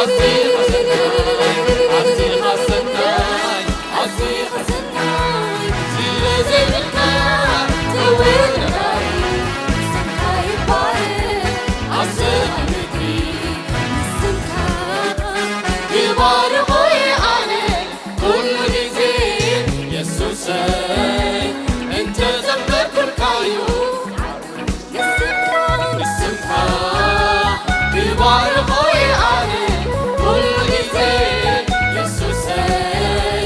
ኣዚኻ ሰናይ፣ ኣዚኻ ሰናይ፣ ኣዚኻ ሰናይ፣ ስለ ዘይብልካ ተወዳዳሪ፣ ስምካ ይባረክ ኣብ ሰማይ ምድሪ፣ ንስምካ ይባርኾ ኣነ ኩሉ ግዜ የሱሰይ እንተዘመርኩልካዩ ንስምካ ይባርኾ ኣነ ኩሉ ግዜ የሱሰይ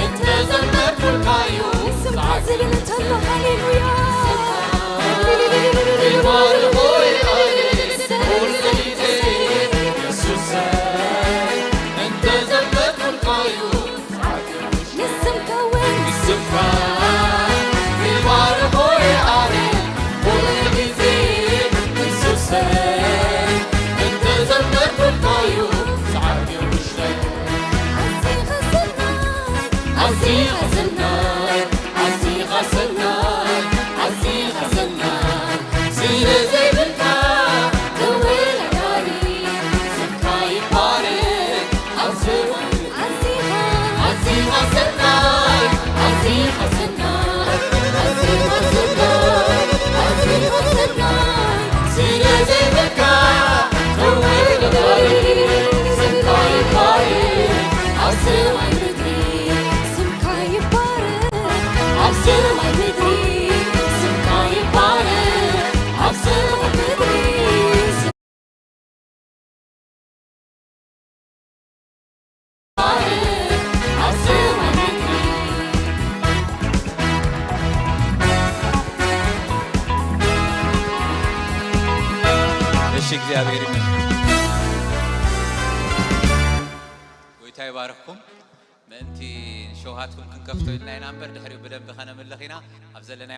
እንተዘመርኩልካዩ ንስምካ ዝብል እንተሎ ሃሌሉያ ይባርኾ ኣነ ኩሉ ግዜ የሱሰይ እንተዘመርኩልካዩ ንስምካ ይባርኾ ኣነ ኩሉ ግዜ ንሱሰይ እንተዘመርኩልካዩ ሰዓት ውሽጠይ ኣዚኻ ሰናይ ኣዚኻ ሰናይ ኣዚኻ ሰናይ ኣዚኻ ሰናይ ስለ ዘይብልካ ተወዳዳሪ ስምካ ይባረክ ኣብ ዘመን ኣዚኻ ኣዚኻ ሰናይ ኣዚኻ ሰናይ ኣዚኻ ሰናይ ኣዚኻ ሰናይ ስለ ዘይብልካ ተወዳዳሪ ስምካ ይባረክ ኣብ ሰማይ ምድሪ ስምካ ይባረክ ኣብ ሰማይ ምድሪ ስምካ ይባረክ ኣብ ሰማይ ምድሪ እሺ እግዚኣብሔር ይመስገን። ጎይታ ይባርክኩም። ምእንቲ ሸውሃትኩም ክንከፍቶ ኢልና ኢና እምበር ድሕሪኡ ብደንቢ ከነምልኽ ኢና ኣብ ዘለና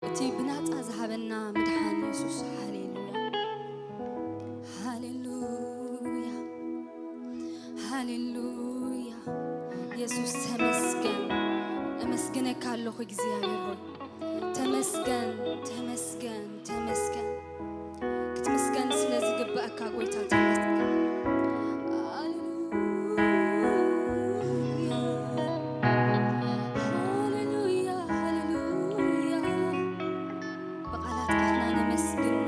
እቲ ብናጻ ዝሃበና ምድሓን የሱስ። ሃሌሉያ፣ ሃሌሉያ፣ ሃሌሉያ። የሱስ ተመስገን። እመስግነካ ኣለኹ እግዚኣብሔር ሆይ። ተመስገን፣ ተመስገን፣ ተመስገን። ክትምስገን ስለ ዝግበኣካ ጎይታ ተመስገን። ሃሌሉያ፣ ሃሌሉያ፣ ሃሌሉያ። ብቓላት ኣፍና ነመስግኖ፣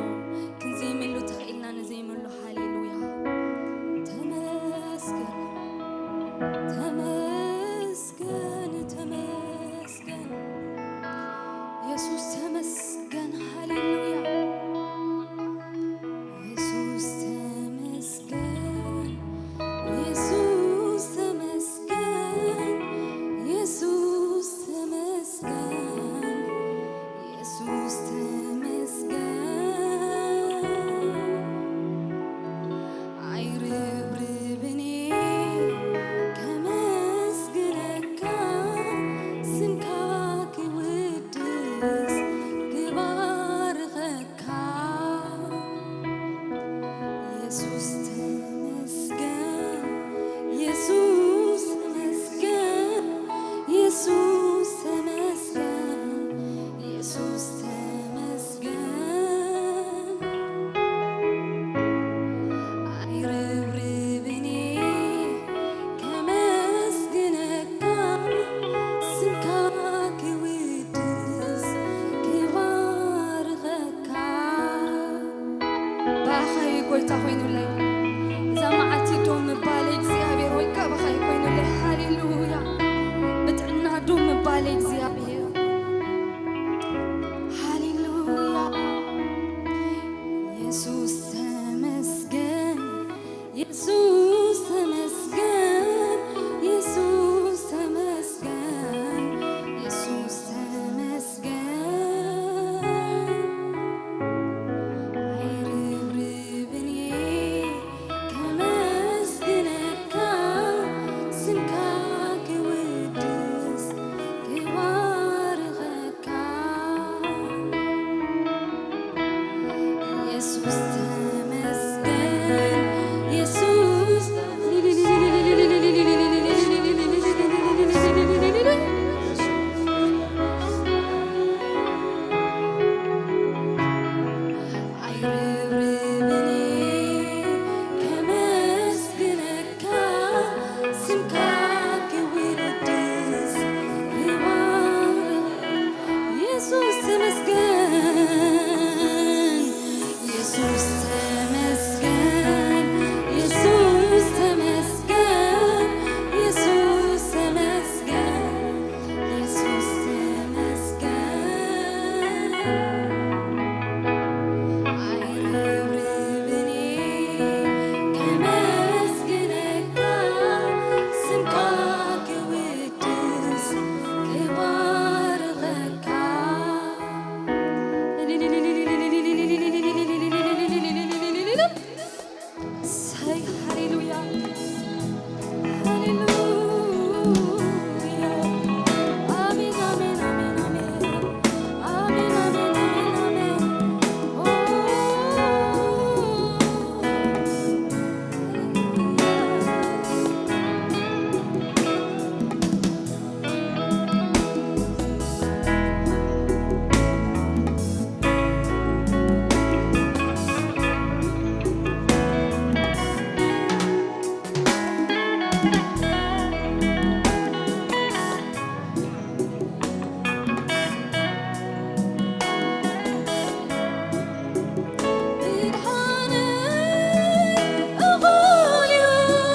ክንዜመሉ ተኽኢልና ንዜመሉ። ሃሌሉያ። ተመስገን፣ ተመስገን፣ ተመስገን። የሱስ ተመስገን። ሃሌሉያ። የሱስ ተመስገን፣ የሱስ ተመስገን፣ የሱስ ተመስገን፣ የሱስ ተመስገን። ኣይርብርብን እየ ከመስግነካ፣ ስምካ ክውድስ ክባርኸካ። የሱስ ተመስገን፣ የሱስ ተመስገን፣ የሱስ ተመስገን፣ የሱስ ተመስገን። ኣይርብርብን እየ ከመስግነካ፣ ስምካ ክውድስ ክባርኸካ። ብኣኻ እዩ ጎይታ ኮይኑለይ። እዛ መዓልቲ ዶ ምባል እግዚኣብሔር ወይ፣ ብኣኻ እዩ ኮይኑለይ። ሃሌሉያ። ብጥዕና ዶ ምባል እግዚኣብሔር። ሃሌሉያ። የሱስ ተመስገን፣ የሱስ ተመስገን፣ የሱስ ተመስገን፣ የሱስ ተመስገን። ኣይርብርብን እየ ከመስግነካ፣ ስምካ ክውድስ ክባርኸካ። የሱስ ተመስገን፣ የሱስ ኣይርብርብን ከመስግነካ፣ ስምካ ክውድስ ክባርኽ። የሱስ ተመስገን፣ የሱስ ተመስገን፣ የሱስ ተመስገን፣ የሱስ ተመስገን። የሱስ ተመስገን። ኣይርብርብን ከመስግነካ፣ ስምካ ክውድስ ክባርኸካ። እሰይ፣ ሃሌሉያ፣ ሃሌሉያ። ኣሜን፣ ኣሜን፣ ኣሜን፣ ኣሜን። ኣሜን፣ ኣሜን፣ ኣሜን፣ ኣሜን። ኦ፣ ሃሌሉያ።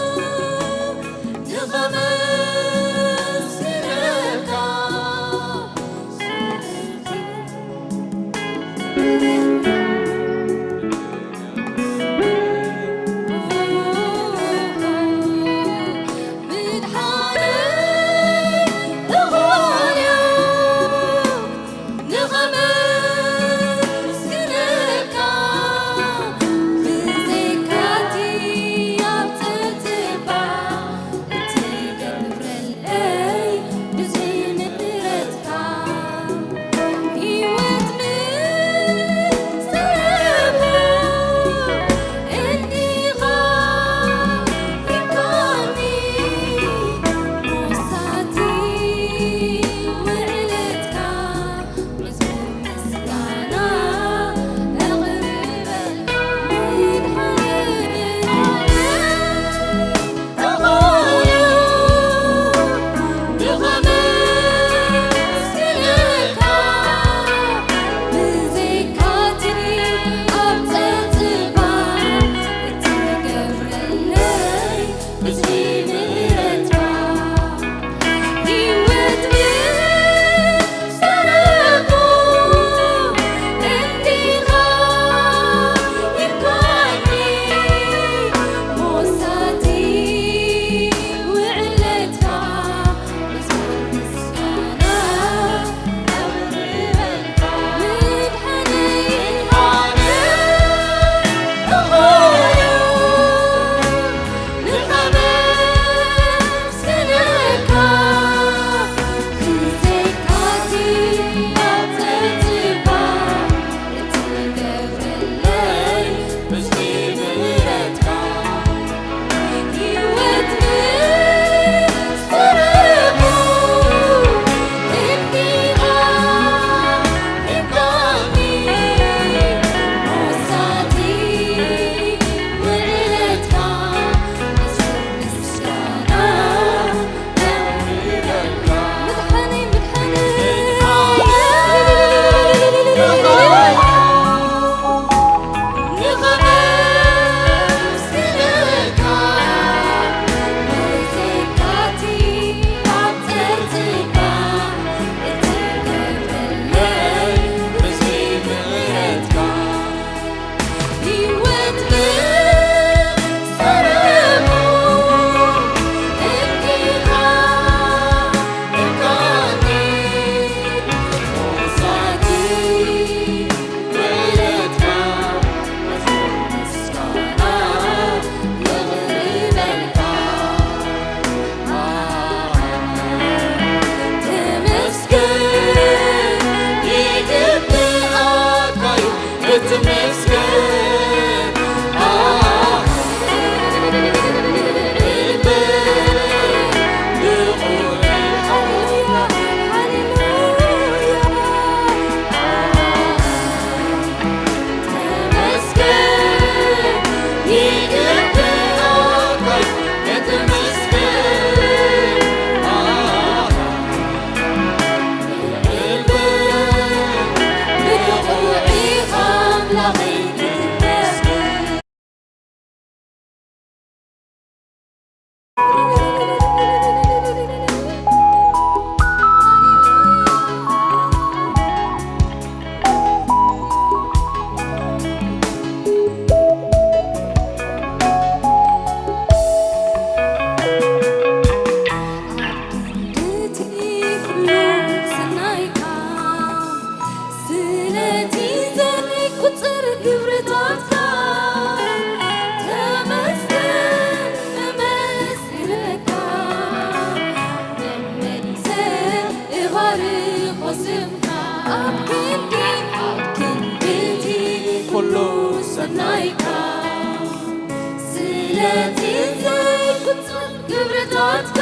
ክብርታትካ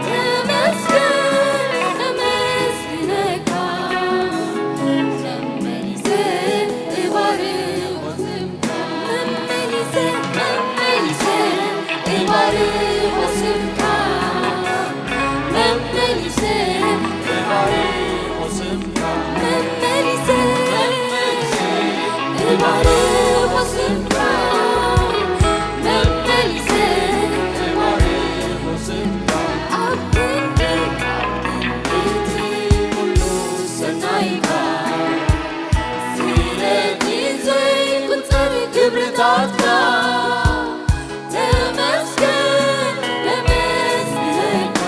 ተመስገን፣ ነመስግነካ። መመሊሰ እባርኽ ስምካ፣ መመሊሰ፣ መመሊሰ እባርኽ ስምካ፣ መመሊሰ እባርኽ ስምካ። መመሊሰ፣ መመሊሰ እባርኽ ስምካ፣ መመሊሰ እባርኽ ስምካ። ኣብ ክንዲ፣ ኣብ ክንዲ እቲ ኩሉ ሰናይካ፣ ስለቲ ዘይቁጸር ክብርታትካ፣ ተመስገን፣ ነመስግነካ።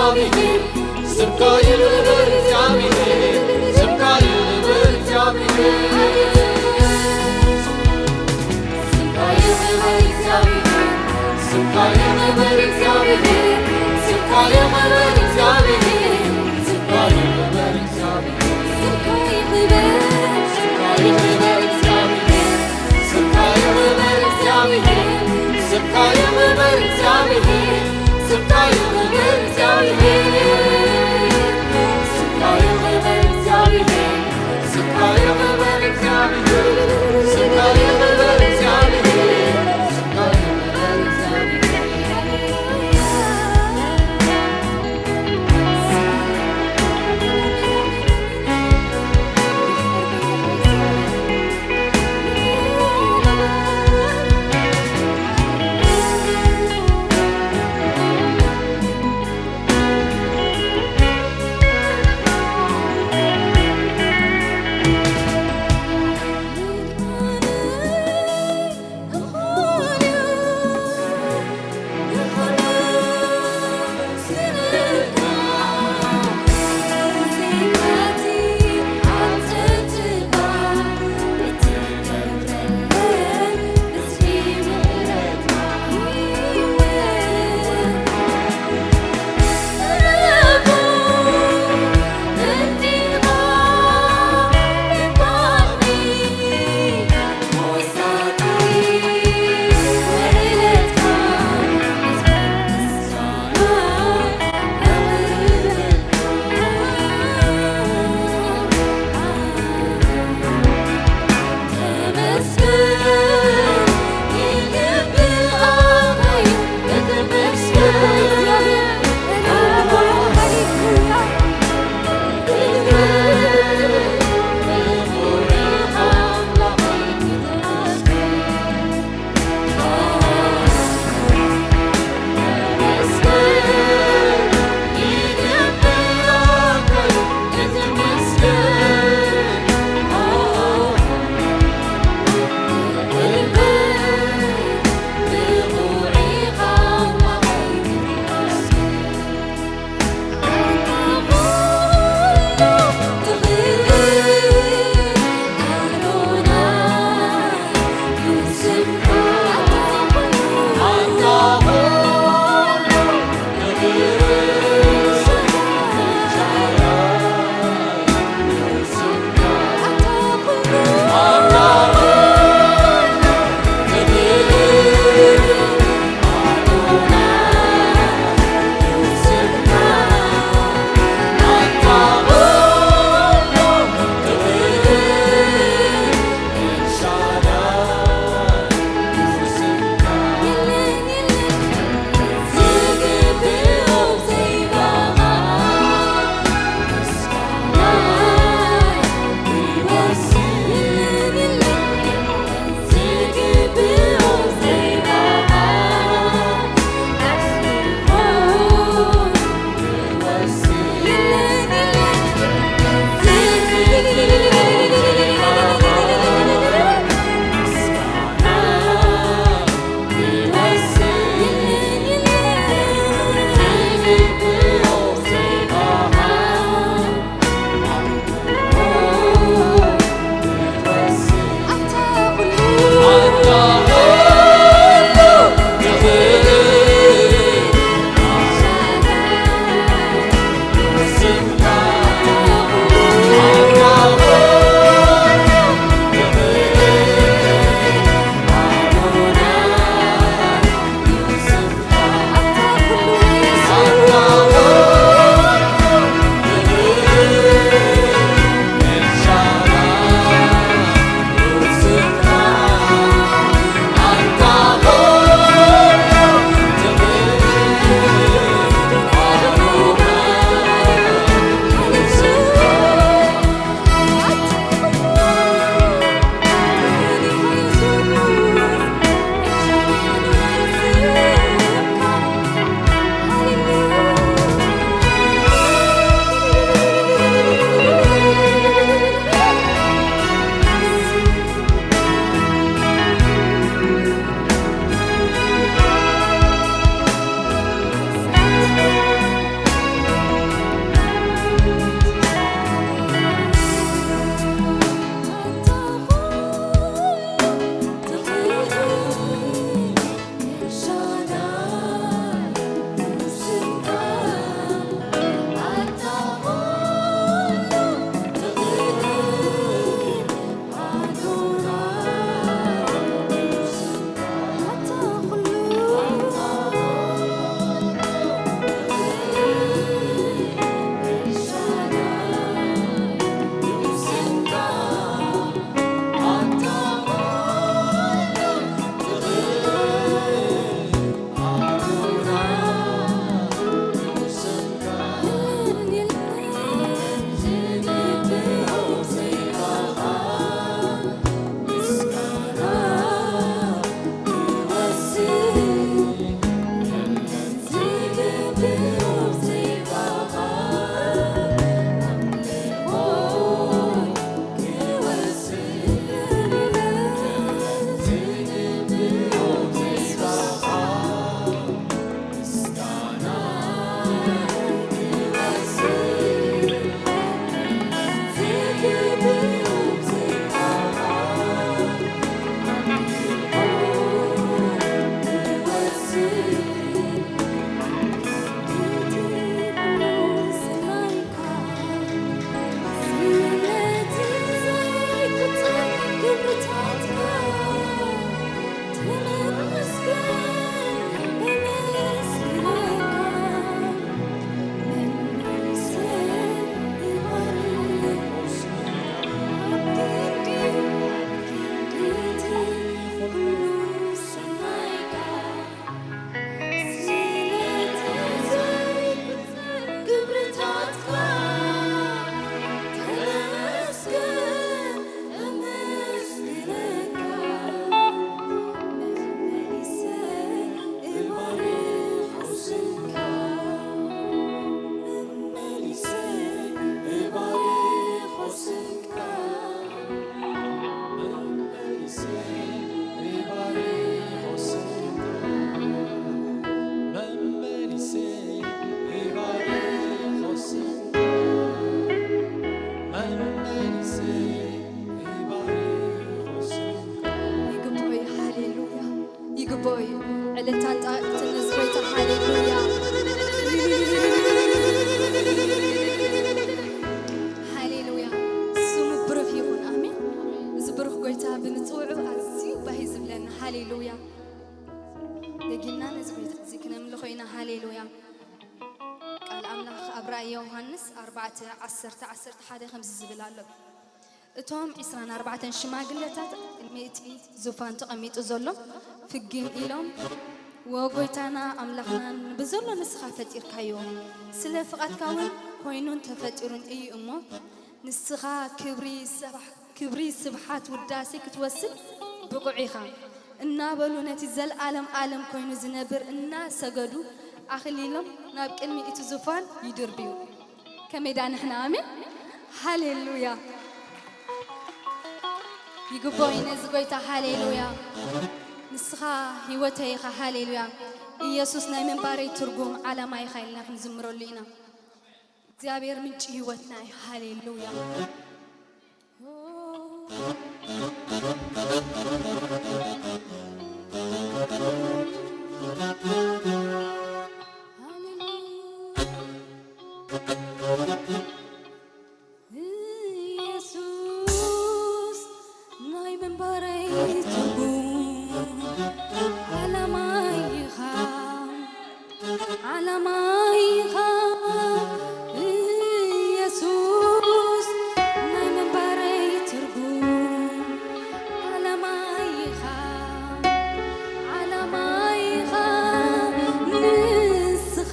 ስምካ ይኽበር እግዚኣብሔር፣ ስምካ ይኽበር እግዚኣብሔር። ስምካ ይኽበር እግዚኣብሔር፣ ስምካ ይኽበር እግዚኣብሔር፣ ስምካ ይኽበር እግዚኣብሔር፣ ስምካ ይኽበር እግዚኣብሔር። ስምካ ይኽበር፣ ስምካ ይኽበር እግዚኣብሔር፣ ስምካ ይኽበር እግዚኣብሔር፣ ስምካ ይኽበር እግዚኣብሔር፣ ስምካ ይኽበር እግዚኣብሔር። ስምካ ይኽበር እግዚኣብሔር፣ ስምካ ይኽበር እግዚኣብሔር፣ ስምካ ይኽበር እግዚኣብሔር፣ ስምካ ይኽበር እግዚኣብሔር። ግቦ እዩ። ዕልልታን ጣቕዕትን ንዚ ጎይታ። ሃሌሉያ። ሃሌሉያ። ስሙ ብሩኽ ይኹን። ኣሜን። እዚ ብሩኽ ጎይታ ብምጽውዑ ኣዝዩ ባህ እዩ ዝብለና። ሃሌሉያ። ደጊምና ነዚ ጎይታ እዚ ክነምልኾ ኢና። ሃሌሉያ። ቃል ኣምላኽ ኣብ ራእይ ዮሃንስ ኣርባዕተ ዓሰርተ ዓሰርተ ሓደ ከምዚ ዝብል ኣሎ። እቶም ዕስራን ኣርባዕተን ሽማግለታት ቅድሚ እቲ ዙፋን ተቐሚጡ ዘሎ ፍግም ኢሎም፣ "ወ ጎይታና ኣምላኽና፣ ብዘሎ ንስኻ ፈጢርካዮ፣ ስለ ፍቓድካ እውን ኮይኑን ተፈጢሩን እዩ እሞ፣ ንስኻ ክብሪ ስብሓ-፣ ክብሪ ስብሓት ውዳሴ ክትወስድ ብቑዕ ኢኻ" እናበሉ ነቲ ዘለኣለም ኣለም ኮይኑ ዝነብር እናሰገዱ ኣኽሊሎም ናብ ቅድሚ እቲ ዙፋን ይድርብዩ። ከመይ ደኣ ንሕና? ኣሜን። ሃሌሉያ። ይግብኦ እዩ ነዚ ጎይታ። ሃሌሉያ። ንስኻ ህይወተይ ኢኻ። ሃሌሉያ። ኢየሱስ ናይ ምንባረይ ትርጉም ዓላማ ኢኻ ኢልና ክንዝምረሉ ኢና። እግዚኣብሔር ምንጪ ህይወትና እዩ። ሃሌሉያ። ኢየሱስ ናይ ምንባረይ ትርጉም ዓላማይ ኢኻ፣ ዓላማይ ኢኻ። ኢየሱስ ናይ ምንባረይ ትርጉም ዓላማይ ኢኻ፣ ዓላማይ ኢኻ። ንስኻ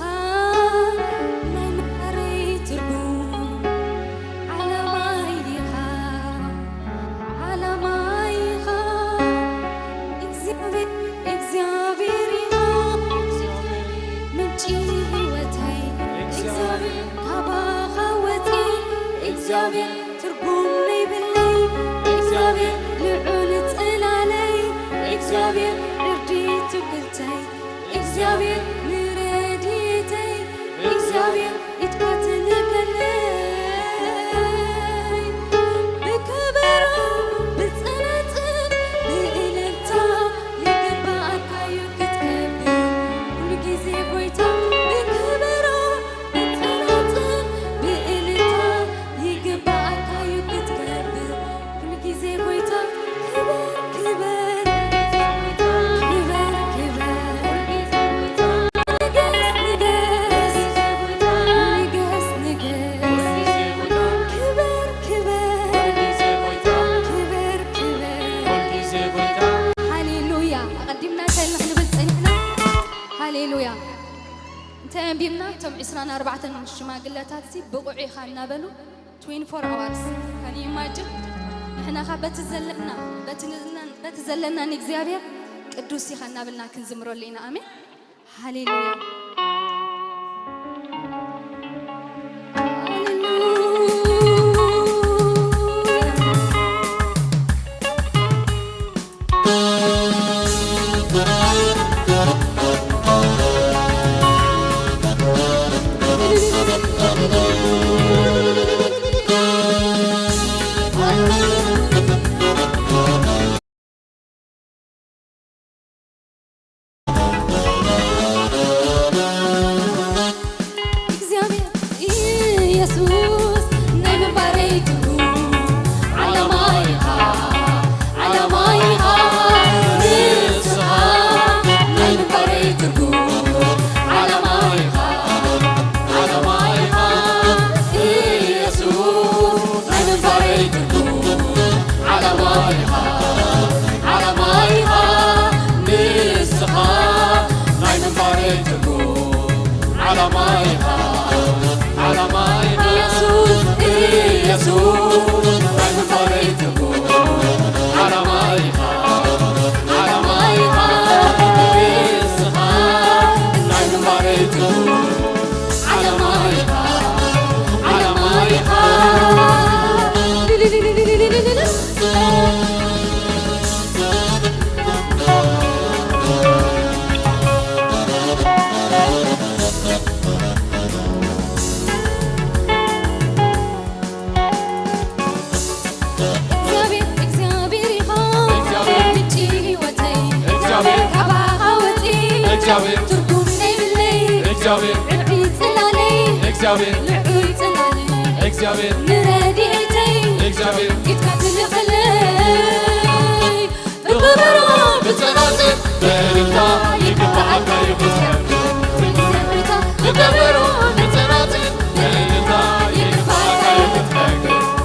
ናይ ምንባረይ ትርጉም ዓላማይ ኢኻ፣ ዓላማይ ኢኻ። እግዚኣብሔር፣ እግዚኣብሔር ኢኻ ምንጪ ህይወተይ። እግዚኣብሔር፣ ካባኻ ወፂ እግዚኣብሔር ትርጉም ለይብለይ። እግዚኣብሔር ልዑል ፅላለይ። እግዚኣብሔር ዕርዲ ትውክልተይ። እግዚኣብሔር ንረድኤተይ። እግዚኣብሔር ኢድካ ትልከለይ። ብከበሮ ብጸናጽል ብእልልታ ይግባኣካ እዩ ክትከብር። ኩሉ ግዜ ጎይታ ብከበሮ ብጸናጽል ብእልልታ ይግባኣካ እዩ ክትከብር። ኩሉ ግዜ ጎይታ ክበር፣ ክበር፣ ክበር፣ ክበር። ንገስ፣ ንገስ፣ ንገስ፣ ንገስ። ክበር፣ ክበር፣ ክበር፣ ክበር። ሃሌሉያ። ኣቐዲምና እንታይ ኢልና ክንብል ጸኒሕና? ሃሌሉያ። እንታይ ኣንቢብና? እቶም ዕስራን ኣርባዕተን ሽማግለታት ሲ ብቑዕ ኢኻ እናበሉ ትዌንቲ ፎር ኣዋርስ። ካን ዩ ኢማጅን? ንሕና ኸ በቲ ዘለና፣ በቲ ንዝና-፣ በቲ ዘለና ንእግዚኣብሔር ቅዱስ ኢኻ እናበልና ክንዝምረሉ ኢና። ኣሜን። ሃሌሉያ። እግዚኣብሔር ትርጉም ዘይብለይ እግዚኣብሔር ዕብዲ ጽላለይ እግዚኣብሔር ልዑል ጽላለይ እግዚኣብሔር ንረድኤተይ እግዚኣብሔር ኢድካ ትልእኸለይ ብኸበሮ ብጸናጽል ብእልልታ ይግብኣካ እዩ ክትከብር ብኸበሮ ብጸናጽል ብእልልታ ይግብኣካ እዩ ክትከብር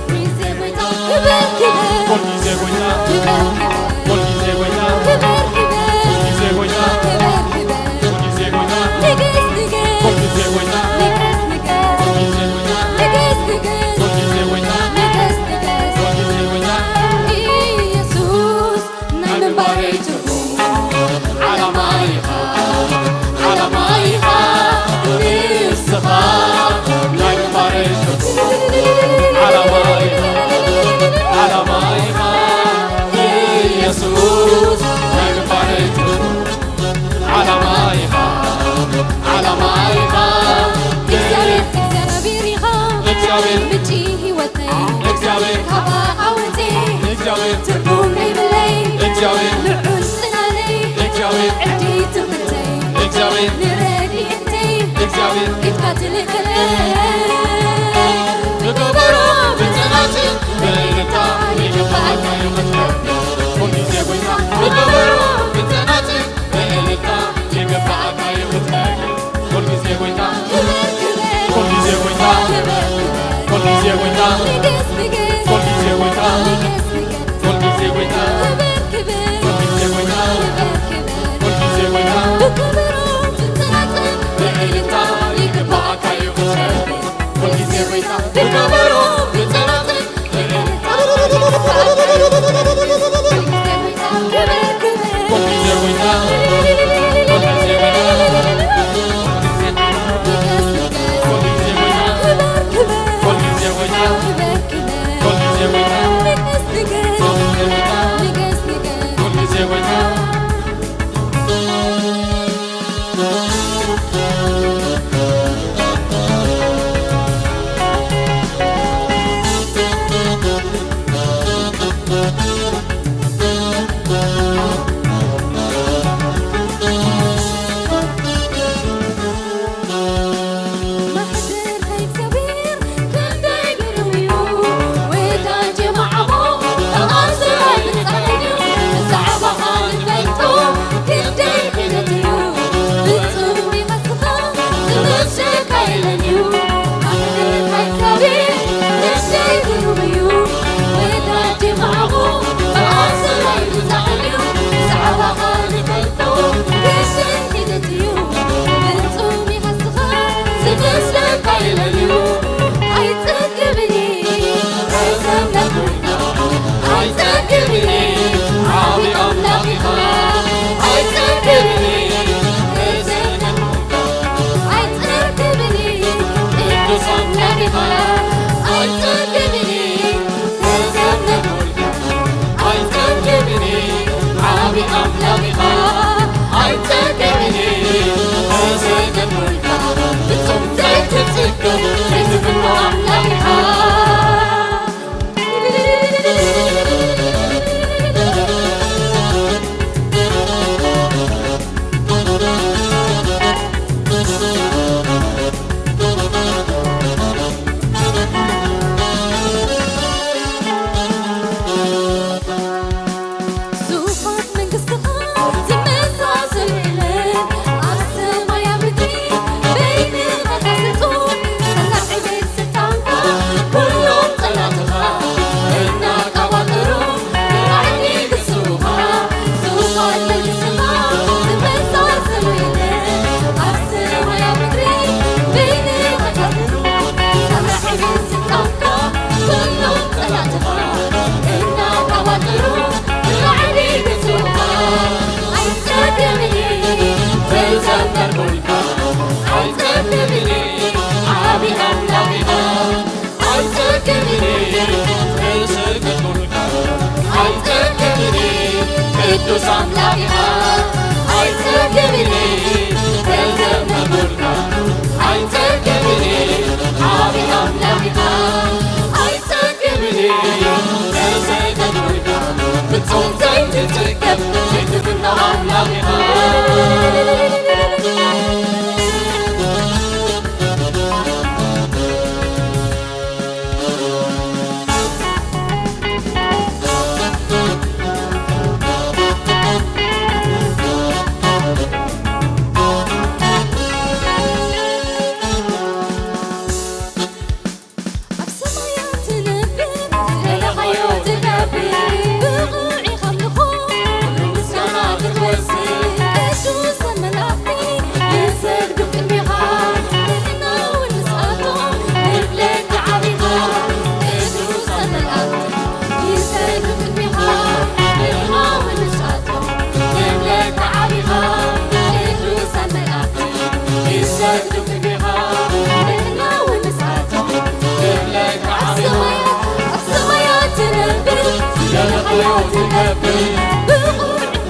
ብቑዕ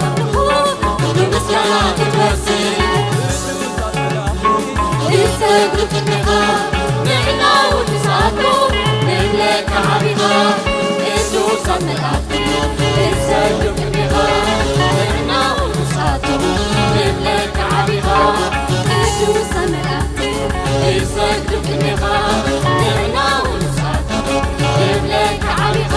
ኣምልኾ ብምስጋና ክትወስድ ይሰግዱ ቅድሜኻ ንዕና ውዱሳቱ ንብለካ ዓቢኻ ቅዱሳት መላእኽቲ ይሰግዱ ቅድሜኻ ንዕና ውዱሳቱ ንብለካ ዓቢኻ ቅዱሳት መላእኽቲ ይሰግዱ ቅድሜኻ ንዕና ውዱሳቱ ንብለካ ዓቢኻ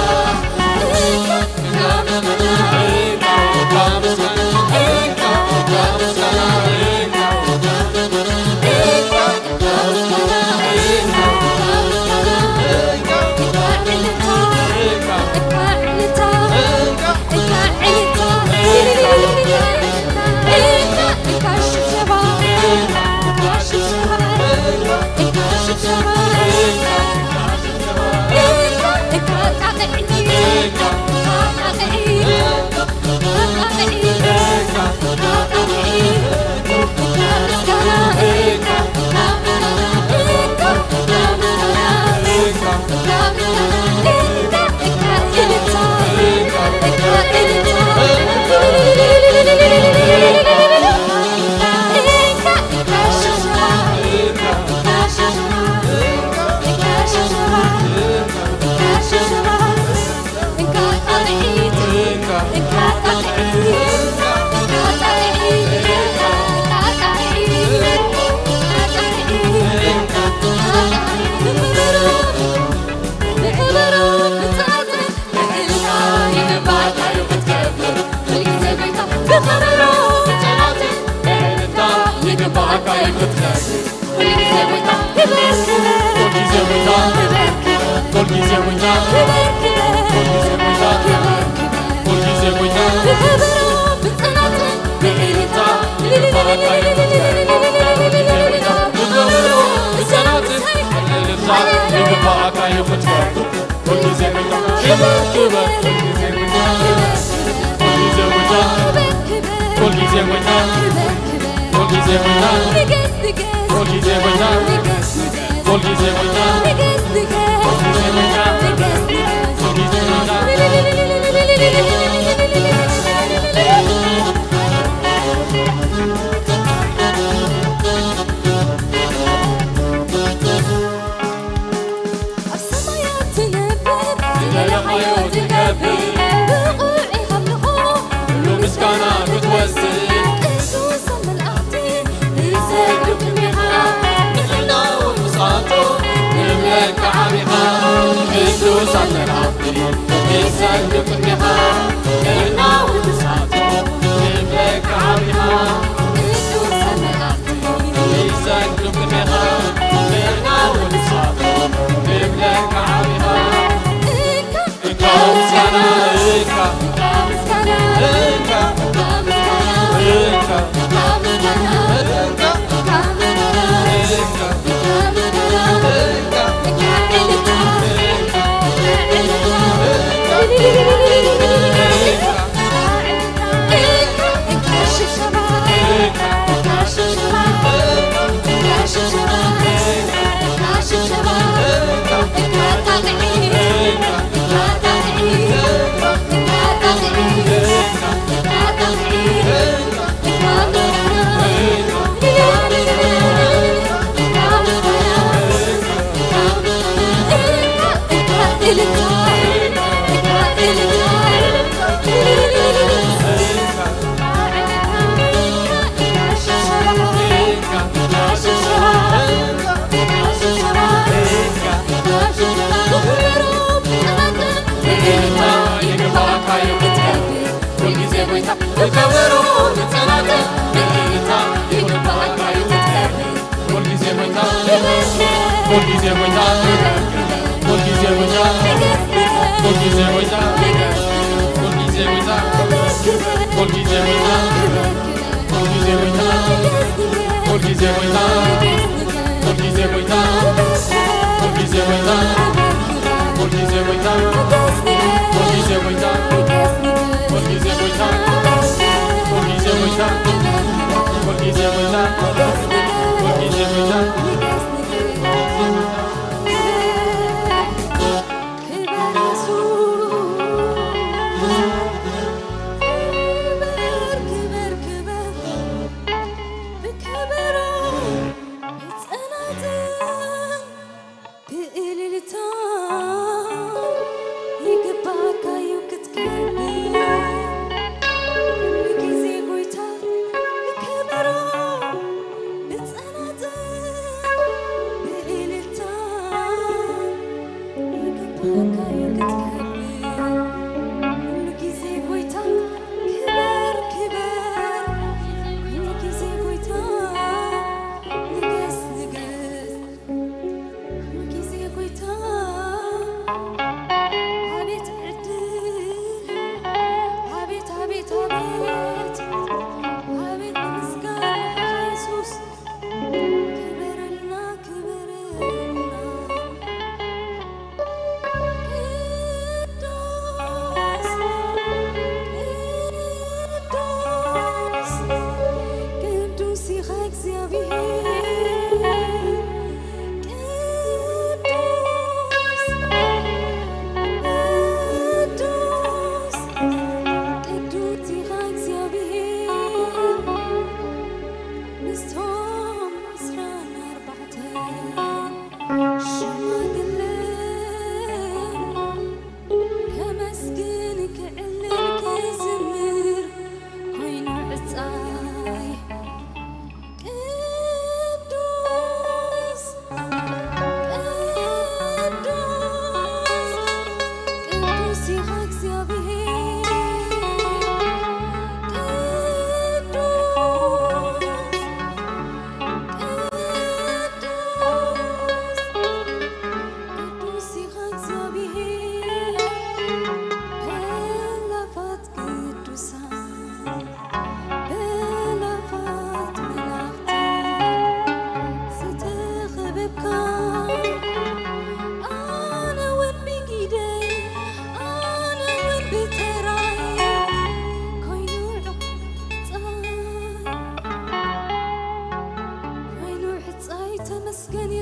ኣብ ሰማያት ትነብር ዝደለኻዮ ትገብር ብቑዕ ኢኻ ኣምልኾ ኩሉ ምስጋና ክትወስድ ቅዱሳን መላእኽቲ ይሰግዱ ቅድሜኻ ንሕና እውን ምስኣቶም ንብለካ ዓቢኻ ቅዱሳን መላእኽቲ ይሰግዱ ቅድሜኻ ንሕና እውን ምስኣቶም ንብለካ ዓቢኻ ቅዱሳን መላእኽቲ ይሰግዱ ቅድሜኻ ንሕና እውን ምስኣቶም ንብለካ ዓቢኻ እንካ ምስጋና እንካ እንካ ምስጋና እንካ እንካ ምስጋና እንካ እንካ ምስጋና እንካ እንካ ምስጋና እንካ እንካ ዕልልታ እንካ ዕልልታ እንካ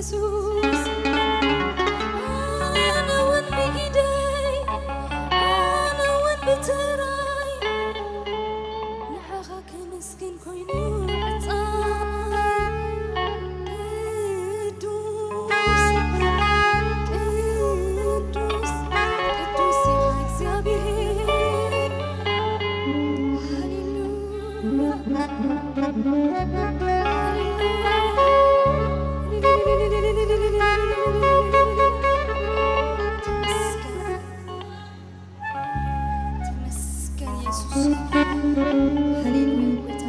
ኢየሱስ ኣነ እውን ብኢደይ ኣነ እውን ብተራይ ንዓኻ ከመስግን ኮይኑ ዕፃይ ቅዱስ ቅዱስ ቅዱስ ኢኻ እግዚኣብሔር ሃሌሉያ ተመስገን የሱስ ሃሌሉያ ጎይታ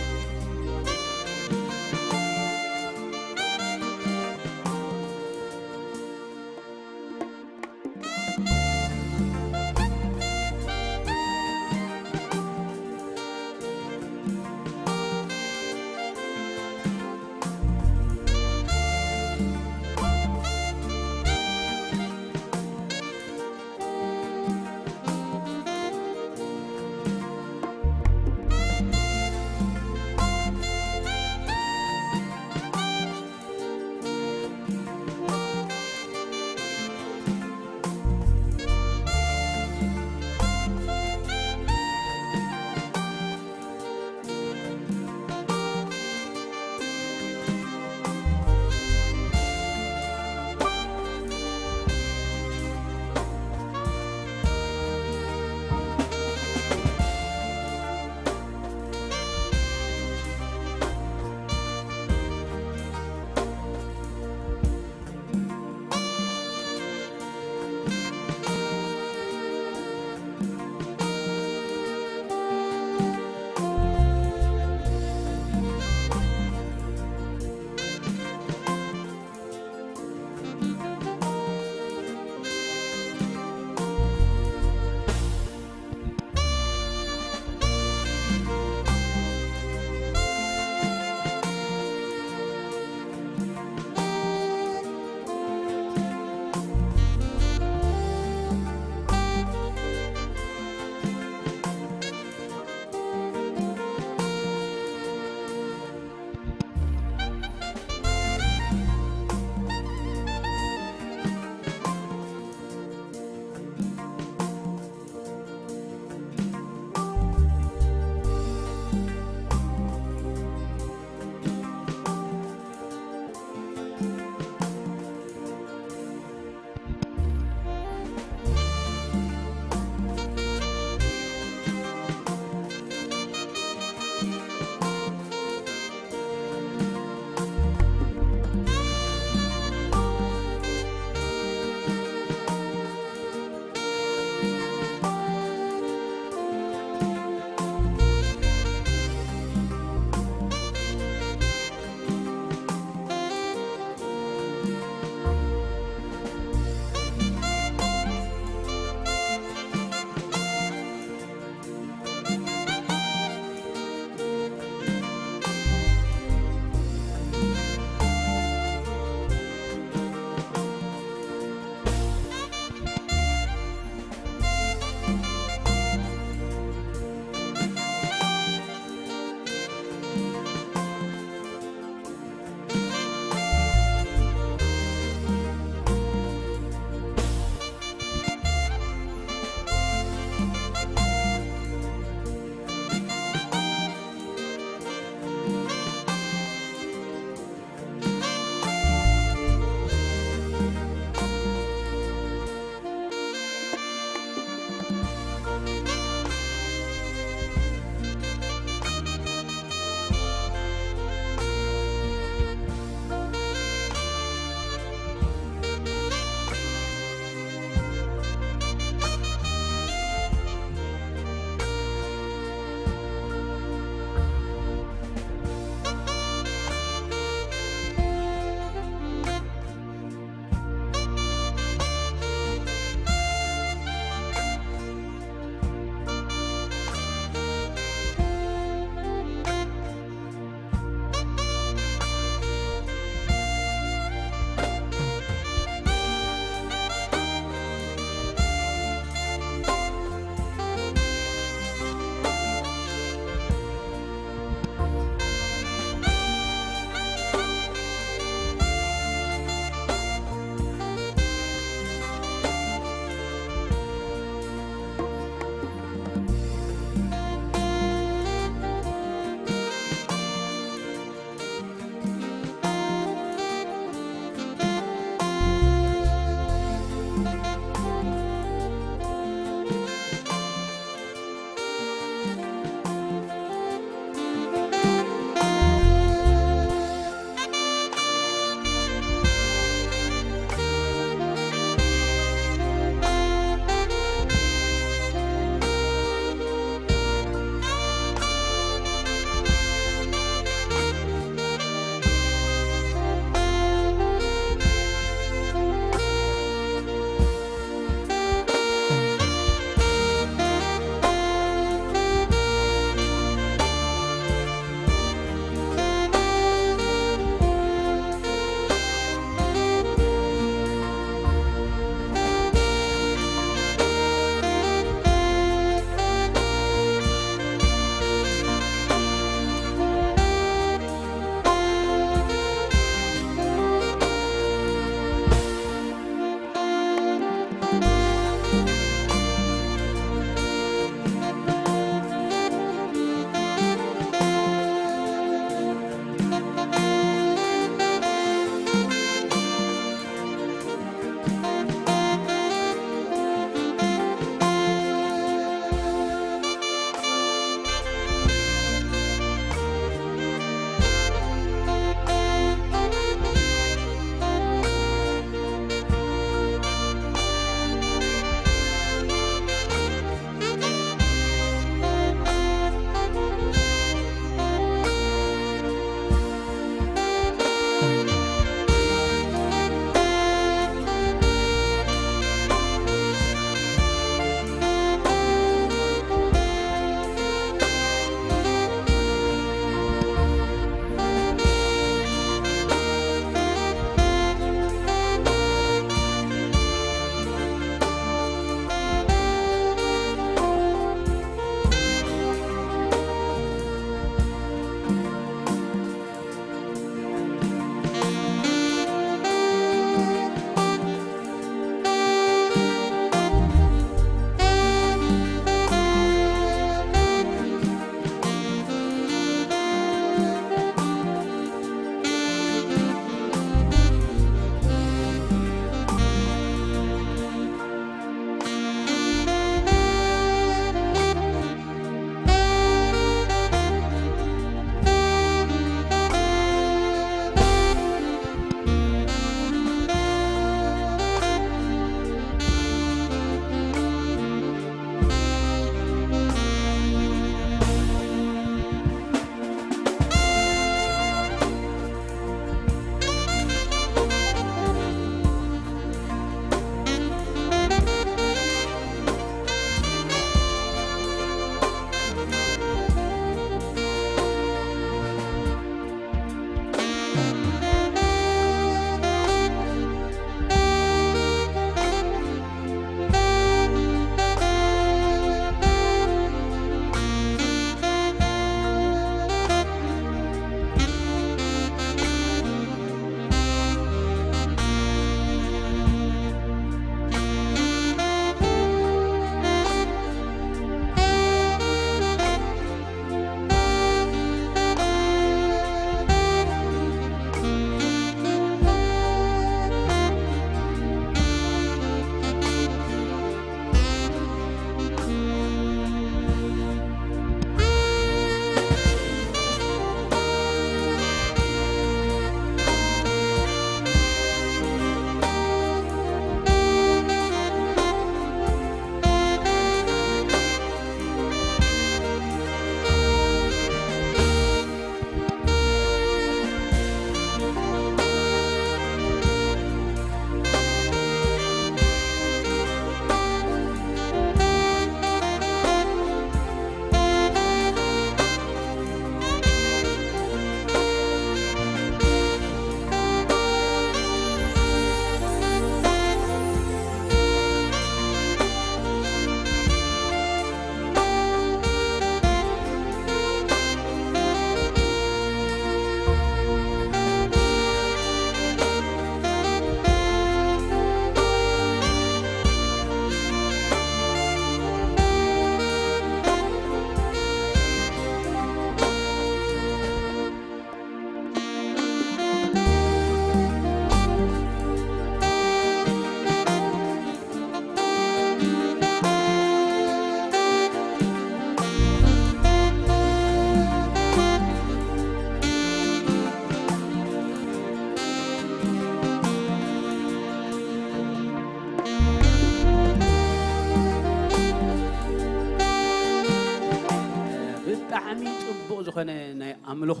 ዝኾነ ናይ ኣምልኾ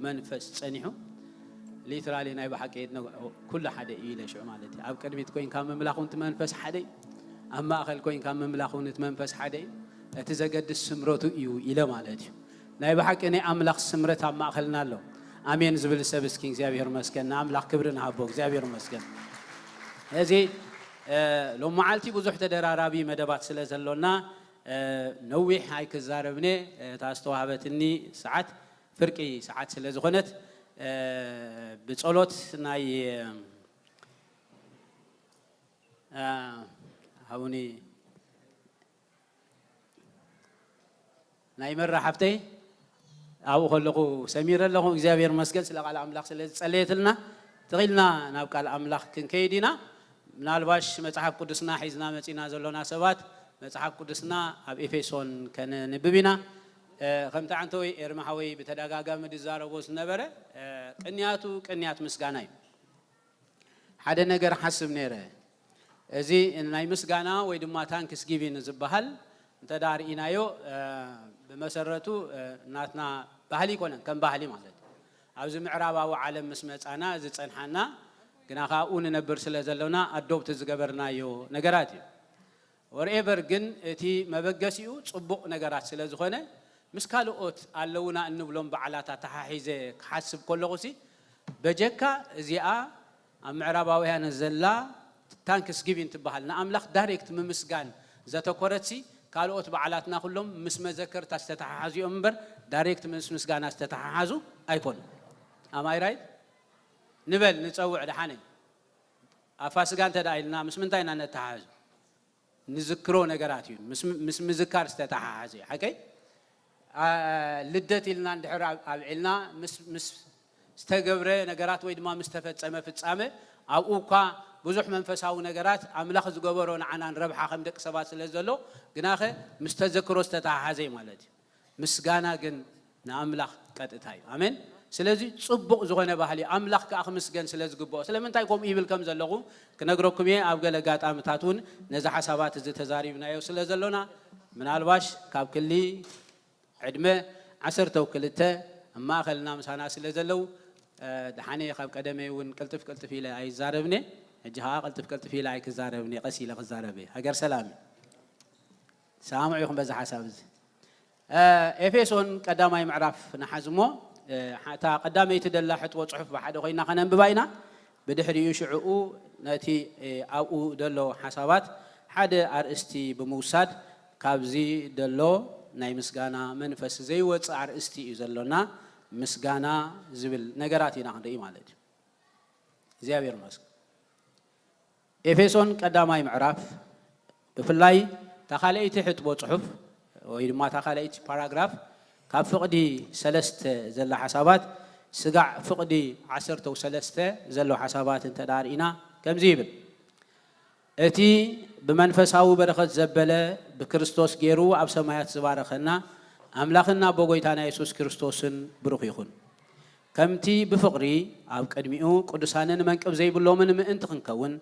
መንፈስ ጸኒሑ፣ ሊትራሊ ናይ ብሓቂ የድነ-፣ ኩሉ ሓደ እዩ ኢለ ሽዑ ማለት እዩ። ኣብ ቅድሚት ኮይንካ ምምላኽ እውን እቲ መንፈስ ሓደ እዩ። ኣብ ማእከል ኮይንካ ምምላኽ እውን እቲ መንፈስ ሓደ እዩ። እቲ ዘገድስ ስምረቱ እዩ ኢለ ማለት እዩ። ናይ ብሓቂ ናይ ኣምላኽ ስምረት ኣብ ማእከልና ኣሎ። ኣሜን ዝብል ሰብ እስኪ እግዚኣብሔር መስገን፣ ንኣምላኽ ክብሪ ንሃቦ። እግዚኣብሔር መስገን። እዚ፣ እ፣ ሎም መዓልቲ ብዙሕ ተደራራቢ መደባት ስለ ዘሎና፣ እ፣ ነዊሕ ኣይክዛረብን እየ። እታ ዝተዋህበትኒ ሰዓት ፍርቂ ሰዓት ስለ ዝኾነት፣ እ፣ ብጸሎት ናይ፣ እ፣ ሃቡኒ ናይ መራ ሓፍተይ ኣብኡ ከለኹ ሰሚረ ኣለኹ። እግዚኣብሔር መስገን ስለ ቃል ኣምላኽ ስለ ዝጸለየትልና ትኺልና ናብ ቃል ኣምላኽ ክንከይድ ኢና። ምናልባሽ መጽሓፍ ቅዱስና ሒዝና መጺና ዘሎና ሰባት መጽሓፍ ቅዱስና ኣብ ኤፌሶን ከነንብብ ኢና። እ፣ ከምቲ ዓንተወይ ኤርምሓወይ ብተደጋጋሚ ዝዛረቦ ዝነበረ፣ እ፣ ቅንያቱ ቅንያት ምስጋና እዩ። ሓደ ነገር ሓስብ ነይረ። እዚ ናይ ምስጋና ወይ ድማ ታንክስ ጊቪን ዝበሃል እንተ ደኣ ርኢናዮ፣ እ፣ ብመሰረቱ፣ እ፣ ናትና ባህሊ ኣይኮነን፣ ከም ባህሊ ማለት እዩ። ኣብዚ ምዕራባዊ ዓለም ምስ መጻና ዝጸንሓና፣ ግና ካብኡ ንነብር ስለ ዘሎና ኣዶፕት ዝገበርናዮ ነገራት እዩ። ወርኤቨር ግን እቲ መበገሲኡ ጽቡቕ ነገራት ስለ ዝኾነ፣ ምስ ካልኦት ኣለዉና እንብሎም በዓላት ኣተሓሒዘ ክሓስብ ከለኹሲ፣ በጀካ እዚኣ ኣብ ምዕራባውያን ዘላ ታንክስ ጊቪን ትበሃል ንኣምላኽ ዳይሬክት ምምስጋን ዘተኮረትሲ፣ ካልኦት በዓላትና ኩሎም ምስ መዘከርታ ዝተተሓሓዙ እዮም እምበር ዳይሬክት ምስ ምስጋና ዝተተሓሓዙ ኣይኮኑን። ኣማይ ራይት? ንበል ንጸውዕ ደሓነይ። ኣብ ፋስጋ እንተ ደኣ ኢልና ምስ ምንታይ ኢና ነተሓሕዞ? ንዝክሮ ነገራት እዩ። ምስ፣ ምስ ምዝካር ዝተተሓሓዘ እዩ። ሓቀይ? ኣ፣ ልደት ኢልና እንድሕር ኣብ-፣ ኣብዒልና ምስ፣ ምስ ዝተገብረ ነገራት ወይ ድማ ምስ ተፈጸመ ፍጻመ፣ ኣብኡ እኳ ብዙሕ መንፈሳዊ ነገራት ኣምላኽ ዝገበሮ ንዓና ንረብሓ ከም ደቂ ሰባት ስለ ዘሎ፣ ግናኸ ምስ ተዘክሮ ዝተተሓሓዘ እዩ ማለት እዩ። ምስጋና ግን ንኣምላኽ ቀጥታ እዩ። ኣሜን። ስለዚ ጽቡቕ ዝኾነ ባህሊ ኣምላኽ ከኣ ክምስገን ስለ ዝግብኦ። ስለምንታይ ከምኡ ይብል ከም ዘለኹ ክነግረኩም እየ። ኣብ ገለ ኣጋጣምታት እውን ነዚ ሓሳባት እዚ ተዛሪብናዮ ስለ ዘሎና፣ ምናልባሽ ካብ ክሊ ዕድመ ዓሰርተ ክልተ ኣብ ማእከልና ምሳና ስለ ዘለዉ፣ እ፣ ደሓነ ካብ ቀደመይ እውን ቅልጥፍ ቅልጥፍ ኢለ ኣይዛረብን እየ። ሕጂ ከኣ ቅልጥፍ ቅልጥፍ ኢለ ኣይክዛረብን እየ። ቀስ ኢለ ክዛረብ እየ። ሃገር ሰላም እዩ። ሰማምዑ ኢኹም በዚ ሓሳብ እዚ። እ፣ ኤፌሶን ቀዳማይ ምዕራፍ ንሓዝ እሞ፣ እ፣ እታ ቀዳመይቲ ደላ ሕጥቦ ጽሑፍ ብሓደ ኮይና ከነንብባ ኢና። ብድሕሪኡ ሽዕኡ ነቲ፣ እ፣ ኣብኡ ደሎ ሓሳባት ሓደ ኣርእስቲ ብምውሳድ ካብዚ ደሎ ናይ ምስጋና መንፈስ ዘይወጽእ ኣርእስቲ እዩ ዘሎና። ምስጋና ዝብል ነገራት ኢና ክንርኢ ማለት እዩ። እግዚኣብሔር ይመስገን። ኤፌሶን ቀዳማይ ምዕራፍ ብፍላይ እታ ካልኣይቲ ሕጥቦ ጽሑፍ ወይ ድማ እታ ካልኣይቲ ፓራግራፍ ካብ ፍቕዲ ሰለስተ ዘላ ሓሳባት ስጋዕ ፍቕዲ ዓሰርተው ሰለስተ ዘሎ ሓሳባት እንተ ደኣ ርኢና ከምዚ ይብል። እቲ ብመንፈሳዊ በረኸት ዘበለ ብክርስቶስ ገይሩ ኣብ ሰማያት ዝባረኸና ኣምላኽና ኣቦ ጐይታና የሱስ ክርስቶስን ብሩኽ ይኹን። ከምቲ ብፍቕሪ ኣብ ቅድሚኡ ቅዱሳንን መንቅብ ዘይብሎምን ምእንቲ ክንከውን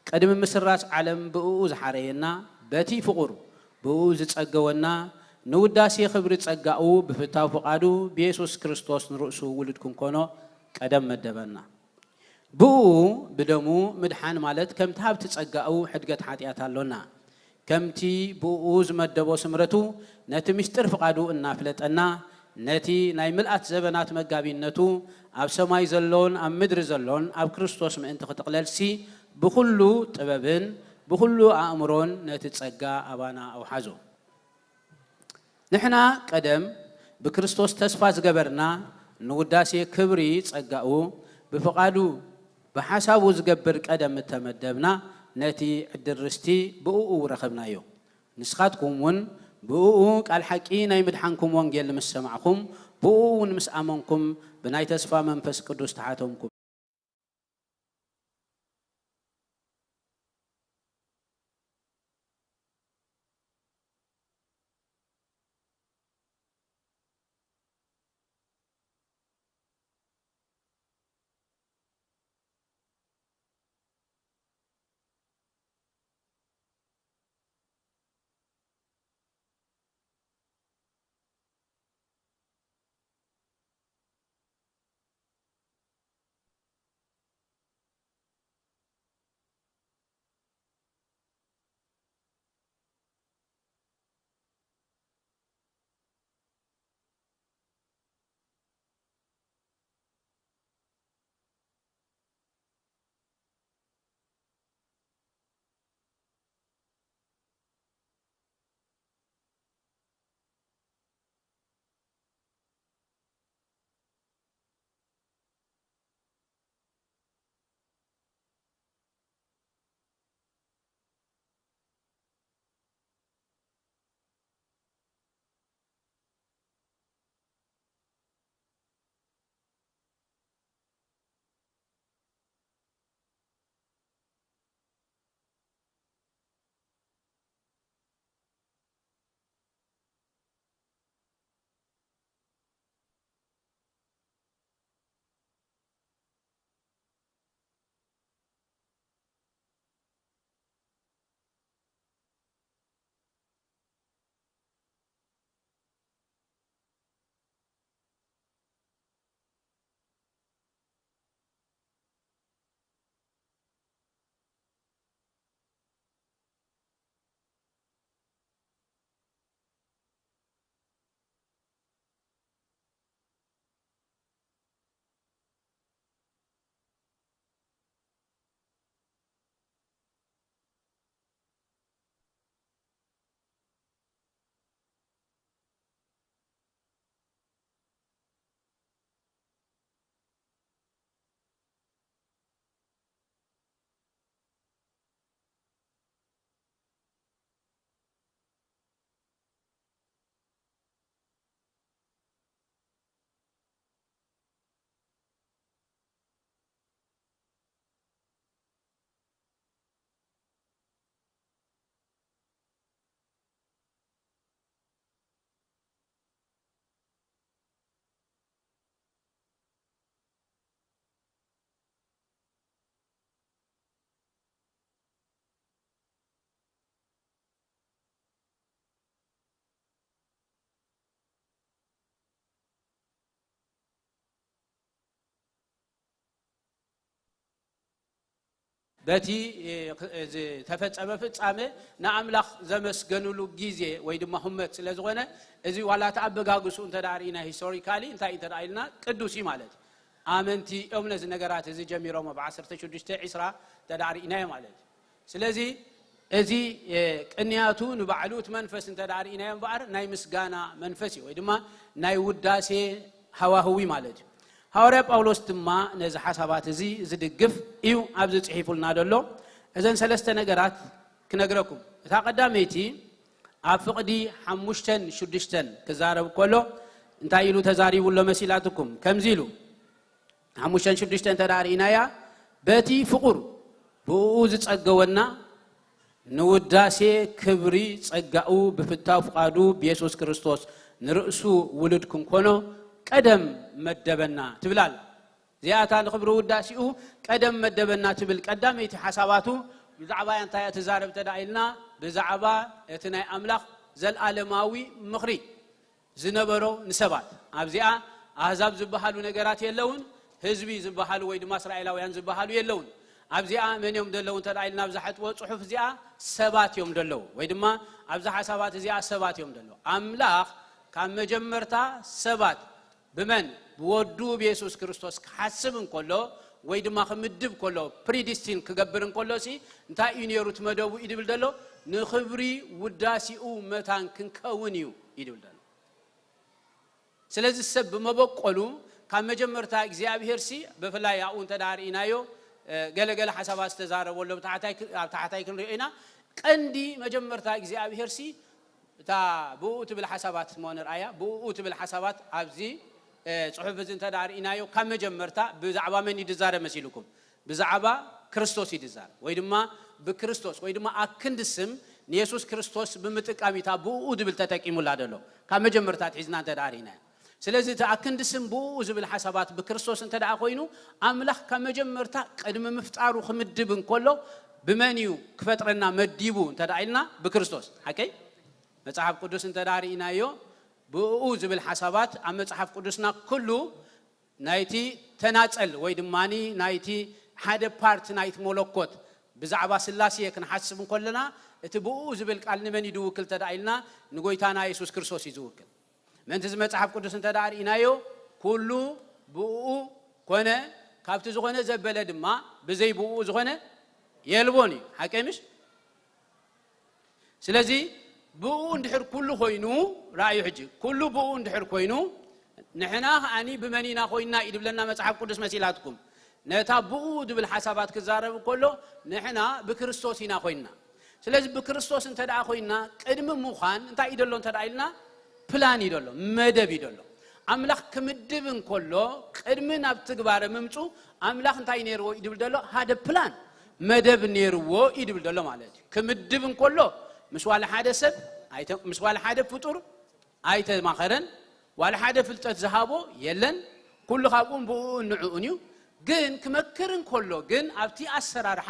ቅድሚ ምስራስ ዓለም ብእኡ ዝሓረየና በቲ ፍቑር ብእኡ ዝጸገወና ንውዳሴ ክብሪ ጸጋኡ ብፍታው ፍቓዱ ብየሱስ ክርስቶስ ንርእሱ ውሉድ ክንኮኖ ቀደም መደበና። ብኡ ብደሙ ምድሓን ማለት ከምቲ ሃብቲ ጸጋኡ ሕድገት ሓጢኣት ኣሎና። ከምቲ ብኡ ዝመደቦ ስምረቱ ነቲ ምስጢር ፍቓዱ እናፍለጠና ነቲ ናይ ምልኣት ዘበናት መጋቢነቱ ኣብ ሰማይ ዘሎን ኣብ ምድሪ ዘሎን ኣብ ክርስቶስ ምእንቲ ክጥቕለልሲ ብኹሉ ጥበብን ብኹሉ ኣእምሮን ነቲ ጸጋ ኣባና ኣውሓዞ። ንሕና ቀደም ብክርስቶስ ተስፋ ዝገበርና ንውዳሴ ክብሪ ጸጋኡ ብፍቓዱ ብሓሳቡ ዝገብር ቀደም እተመደብና ነቲ ዕድል ርስቲ ብእኡ ረኸብናዮ። ንስኻትኩም እውን ብእኡ ቃል ሓቂ ናይ ምድሓንኩም ወንጌል ምስ ሰማዕኹም ብእኡ እውን ምስ ኣመንኩም ብናይ ተስፋ መንፈስ ቅዱስ ተሓተምኩም። በቲ ዝተፈጸመ ፍጻመ ንኣምላኽ ዘመስገኑሉ ግዜ ወይ ድማ ህመት ስለ ዝኾነ፣ እዚ ዋላ እቲ ኣበጋግስኡ እንተ ደኣ ርኢና ሂስቶሪካሊ እንታይ እንተ ደኣ ኢልና ቅዱስ እዩ ማለት እዩ። ኣመንቲ እዮም ነዚ ነገራት እዚ ጀሚሮም ኣብ ዓሰርተ ሽዱሽተ ዒስራ እንተ ደኣ ርኢናዮ ማለት እዩ። ስለዚ እዚ ቅንያቱ ንባዕሉ እቲ መንፈስ እንተ ደኣ ርኢናዮ እምበኣር ናይ ምስጋና መንፈስ እዩ ወይ ድማ ናይ ውዳሴ ሃዋህዊ ማለት እዩ። ሃዋርያ ጳውሎስ ድማ ነዚ ሓሳባት እዚ ዝድግፍ እዩ ኣብዚ ጽሒፉልና ዘሎ። እዘን ሰለስተ ነገራት ክነግረኩም። እታ ቀዳመይቲ ኣብ ፍቕዲ ሓሙሽተን ሽዱሽተን ክዛረብ ከሎ እንታይ ኢሉ ተዛሪቡ ኣሎ መሲላትኩም? ከምዚ ኢሉ ሓሙሽተን ሽዱሽተን እንተ ደኣ ርኢናያ፣ በቲ ፍቑር ብእኡ ዝጸገወና ንውዳሴ ክብሪ ጸጋኡ ብፍታው ፍቓዱ ብየሱስ ክርስቶስ ንርእሱ ውሉድ ክንኮኖ ቀደም መደበና ትብል ኣላ። እዚኣታ ንኽብሪ ውዳሴኡ ቀደም መደበና ትብል ቀዳመይቲ ሓሳባቱ ብዛዕባ እንታይ እያ ትዛረብ እንተ ደኣ ኢልና፣ ብዛዕባ እቲ ናይ ኣምላኽ ዘልኣለማዊ ምኽሪ ዝነበሮ ንሰባት ኣብዚኣ ኣህዛብ ዝበሃሉ ነገራት የለውን፣ ህዝቢ ዝበሃሉ ወይ ድማ እስራኤላውያን ዝበሃሉ የለውን። ኣብዚኣ መን እዮም ዘለዉ እንተ ኢልና ኣብዛ ሕጥቦ ጽሑፍ እዚኣ ሰባት እዮም ዘለዉ ወይ ድማ ኣብዛ ሓሳባት እዚኣ ሰባት እዮም ዘለዉ። ኣምላኽ ካብ መጀመርታ ሰባት ብመን ብወዱ ብየሱስ ክርስቶስ ክሓስብ እንከሎ ወይ ድማ ክምድብ ከሎ ፕሪዲስቲን ክገብር እንከሎ ሲ እንታይ እዩ ነይሩ እቲ መደቡ እዩ ድብል ዘሎ ንኽብሪ ውዳሲኡ መታን ክንከውን እዩ ይድብል ዘሎ። ስለዚ ሰብ ብመበቆሉ ካብ መጀመርታ እግዚኣብሄር ሲ ብፍላይ ኣብኡ እንተ ርኢናዮ ገለገለ ሓሳባት ዝተዛረበሎ ኣብ ታሕታይ ክንሪኦ ኢና። ቀንዲ መጀመርታ እግዚኣብሄር ሲ እታ ብኡ ትብል ሓሳባት ሞ ንርኣያ ብኡ ትብል ሓሳባት ኣብዚ ጽሑፍ እዚ እንተ ርኢናዮ ካብ መጀመርታ ብዛዕባ መን ይድዛረብ መሲልኩም? ብዛዕባ ክርስቶስ ይድዛረብ ወይ ድማ ብክርስቶስ ወይ ድማ ኣክንዲ ስም ንየሱስ ክርስቶስ ብምጥቃም እታ ብኡ ዝብል ተጠቂሙላ ዘሎ ካብ መጀመርታ ትሒዝና እንተ ርኢናዮ። ስለዚ እቲ ኣክንዲ ስም ብኡ ዝብል ሓሳባት ብክርስቶስ እንተ ደኣ ኮይኑ ኣምላኽ ካብ መጀመርታ ቅድሚ ምፍጣሩ ክምድብ እንከሎ ብመን እዩ ክፈጥረና መዲቡ እንተ ደኣ ኢልና ብክርስቶስ ሓቀይ መጽሓፍ ቅዱስ እንተ ደኣ ርኢናዮ ብኡ ዝብል ሓሳባት ኣብ መጽሓፍ ቅዱስና ኩሉ ናይቲ ተናጸል ወይ ድማ ናይቲ ሓደ ፓርት ናይቲ መለኮት ብዛዕባ ስላሴ ክንሓስብ እንከለና እቲ ብኡ ዝብል ቃል ንመን እዩ ዝውክል እንተ ደኣ ኢልና ንጎይታና የሱስ ክርስቶስ እዩ ዝውክል። ምእንቲ እዚ መጽሓፍ ቅዱስ እንተ ደኣ ርኢናዮ ኩሉ ብኡ ኮነ ካብቲ ዝኾነ ዘበለ ድማ ብዘይ ብኡ ዝኾነ የልቦን እዩ። ሓቀይ ምሽ? ስለዚ ብኡ እንድሕር ኩሉ ኮይኑ ራእዩ ሕጂ ኩሉ ብኡ እንድሕር ኮይኑ ንሕና ከኣኒ ብመን ኢና ኮይንና እዩ ድብለና መጽሓፍ ቅዱስ መሲላትኩም ነታ ብኡ ድብል ሓሳባት ክዛረብ ከሎ ንሕና ብክርስቶስ ኢና ኮይንና። ስለዚ ብክርስቶስ እንተ ደኣ ኮይንና ቅድሚ ምዃን እንታይ እዩ ደሎ እንተ ደኣ ኢልና ፕላን እዩ ደሎ መደብ እዩ ደሎ። ኣምላኽ ክምድብ እንከሎ ቅድሚ ናብ ትግባረ ምምፁ ኣምላኽ እንታይ ነይርዎ እዩ ድብል ደሎ ሓደ ፕላን መደብ ነይርዎ እዩ ድብል ደሎ ማለት እዩ። ክምድብ እንከሎ ምስ ዋለ ሓደ ሰብ ኣይተ- ምስ ዋለ ሓደ ፍጡር ኣይተማኸረን። ዋለ ሓደ ፍልጠት ዝሃቦ የለን። ኩሉ ካብኡን ብኡኡን ንዕኡን እዩ። ግን ክመክር እንከሎ ግን ኣብቲ ኣሰራርሓ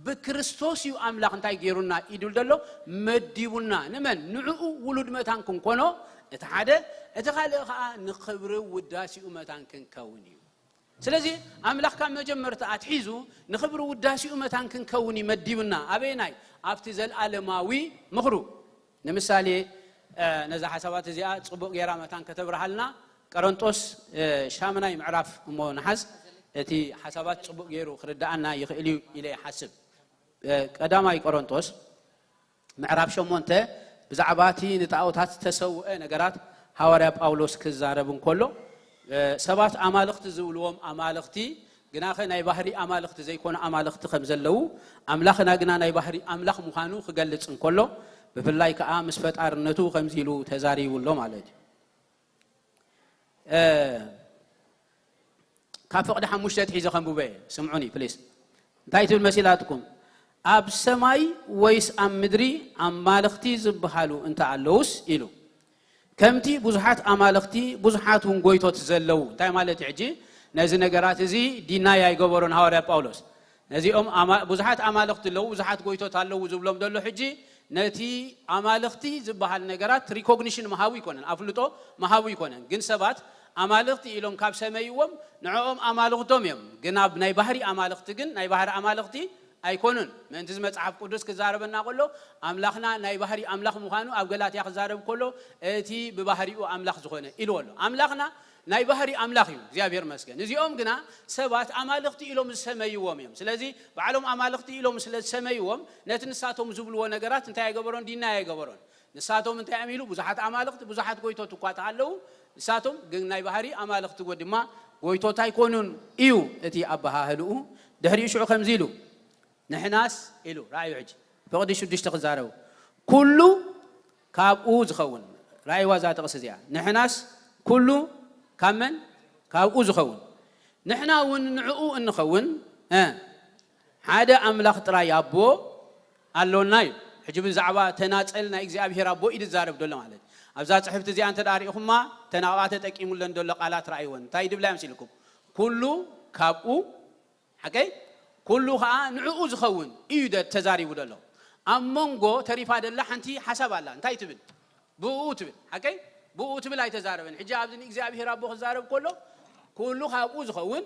ብክርስቶስ እዩ ኣምላኽ እንታይ ገይሩና እዩ ድብል ደሎ መዲቡና። ንመን? ንዕኡ ውሉድ መታን ክንኮኖ እቲ ሓደ፣ እቲ ካልእ ከዓ ንኽብሪ ውዳሲኡ መታን ክንከውን እዩ። ስለዚ ኣምላኽ ካብ መጀመርታ ኣትሒዙ ንኽብሪ ውዳሲኡ መታን ክንከውን እዩ መዲቡና። ኣበየናይ? ኣብቲ ዘልኣለማዊ ምኽሩ። ንምሳሌ ነዛ ሓሳባት እዚኣ ጽቡቕ ጌራ መታን ከተብርሃልና ቀረንጦስ ሻምናይ ምዕራፍ እሞ ንሓዝ እቲ ሓሳባት ጽቡቕ ገይሩ ክርድኣና ይኽእል እዩ ኢለ ይሓስብ። ቀዳማይ ቆሮንቶስ ምዕራፍ ሸሞንተ ብዛዕባ እቲ ንጣዖታት ዝተሰውአ ነገራት ሃዋርያ ጳውሎስ ክዛረብ እንከሎ ሰባት ኣማልኽቲ ዝብልዎም ኣማልኽቲ ግናኸ ናይ ባህሪ ኣማልኽቲ ዘይኮኑ ኣማልኽቲ ከም ዘለዉ ኣምላኽና ግና ናይ ባህሪ ኣምላኽ ምዃኑ ክገልጽ እንከሎ ብፍላይ ከዓ ምስ ፈጣርነቱ ከምዚ ኢሉ ተዛሪቡ ኣሎ ማለት እዩ። ካብ ፍቕዲ ሓሙሽተ ትሒዘ ከንብበ እየ። ስምዑኒ ፕሊስ። እንታይ ትብል መሲላትኩም? ኣብ ሰማይ ወይስ ኣብ ምድሪ ኣማልኽቲ ዝበሃሉ እንተ ኣለዉስ ኢሉ። ከምቲ ብዙሓት ኣማልኽቲ ብዙሓት እውን ጎይቶት ዘለዉ። እንታይ ማለት እዩ? ሕጂ ነዚ ነገራት እዚ ዲናይ ኣይገበሮን ሃዋርያ ጳውሎስ። ነዚኦም ኣማ- ብዙሓት ኣማልኽቲ ኣለዉ፣ ብዙሓት ጎይቶት ኣለዉ ዝብሎም ዘሎ ሕጂ ነቲ ኣማልኽቲ ዝበሃል ነገራት ሪኮግኒሽን መሃቡ ይኮነን፣ ኣፍልጦ መሃቡ ይኮነን። ግን ሰባት ኣማልኽቲ ኢሎም ካብ ሰመይዎም ንዕኦም ኣማልኽቶም እዮም። ግን ኣብ ናይ ባህሪ ኣማልኽቲ ግን ናይ ባህሪ ኣማልኽቲ ኣይኮኑን። ምእንቲ እዚ መጽሓፍ ቅዱስ ክዛረበና ከሎ፣ ኣምላኽና ናይ ባህሪ ኣምላኽ ምዃኑ ኣብ ገላትያ ክዛረብ ከሎ፣ እቲ ብባህሪኡ ኣምላኽ ዝኾነ ኢልዎ ኣሎ። ኣምላኽና ናይ ባህሪ ኣምላኽ እዩ፣ እግዚኣብሔር መስገን። እዚኦም ግና ሰባት ኣማልኽቲ ኢሎም ዝሰመይዎም እዮም። ስለዚ ባዕሎም ኣማልኽቲ ኢሎም ስለ ዝሰመይዎም፣ ነቲ ንሳቶም ዝብልዎ ነገራት እንታይ ኣይገበሮን? ዲና ኣይገበሮን። ንሳቶም እንታይ እዮም ኢሉ? ብዙሓት ኣማልኽቲ፣ ብዙሓት ጎይቶት እኳ ተሃለዉ፣ ንሳቶም ግን ናይ ባህሪ ኣማልኽቲ ወ-፣ ድማ ጎይቶት ኣይኮኑን እዩ እቲ ኣበሃህልኡ። ድሕሪኡ ሽዑ ከምዚ ኢሉ፣ "ንሕናስ" ኢሉ፣ ረኣዩ ሕጂ፣ ፍቕዲ ሽዱሽተ ክዛረቡ፣ "ኩሉ ካብኡ ዝኸውን"፣ ረኣይዋ እዛ ጥቕሲ እዚኣ፣ "ንሕናስ ኩሉ ካብ መን? ካብኡ ዝኸውን፣ ንሕና እውን ንዕኡ እንኸውን፣ እ፣ ሓደ ኣምላኽ ጥራይ ኣቦ ኣሎና" እዩ። ሕጂ ብዛዕባ ተናጸል ናይ እግዚኣብሔር ኣቦ እዩ ዝዛረብ ዘሎ ማለት እዩ። ኣብዛ ጽሕፍቲ እዚኣ እንተ ደኣ ርኢኹማ፣ እተን ኣብኣ ተጠቂሙለን ዘሎ ቃላት ረኣይወን። እንታይ ድብላ እዮም ሲልኩም? "ኩሉ ካብኡ"፣ ሓቀይ? "ኩሉ ኸኣ ንዕኡ ዝኸውን" እዩ ደ-፣ ተዛሪቡ ዘሎ። ኣብ መንጎ ተሪፋ ደላ ሓንቲ ሓሳብ ኣላ። እንታይ ትብል? "ብኡ" ትብል። ሓቀይ? "ብኡ" ትብል ኣይተዛረበን። ሕጂ ኣብዚ ንእግዚኣብሔር ኣቦ ክዛረብ ከሎ፣ "ኩሉ ካብኡ ዝኸውን፣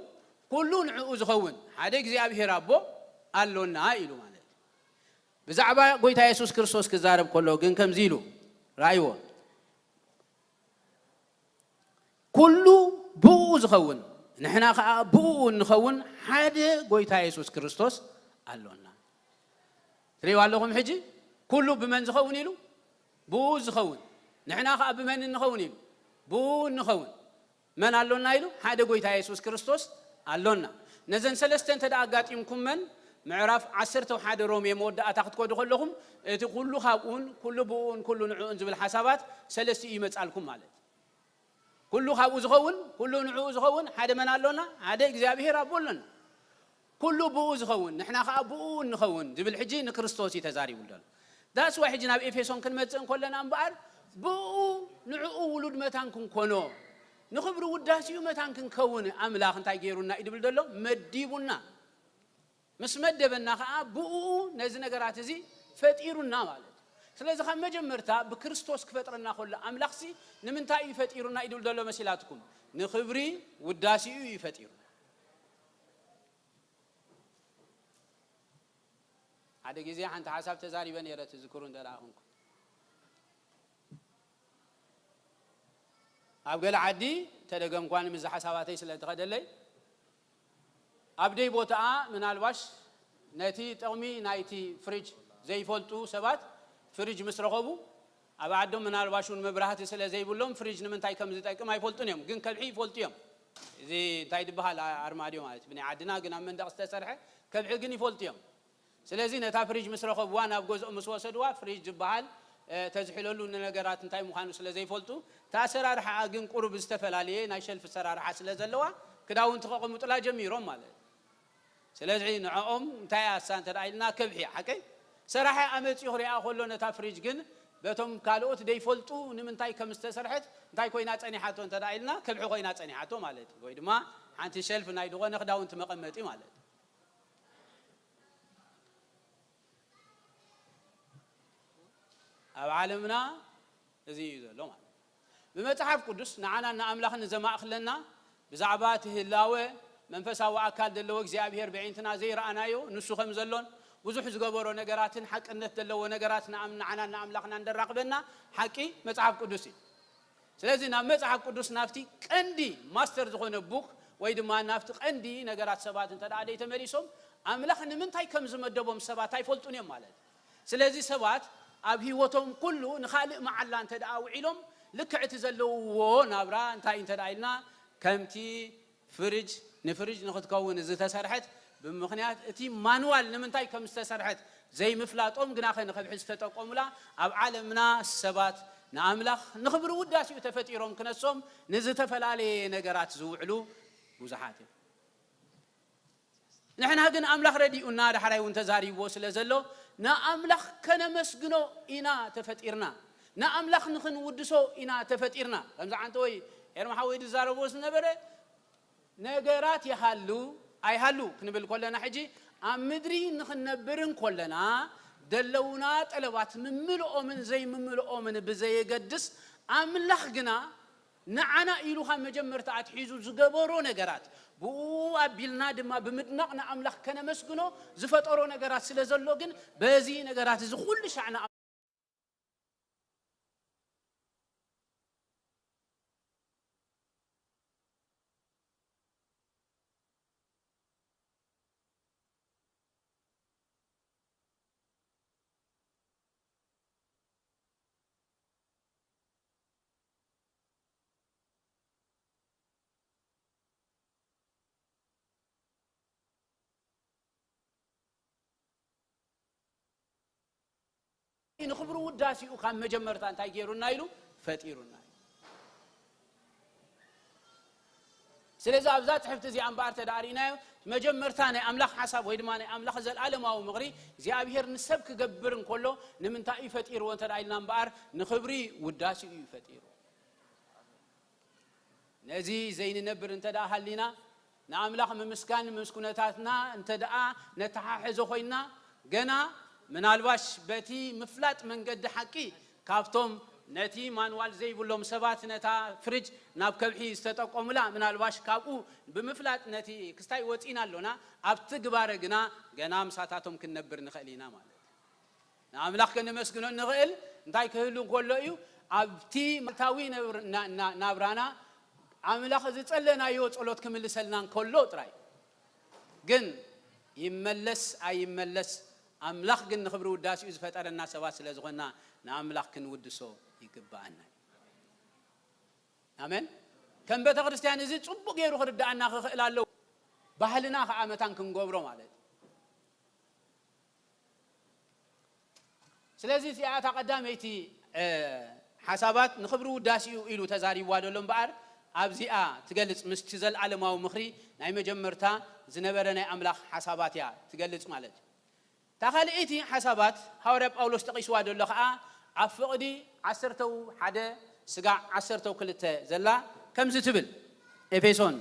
ኩሉ ንዕኡ ዝኸውን ሓደ እግዚኣብሔር ኣቦ ኣሎና" ኢሉ ማለት እዩ። ብዛዕባ ጎይታ የሱስ ክርስቶስ ክዛረብ ከሎ ግን ከምዚ ኢሉ፣ ረኣይዎ። "ኩሉ ብኡ ዝኸውን፣ ንሕና ኸኣ ብኡ እንኸውን ሓደ ጎይታ የሱስ ክርስቶስ ኣሎና።" ትርእይዋ ኣለኹም ሕጂ? "ኩሉ ብመን ዝኸውን?" ኢሉ፣ "ብኡ ዝኸውን። ንሕና ኸኣ ብመን እንኸውን?" ኢሉ፣ "ብኡ እንኸውን። መን ኣሎና?" ኢሉ፣ "ሓደ ጎይታ የሱስ ክርስቶስ ኣሎና።" ነዘን ሰለስተ እንተ ደኣ ኣጋጢምኩመን፣ ምዕራፍ ዓሰርተ ሓደ ሮሜ መወዳእታ ክትከዱ ከለኹም፣ እቲ "ኩሉ ካብኡን፣ ኩሉ ብኡን፣ ኩሉ ንዕኡን" ዝብል ሓሳባት ሰለስቲኡ ይመጻልኩም ማለት። ኩሉ ካብኡ ዝኸውን፣ ኩሉ ንዕኡ ዝኸውን ሓደ መን ኣሎና? ሓደ እግዚኣብሔር ኣቦ ኣሎና። "ኩሉ ብኡ ዝኸውን፣ ንሕና ኸኣ ብኡ እንኸውን" ዝብል ሕጂ ንክርስቶስ እዩ ተዛሪቡ ዘሎ። That's why ሕጂ ናብ ኤፌሶን ክንመጽእ እንከለና እምበኣር፣ ብኡ ንዕኡ ውሉድ መታን ክንኮኖ፣ ንኽብሪ ውዳሴኡ መታን ክንከውን ኣምላኽ እንታይ ገይሩና እዩ ድብል ዘሎ? መዲቡና። ምስ መደበና ኸኣ ብኡ ነዚ ነገራት እዚ ፈጢሩና ማለት እዩ። ስለዚ ካብ መጀመርታ ብክርስቶስ ክፈጥረና ከሎ ኣምላኽሲ ንምንታይ እዩ ፈጢሩና እዩ ድብል ዘሎ መሲላትኩም? ንኽብሪ ውዳሴኡ እዩ ፈጢሩና። ሓደ ግዜ ሓንቲ ሓሳብ ተዛሪበ ነይረ፣ ትዝክሩ እንተ ደኣ ኹንኩም። ኣብ ገለ ዓዲ ተደገምኳን፣ ምስ ሓሳባተይ ስለ እትኸደለይ፣ ኣብ ደይ ቦታኣ ምናልባሽ ነቲ ጥቕሚ ናይቲ ፍሪጅ ዘይፈልጡ ሰባት ፍሪጅ ምስ ረኸቡ፣ ኣብ ዓዶም ምናልባሽ እውን መብራህቲ ስለ ዘይብሎም ፍሪጅ ንምንታይ ከም ዝጠቅም ኣይፈልጡን እዮም፣ ግን ከብሒ ይፈልጡ እዮም። እዚ እንታይ ዝበሃል ኣ-፣ ኣርማድዮ ማለት ብናይ ዓድና ግን ኣብ መንደቕ ዝተሰርሐ ከብሒ ግን ይፈልጡ እዮም። ስለዚ ነታ ፍሪጅ ምስ ረኸብዋ ናብ ገዝኦም ምስ ወሰድዋ ፍሪጅ ዝበሃል፣ እ፣ ተዝሕለሉ ንነገራት እንታይ ምዃኑ ስለ ዘይፈልጡ፣ እቲ ኣሰራርሓኣ ግን ቁሩብ ዝተፈላለየ ናይ ሸልፍ ኣሰራርሓ ስለ ዘለዋ ክዳውንቲ ከቐምጡላ ጀሚሮም ማለት እዩ። ስለዚ ንዕኦም እንታይ እያ እሳ እንተ ደኣ ኢልና ከብሒ እያ፣ ሓቀይ? ሰራሒ ኣመጺኡ ክሪኣ ከሎ ነታ ፍሪጅ ግን በቶም ካልኦት ደይፈልጡ ንምንታይ ከም ዝተሰርሐት እንታይ ኮይና ጸኒሓቶ እንተ ደኣ ኢልና ከብሒ ኮይና ጸኒሓቶ ማለት እዩ። ወይ ድማ ሓንቲ ሸልፍ ናይ ዝኾነ ክዳውንቲ መቐመጢ ማለት እዩ። ኣብ ዓለምና እዚ እዩ ዘሎ ማለት እዩ። ብመጽሓፍ ቅዱስ ንዓናን ንኣምላኽን ዘማእኽለና ብዛዕባ እቲ ህላወ መንፈሳዊ ኣካል ዘለዎ እግዚኣብሔር ብዒንትና ዘይረኣናዮ ንሱ ከም ዘሎን ብዙሕ ዝገበሮ ነገራትን ሓቅነት ዘለዎ ነገራት ንኣም-፣ ንዓናን ንኣምላኽና እንደራኽበና ሓቂ መጽሓፍ ቅዱስ እዩ። ስለዚ ናብ መጽሓፍ ቅዱስ ናብቲ ቀንዲ ማስተር ዝኾነ ቡክ ወይ ድማ ናብቲ ቀንዲ ነገራት ሰባት እንተ ደኣ ደይተመሊሶም ኣምላኽ ንምንታይ ከም ዝመደቦም ሰባት ኣይፈልጡን እዮም ማለት እዩ። ስለዚ ሰባት ኣብ ህይወቶም ኩሉ ንኻልእ መዓላ እንተ ደኣ ውዒሎም ልክዕ እቲ ዘለውዎ ናብራ እንታይ እንተ ደኣ ኢልና ከምቲ ፍሪጅ ንፍሪጅ ንኽትከውን ዝተሰርሐት ብምኽንያት እቲ ማንዋል ንምንታይ ከም ዝተሰርሐት ዘይምፍላጦም ግናኸ ንኸብሒ ዝተጠቀሙላ ኣብ ዓለምና ሰባት ንኣምላኽ ንኽብሪ ውዳሴኡ ተፈጢሮም ክነሶም ንዝተፈላለየ ነገራት ዝውዕሉ ብዙሓት እዮም። ንሕና ግን ኣምላኽ ረዲኡና ዳሕራይ እውን ተዛሪብዎ ስለ ዘሎ ንኣምላኽ ከነመስግኖ ኢና ተፈጢርና። ንኣምላኽ ንኽንውድሶ ኢና ተፈጢርና። ከምዚ ዓንተ ወይ ኤርማ ሓወይ ዝዛረብዎ ዝነበረ ነገራት ይሃሉ ኣይሃሉ ክንብል ከለና ሕጂ ኣብ ምድሪ ንኽንነብር እንከለና ደለውና ጠለባት ምምልኦምን ዘይምምልኦምን ብዘየገድስ ኣምላኽ ግና ንዓና ኢሉ ካብ መጀመርታ ኣትሒዙ ዝገበሮ ነገራት ብኡ ኣቢልና ድማ ብምድናቕ ንኣምላኽ ከነመስግኖ ዝፈጠሮ ነገራት ስለ ዘሎ ግን በዚ ነገራት እዚ ኩሉ ሻዕ ንኣ- ንኽብሩ ውዳሴኡ ካብ መጀመርታ እንታይ ገይሩና ኢሉ ፈጢሩና እዩ። ስለዚ ኣብዛ ትሕፍቲ እዚኣ እምበኣር ተዳእሪእናዮ መጀመርታ ናይ ኣምላኽ ሓሳብ ወይ ድማ ናይ ኣምላኽ ዘለኣለማዊ ምኽሪ እግዚኣብሔር ንሰብ ክገብር እንከሎ ንምንታይ እዩ ፈጢርዎ እንተ ኢልና እምበኣር ንኽብሪ ውዳሴኡ እዩ ፈጢሩ። ነዚ ዘይንነብር እንተ ደኣ ሃሊና ንኣምላኽ ምምስጋን ምስ ኩነታትና እንተ ደኣ ነተሓሕዞ ኮይንና ገና ምናልባሽ በቲ ምፍላጥ መንገዲ ሓቂ ካብቶም ነቲ ማንዋል ዘይብሎም ሰባት ነታ ፍርጅ ናብ ከብሒ ዝተጠቀሙላ ምናልባሽ ካብኡ ብምፍላጥ ነቲ ክስታይ ወፂና ኣሎና ኣብቲ ግባረ ግና ገና ምሳታቶም ክንነብር ንኽእል ኢና ማለት ንኣምላኽ ከነመስግኖ እንኽእል እንታይ ክህሉ እንከሎ እዩ ኣብቲ መታዊ ናብራና ኣምላኽ ዝጸለናዮ ጸሎት ክምልሰልና እንከሎ ጥራይ ግን ይመለስ ኣይመለስ ኣምላኽ ግን ንኽብሪ ውዳሴኡ ዝፈጠረና ሰባት ስለ ዝኾንና ንኣምላኽ ክንውድሶ ይግብኣና ኣሜን ከም ቤተ ክርስቲያን እዚ ጽቡቅ ገይሩ ክርዳኣና ክኽእል ኣለዎ ባህልና ከዓ መታን ክንገብሮ ማለት ስለዚ እዚኣ እታ ቀዳመይቲ ሓሳባት ንኽብሪ ውዳሴኡ ኢሉ ተዛሪብዋ ዘሎ እምበኣር ኣብዚኣ ትገልጽ ምስቲ ዘለዓለማዊ ምኽሪ ናይ መጀመርታ ዝነበረ ናይ ኣምላኽ ሓሳባት እያ ትገልጽ ማለት እዩ እታ ካልኣይቲ ሓሳባት ሃዋርያ ጳውሎስ ጠቒስዋ ዘሎ ከዓ ኣብ ፍቕዲ ዓሰርተው ሓደ ስጋዕ ዓሰርተው ክልተ ዘላ ከምዚ ትብል ኤፌሶን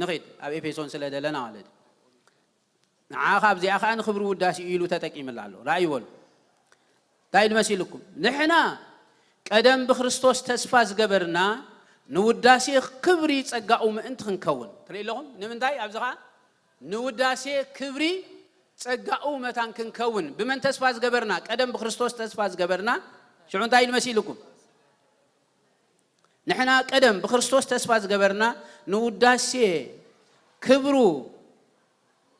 ንኺድ ኣብ ኤፌሶን ስለ ዘለና ማለት እዩ ንዓ ካብዚኣ ከዓ ንኽብሪ ውዳሴ ኢሉ ተጠቂምላ ኣሎ ራእይ በሉ እንታይ ኢሉ መሲልኩም ንሕና ቀደም ብክርስቶስ ተስፋ ዝገበርና ንውዳሴ ክብሪ ጸጋኡ ምእንቲ ክንከውን ትርኢ ኣለኹም ንምንታይ ኣብዚ ከዓ ንውዳሴ ክብሪ ጸጋኡ መታን ክንከውን ብመን ተስፋ ዝገበርና ቀደም ብክርስቶስ ተስፋ ዝገበርና ሽዑ እንታይ ኢሉ መሲልኩም ንሕና ቀደም ብክርስቶስ ተስፋ ዝገበርና ንውዳሴ ክብሩ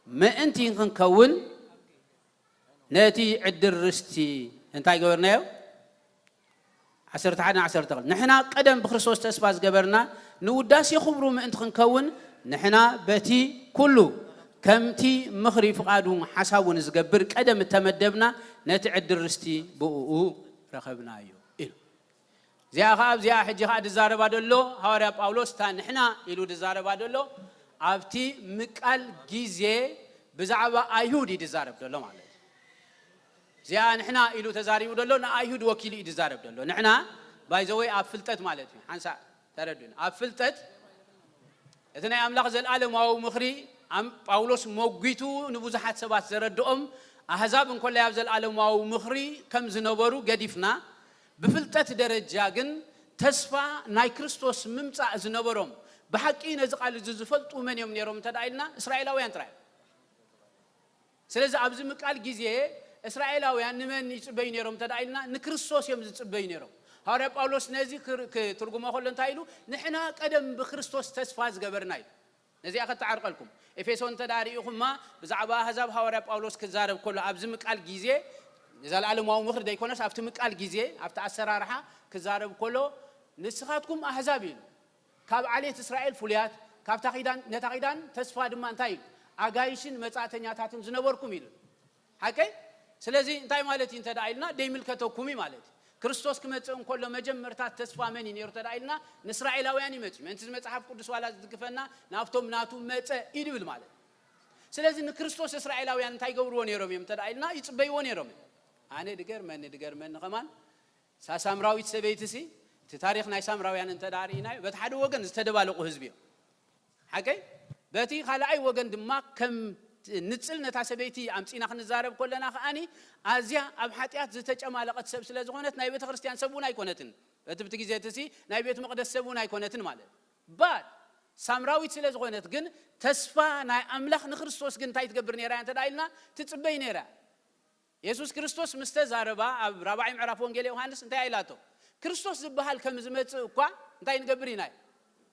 ምእንቲ ክንከውን ነቲ ዕድል ርስቲ እንታይ ገበርናዮ? ዓሰርተ ሓደ ዓሰርተ ክልተ ንሕና ቀደም ብክርስቶስ ተስፋ ዝገበርና ንውዳሴ ክብሩ ምእንቲ ክንከውን ንሕና በቲ ኩሉ ከምቲ ምኽሪ ፍቓዱን ሓሳቡን ዝገብር ቀደም እተመደብና ነቲ ዕድል ርስቲ ብእኡ ረኸብናዮ ኢሉ። እዚኣ ኸዓ ኣብዚኣ ሕጂ ኸዓ ድዛረባ ደሎ ሃዋርያ ጳውሎስ እታ ንሕና ኢሉ ድዛረባ ደሎ ኣብቲ ምቃል ግዜ ብዛዕባ ኣይሁድ እዩ ድዛረብ ደሎ ማለት እዩ። እዚኣ ንሕና ኢሉ ተዛሪቡ ደሎ ንኣይሁድ ወኪሉ እዩ ድዛረብ ደሎ። ንሕና ባይዘወይ ኣብ ፍልጠት ማለት እዩ ሓንሳእ ተረዱን ኣብ ፍልጠት እቲ ናይ ኣምላኽ ዘለዓለማዊ ምኽሪ ጳውሎስ መጒቱ ንብዙሓት ሰባት ዘረድኦም ኣህዛብ እንኮላይ ኣብ ዘለዓለማዊ ምኽሪ ከም ዝነበሩ ገዲፍና ብፍልጠት ደረጃ ግን ተስፋ ናይ ክርስቶስ ምምፃእ ዝነበሮም ብሓቂ ነዚ ቃል እዚ ዝፈልጡ መን እዮም ነይሮም እንተ ኢልና እስራኤላውያን ጥራይ ስለዚ ኣብዚ ምቃል ግዜ እስራኤላውያን ንመን ይጽበዩ ነይሮም እንተ ኢልና ንክርስቶስ እዮም ዝጽበዩ ነይሮም። ሃዋርያ ጳውሎስ ነዚ ክትርጉሞ ከሎ እንታይ ኢሉ ንሕና ቀደም ብክርስቶስ ተስፋ ዝገበርና እዩ። ነዚኣ ከተዓርቀልኩም ኤፌሶን እንተ ርኢኹማ ብዛዕባ ኣህዛብ ሃዋርያ ጳውሎስ ክዛረብ ከሎ ኣብዚ ምቃል ግዜ ዘለኣለማዊ ምኽሪ ዘይኮነስ ኣብቲ ምቃል ግዜ ኣብቲ ኣሰራርሓ ክዛረብ ከሎ ንስኻትኩም ኣህዛብ ኢሉ ካብ ዓሌት እስራኤል ፍሉያት ካብታ ኪዳን ነታ ኪዳን ተስፋ ድማ እንታይ ኢሉ ኣጋይሽን መጻእተኛታትን ዝነበርኩም ኢሉ ሓቀይ ስለዚ እንታይ ማለት እዩ እንተ ኢልና ደይምልከተኩም እዩ ማለት እዩ ክርስቶስ ክመጽእ እንከሎ መጀመርታ ተስፋ መን እዩ ነይሩ እንተ ኢልና ንእስራኤላውያን ይመጽእ ምእንቲ መጽሓፍ ቅዱስ ዋላ ዝድግፈና ናብቶም ናቱ መጸ እዩ ድብል ማለት ስለዚ ንክርስቶስ እስራኤላውያን እንታይ ገብርዎ ነይሮም እዮም እንተ ኢልና ይጽበይዎ ነይሮም እዮም ኣነ ድገርመኒ ድገርመኒ ከማን ሳሳምራዊት ሰበይቲ ሲ እቲ ታሪኽ ናይ ሳምራውያን እንተ ርኢናዮ በቲ ሓደ ወገን ዝተደባለቑ ህዝቢ እዮም ሓቀይ በቲ ካልኣይ ወገን ድማ ከም ንጽል ነታ ሰበይቲ ኣምጺና ክንዛረብ ከለና ከኣኒ ኣዝያ ኣብ ሓጢኣት ዝተጨማለቐት ሰብ ስለ ዝኾነት ናይ ቤተ ክርስቲያን ሰብ እውን ኣይኮነትን በቲ ብቲ ግዜ እቲ ናይ ቤት መቕደስ ሰብ እውን ኣይኮነትን ማለት but ሳምራዊት ስለ ዝኾነት ግን፣ ተስፋ ናይ ኣምላኽ ንክርስቶስ ግን እንታይ ትገብር ነይራ እያ እንተ ደኣ ኢልና፣ ትጽበይ ነይራ። የሱስ ክርስቶስ ምስ ተዛረባ፣ ኣብ ራብዓይ ምዕራፍ ወንጌል ዮሃንስ እንታይ ኢላቶ? ክርስቶስ ዝበሃል ከም ዝመጽእ እኳ እንታይ ንገብር ኢና?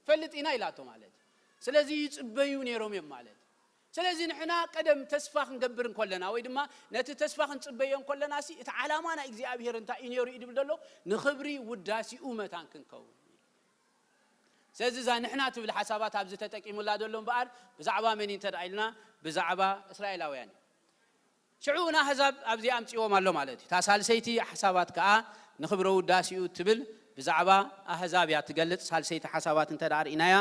ፈልጥ ኢና ኢላቶ ማለት እዩ። ስለዚ ይጽበዩ ነይሮም እዮም ማለት እዩ። ስለዚ ንሕና ቀደም ተስፋ ክንገብር እንከለና ወይ ድማ ነቲ ተስፋ ክንጽበዮ እንከለና ሲ እቲ ዓላማ ናይ እግዚኣብሔር እንታይ እዩ ነይሩ እዩ ድብል ዘሎ? ንኽብሪ ውዳሲኡ መታን ክንከውን። ስለዚ እዛ ንሕና ትብል ሓሳባት ኣብዚ ተጠቂሙላ ዘሎ እምበኣር ብዛዕባ መን እዩ እንተ ደኣ ኢልና ብዛዕባ እስራኤላውያን እዩ። ሽዑ ንኣህዛብ ኣብዚ ኣምጺዎም ኣሎ ማለት እዩ። እታ ሳልሰይቲ ሓሳባት ከኣ ንኽብረ ውዳሲኡ ትብል ብዛዕባ ኣህዛብ እያ ትገልጽ። ሳልሰይቲ ሓሳባት እንተ ደኣ ርኢናያ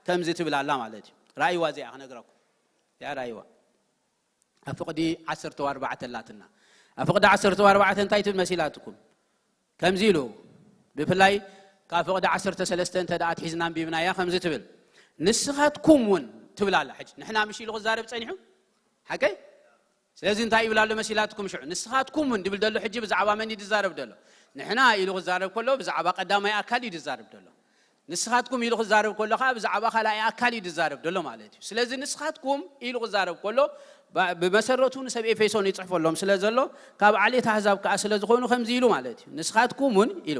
ከምዚ ትብል ኣላ ማለት እዩ። ራእይዋ እዚኣ ክነግረኩም። እዚኣ ራእይዋ። ኣብ ፍቕዲ ዓሰርተ ኣርባዕተ ኣላትና። ኣብ ፍቕዲ ዓሰርተ ኣርባዕተ እንታይ ትብል መሲላትኩም? ከምዚ ኢሉ፣ ብፍላይ ካብ ፍቕዲ ዓሰርተ ሰለስተ እንተ ደኣ ኣትሒዝና ኣንቢብናያ ከምዚ ትብል፣ "ንስኻትኩም እውን" ትብል ኣላ። ሕጂ ንሕና ምሽ ኢሉ ክዛረብ ጸኒሑ? ሓቀይ? ስለዚ እንታይ ይብል ኣሎ መሲላትኩም ሽዑ? "ንስኻትኩም እውን" ድብል ዘሎ ሕጂ ብዛዕባ መን እዩ ዝዛረብ ዘሎ? ንሕና ኢሉ ክዛረብ ከሎ ብዛዕባ ቀዳማይ ኣካል እዩ ዝዛረብ ዘሎ። "ንስኻትኩም" ኢሉ ክዛረብ ከሎ ኸዓ ብዛዕባ ካልኣይ ኣካል እዩ ዝዛረብ ዘሎ ማለት እዩ። ስለዚ "ንስኻትኩም" ኢሉ ክዛረብ ከሎ ባ-፣ ብመሰረቱ ንሰብ ኤፌሶን ይጽሕፈሎም ስለ ዘሎ ካብ ዓሌት ኣህዛብ ከኣ ስለ ዝኾኑ ከምዚ ኢሉ ማለት እዩ። "ንስኻትኩም እውን" ኢሉ።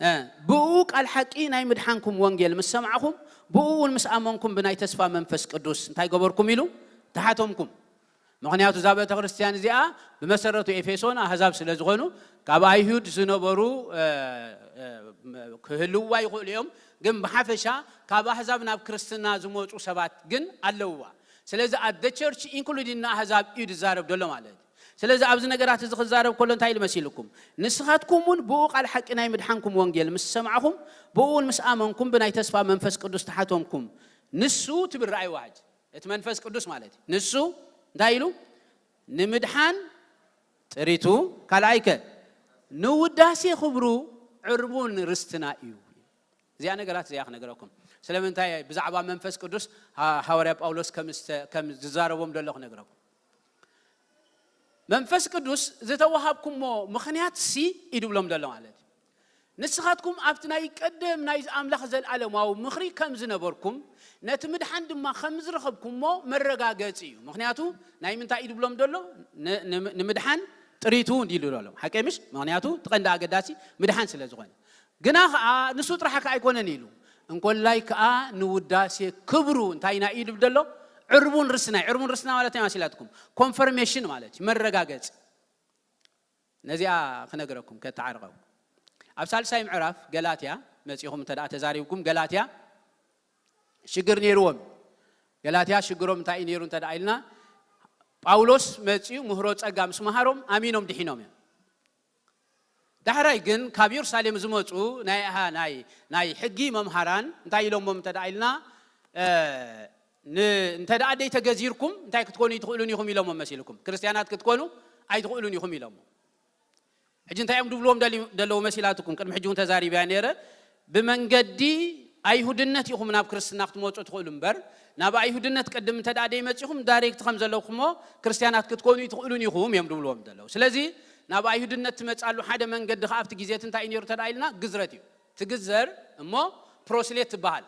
እ፣ "ብኡ ቃል ሓቂ ናይ ምድሓንኩም ወንጌል ምስ ሰማዕኹም፣ ብኡ እውን ምስ ኣመንኩም ብናይ ተስፋ መንፈስ ቅዱስ" እንታይ ገበርኩም ኢሉ? "ተሓተምኩም።" ምኽንያቱ እዛ ቤተ ክርስቲያን እዚኣ ብመሰረቱ ኤፌሶን ኣህዛብ ስለ ዝኾኑ ካብ ኣይሁድ ዝነበሩ፣ እ፣ እ፣ ክህልውዋ ይኽእሉ እዮም፣ ግን ብሓፈሻ ካብ ኣህዛብ ናብ ክርስትና ዝመጹ ሰባት ግን ኣለውዋ። ስለዚ ኣደ ቸርች ኢንክሉዲን ንኣህዛብ እዩ ዝዛረብ ዘሎ ማለት እዩ። ስለዚ ኣብዚ ነገራት እዚ ክዛረብ ከሎ እንታይ ኢሉ መሲልኩም? "ንስኻትኩም እውን ብኡ ቃል ሓቂ ናይ ምድሓንኩም ወንጌል ምስ ሰማዕኹም፣ ብኡ እውን ምስ ኣመንኩም ብናይ ተስፋ መንፈስ ቅዱስ ተሓተምኩም።" ንሱ ትብል ረኣይዋ ሕጂ። እቲ መንፈስ ቅዱስ ማለት እዩ። ንሱ እንታይ ኢሉ? ንምድሓን ጥሪቱ፣ ካልኣይ ከ? ንውዳሴ ክብሩ ዕርቡን ርስትና እዩ። እዚኣ ነገራት እዚኣ ክነግረኩም። ስለምንታይ ብዛዕባ መንፈስ ቅዱስ ሃ-፣ ሃዋርያ ጳውሎስ ከም ዝተ-፣ ከም ዝዛረቦም ዘሎ ክነግረኩም። መንፈስ ቅዱስ ዝተዋሃብኩሞ ምኽንያት ሲ እዩ ድብሎም ዘሎ ማለት እዩ። ንስኻትኩም ኣብቲ ናይ ቀደም ናይዚ ኣምላኽ ዘልኣለማዊ ምኽሪ ከም ዝነበርኩም፣ ነቲ ምድሓን ድማ ከም ዝረኸብኩሞ መረጋገጺ እዩ። ምኽንያቱ ናይ ምንታይ እዩ ድብሎም ዘሎ? ን-፣ ን-፣ ንምድሓን ጥሪቱ እንዲሉ ኣሎ። ሓቀይ ምሽ? ምኽንያቱ እቲ ቀንዲ ኣገዳሲ ምድሓን ስለ ዝኾነ። ግና ኸዓ ንሱ ጥራሕ ከ ኣይኮነን ኢሉ። እንኮላይ ከኣ ንውዳሴ ክብሩ እንታይ ኢና እዩ ድብል ዘሎ? ዕርቡን ርስናይ። ዕርቡን ርስና ማለት እንታይ መሲላትኩም? ኮንፈርሜሽን ማለት እዩ፣ መረጋገጺ። ነዚኣ ክነግረኩም፣ ከተዓርቐኩም። ኣብ ሳልሳይ ምዕራፍ ገላትያ መጺኹም እንተ ደኣ ተዛሪብኩም፣ ገላትያ ሽግር ነይርዎም። ገላትያ ሽግሮም እንታይ እዩ ነይሩ እንተ ደኣ ኢልና፣ ጳውሎስ መጺኡ ምህሮ ጸጋ ምስ መሃሮም ኣሚኖም ድሒኖም እዮም። ዳሕራይ ግን ካብ የሩሳሌም ዝመጹ ናይ፣ ኣሃ፣ ናይ፣ ናይ ሕጊ መምሃራን እንታይ ኢሎሞም እንተ ደኣ ኢልና፣ እ፣ ን-፣ እንተ ደኣ ደይተገዚርኩም እንታይ ክትኮኑ ኣይትኽእሉን ኢኹም ኢሎሞም መሲልኩም። ክርስትያናት ክትኮኑ ኣይትኽእሉን ኢኹም ኢሎሞም። ሕጂ እንታይ እዮም ድብልዎም ደልዩ-፣ ደለዉ መሲላትኩም? ቅድሚ ሕጂ እውን ተዛሪበያ ነይረ። ብመንገዲ ኣይሁድነት ኢኹም ናብ ክርስትና ክትመጹ ትኽእሉ እምበር፣ ናብ ኣይሁድነት ቅድም እንተ ደኣ ደይመጺኹም ዳይሬክት ከም ዘለኹሞ ክርስትያናት ክትኮኑ ኣይትኽእሉን ኢኹም እዮም ድብልዎም ደለዉ። ስለዚ ናብ ኣይሁድነት ትመጻሉ ሓደ መንገዲ ኸኣ ኣብቲ ግዜ እቲ እንታይ እዩ ነይሩ እንተ ደኣ ኢልና ግዝረት እዩ። ትግዘር እሞ ፕሮስሌት ትበሃል።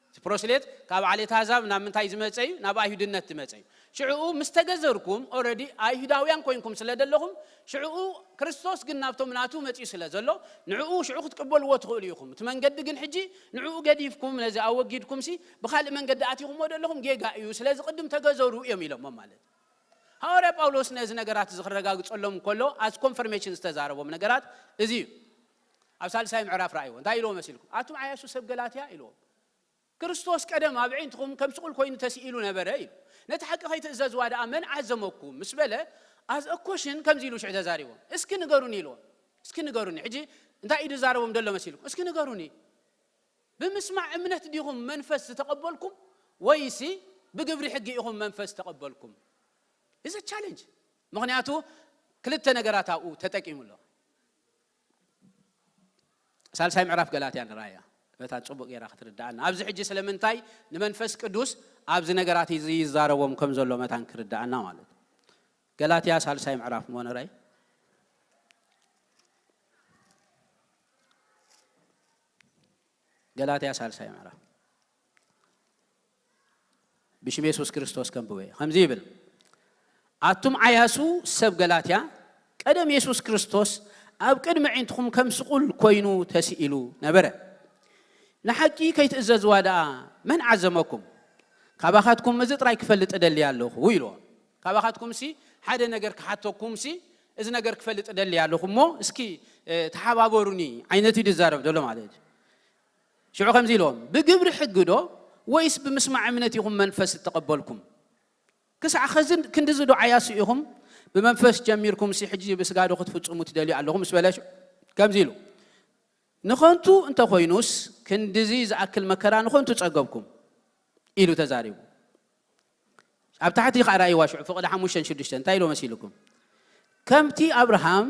እቲ ፕሮስሌት ካብ ዓሌት ኣህዛብ ናብ ምንታይ ዝመጸ እዩ? ናብ ኣይሁድነት ዝመጸ እዩ። ሽዕኡ ምስ ተገዘርኩም ኦረዲ ኣይሁዳውያን ኮይንኩም ስለ ዘለኹም፣ ሽዕኡ ክርስቶስ ግን ናብቶም ናቱ መጺኡ ስለ ዘሎ፣ ንዕኡ ሽዑ ክትቅበልዎ ትኽእሉ ኢኹም። እቲ መንገዲ ግን ሕጂ ንዕኡ ገዲፍኩም፣ ነዚ ኣወጊድኩም ሲ ብኻልእ መንገዲ ኣቲኹምዎ ዘለኹም ጌጋ እዩ። ስለዚ ቅድም ተገዘሩ እዮም ኢሎሞም ማለት እዩ። ሃዋርያ ጳውሎስ ነዚ ነገራት እዚ ክረጋግጸሎም እንከሎ፣ ኣዝ ኮንፈርሜሽን ዝተዛረቦም ነገራት እዚ እዩ። ኣብ ሳልሳይ ምዕራፍ ረኣይዎ። እንታይ ኢልዎ መሲልኩም? ኣቱም ዓያሹ ሰብ ገላትያ ኢልዎም። ክርስቶስ ቀደም ኣብ ኣዒንትኹም ከም ስቑል ኮይኑ ተስኢሉ ነበረ ኢሉ። ነቲ ሓቂ ከይትእዘዝዋ ደኣ መን ዓዘመኩም? ምስ በለ፣ ኣዝ አ ኮሽን ከምዚ ኢሉ ሽዑ ተዛሪቦም። እስኪ ንገሩኒ ኢልዎም። እስኪ ንገሩኒ። ሕጂ እንታይ እዩ ዝዛረቦም ዘሎ መሲልኩም? እስኪ ንገሩኒ። ብምስማዕ እምነት ዲኹም መንፈስ ዝተቐበልኩም ወይሲ ብግብሪ ሕጊ ኢኹም መንፈስ ዝተቐበልኩም? እዚ ቻሌንጅ። ምኽንያቱ ክልተ ነገራት ኣብኡ ተጠቂሙ ኣሎ። ሳልሳይ ምዕራፍ ገላትያ ንራእያ። መታን ጽቡቕ ጌራ ክትርድኣና። ኣብዚ ሕጂ ስለምንታይ ንመንፈስ ቅዱስ ኣብዚ ነገራት እዚ ይዛረቦም ከም ዘሎ መታን ክርድኣና ማለት እዩ። ገላትያ ሳልሳይ ምዕራፍ እሞ ንራይ። ገላትያ ሳልሳይ ምዕራፍ። ብሽም የሱስ ክርስቶስ ከንብበ ከምዚ ይብል ኣቱም ዓያሱ ሰብ ገላትያ ቀደም የሱስ ክርስቶስ ኣብ ቅድሚ ዒንትኹም ከም ስቑል ኮይኑ ተስኢሉ ነበረ። ንሓቂ ከይትእዘዝዋ ደኣ መን ዓዘመኩም? ካባኻትኩም እዚ ጥራይ ክፈልጥ እደሊ ኣለኹ ኢልዎ። ካባኻትኩምሲ ሓደ ነገር ክሓተኩምሲ እዚ ነገር ክፈልጥ እደሊ ኣለኹ እሞ እስኪ ተሓባበሩኒ ዓይነት እዩ ዝዛረብ ዘሎ ማለት እዩ። ሽዑ ከምዚ ኢልዎም፣ ብግብሪ ሕጊ ዶ ወይስ ብምስማዕ እምነት ኢኹም መንፈስ እተቐበልኩም? ክሳዕ ኸዚ ክንድዚ ዶ ዓያሱ ኢኹም? ብመንፈስ ጀሚርኩም ሲ ሕጂ ብስጋ ዶ ክትፍጽሙ ትደልዩ ኣለኹም? ምስ በለ ከምዚ ኢሉ፣ ንኸንቱ እንተኾይኑስ ክንድዚ ዝኣክል መከራ ንኸንቱ ጸገብኩም ኢሉ ተዛሪቡ። ኣብ ታሕቲ ከዓ ራእይዋ ሽዑ ፍቕዲ ሓሙሽተን ሽዱሽተን እንታይ ኢሎ መሲልኩም? ከምቲ ኣብርሃም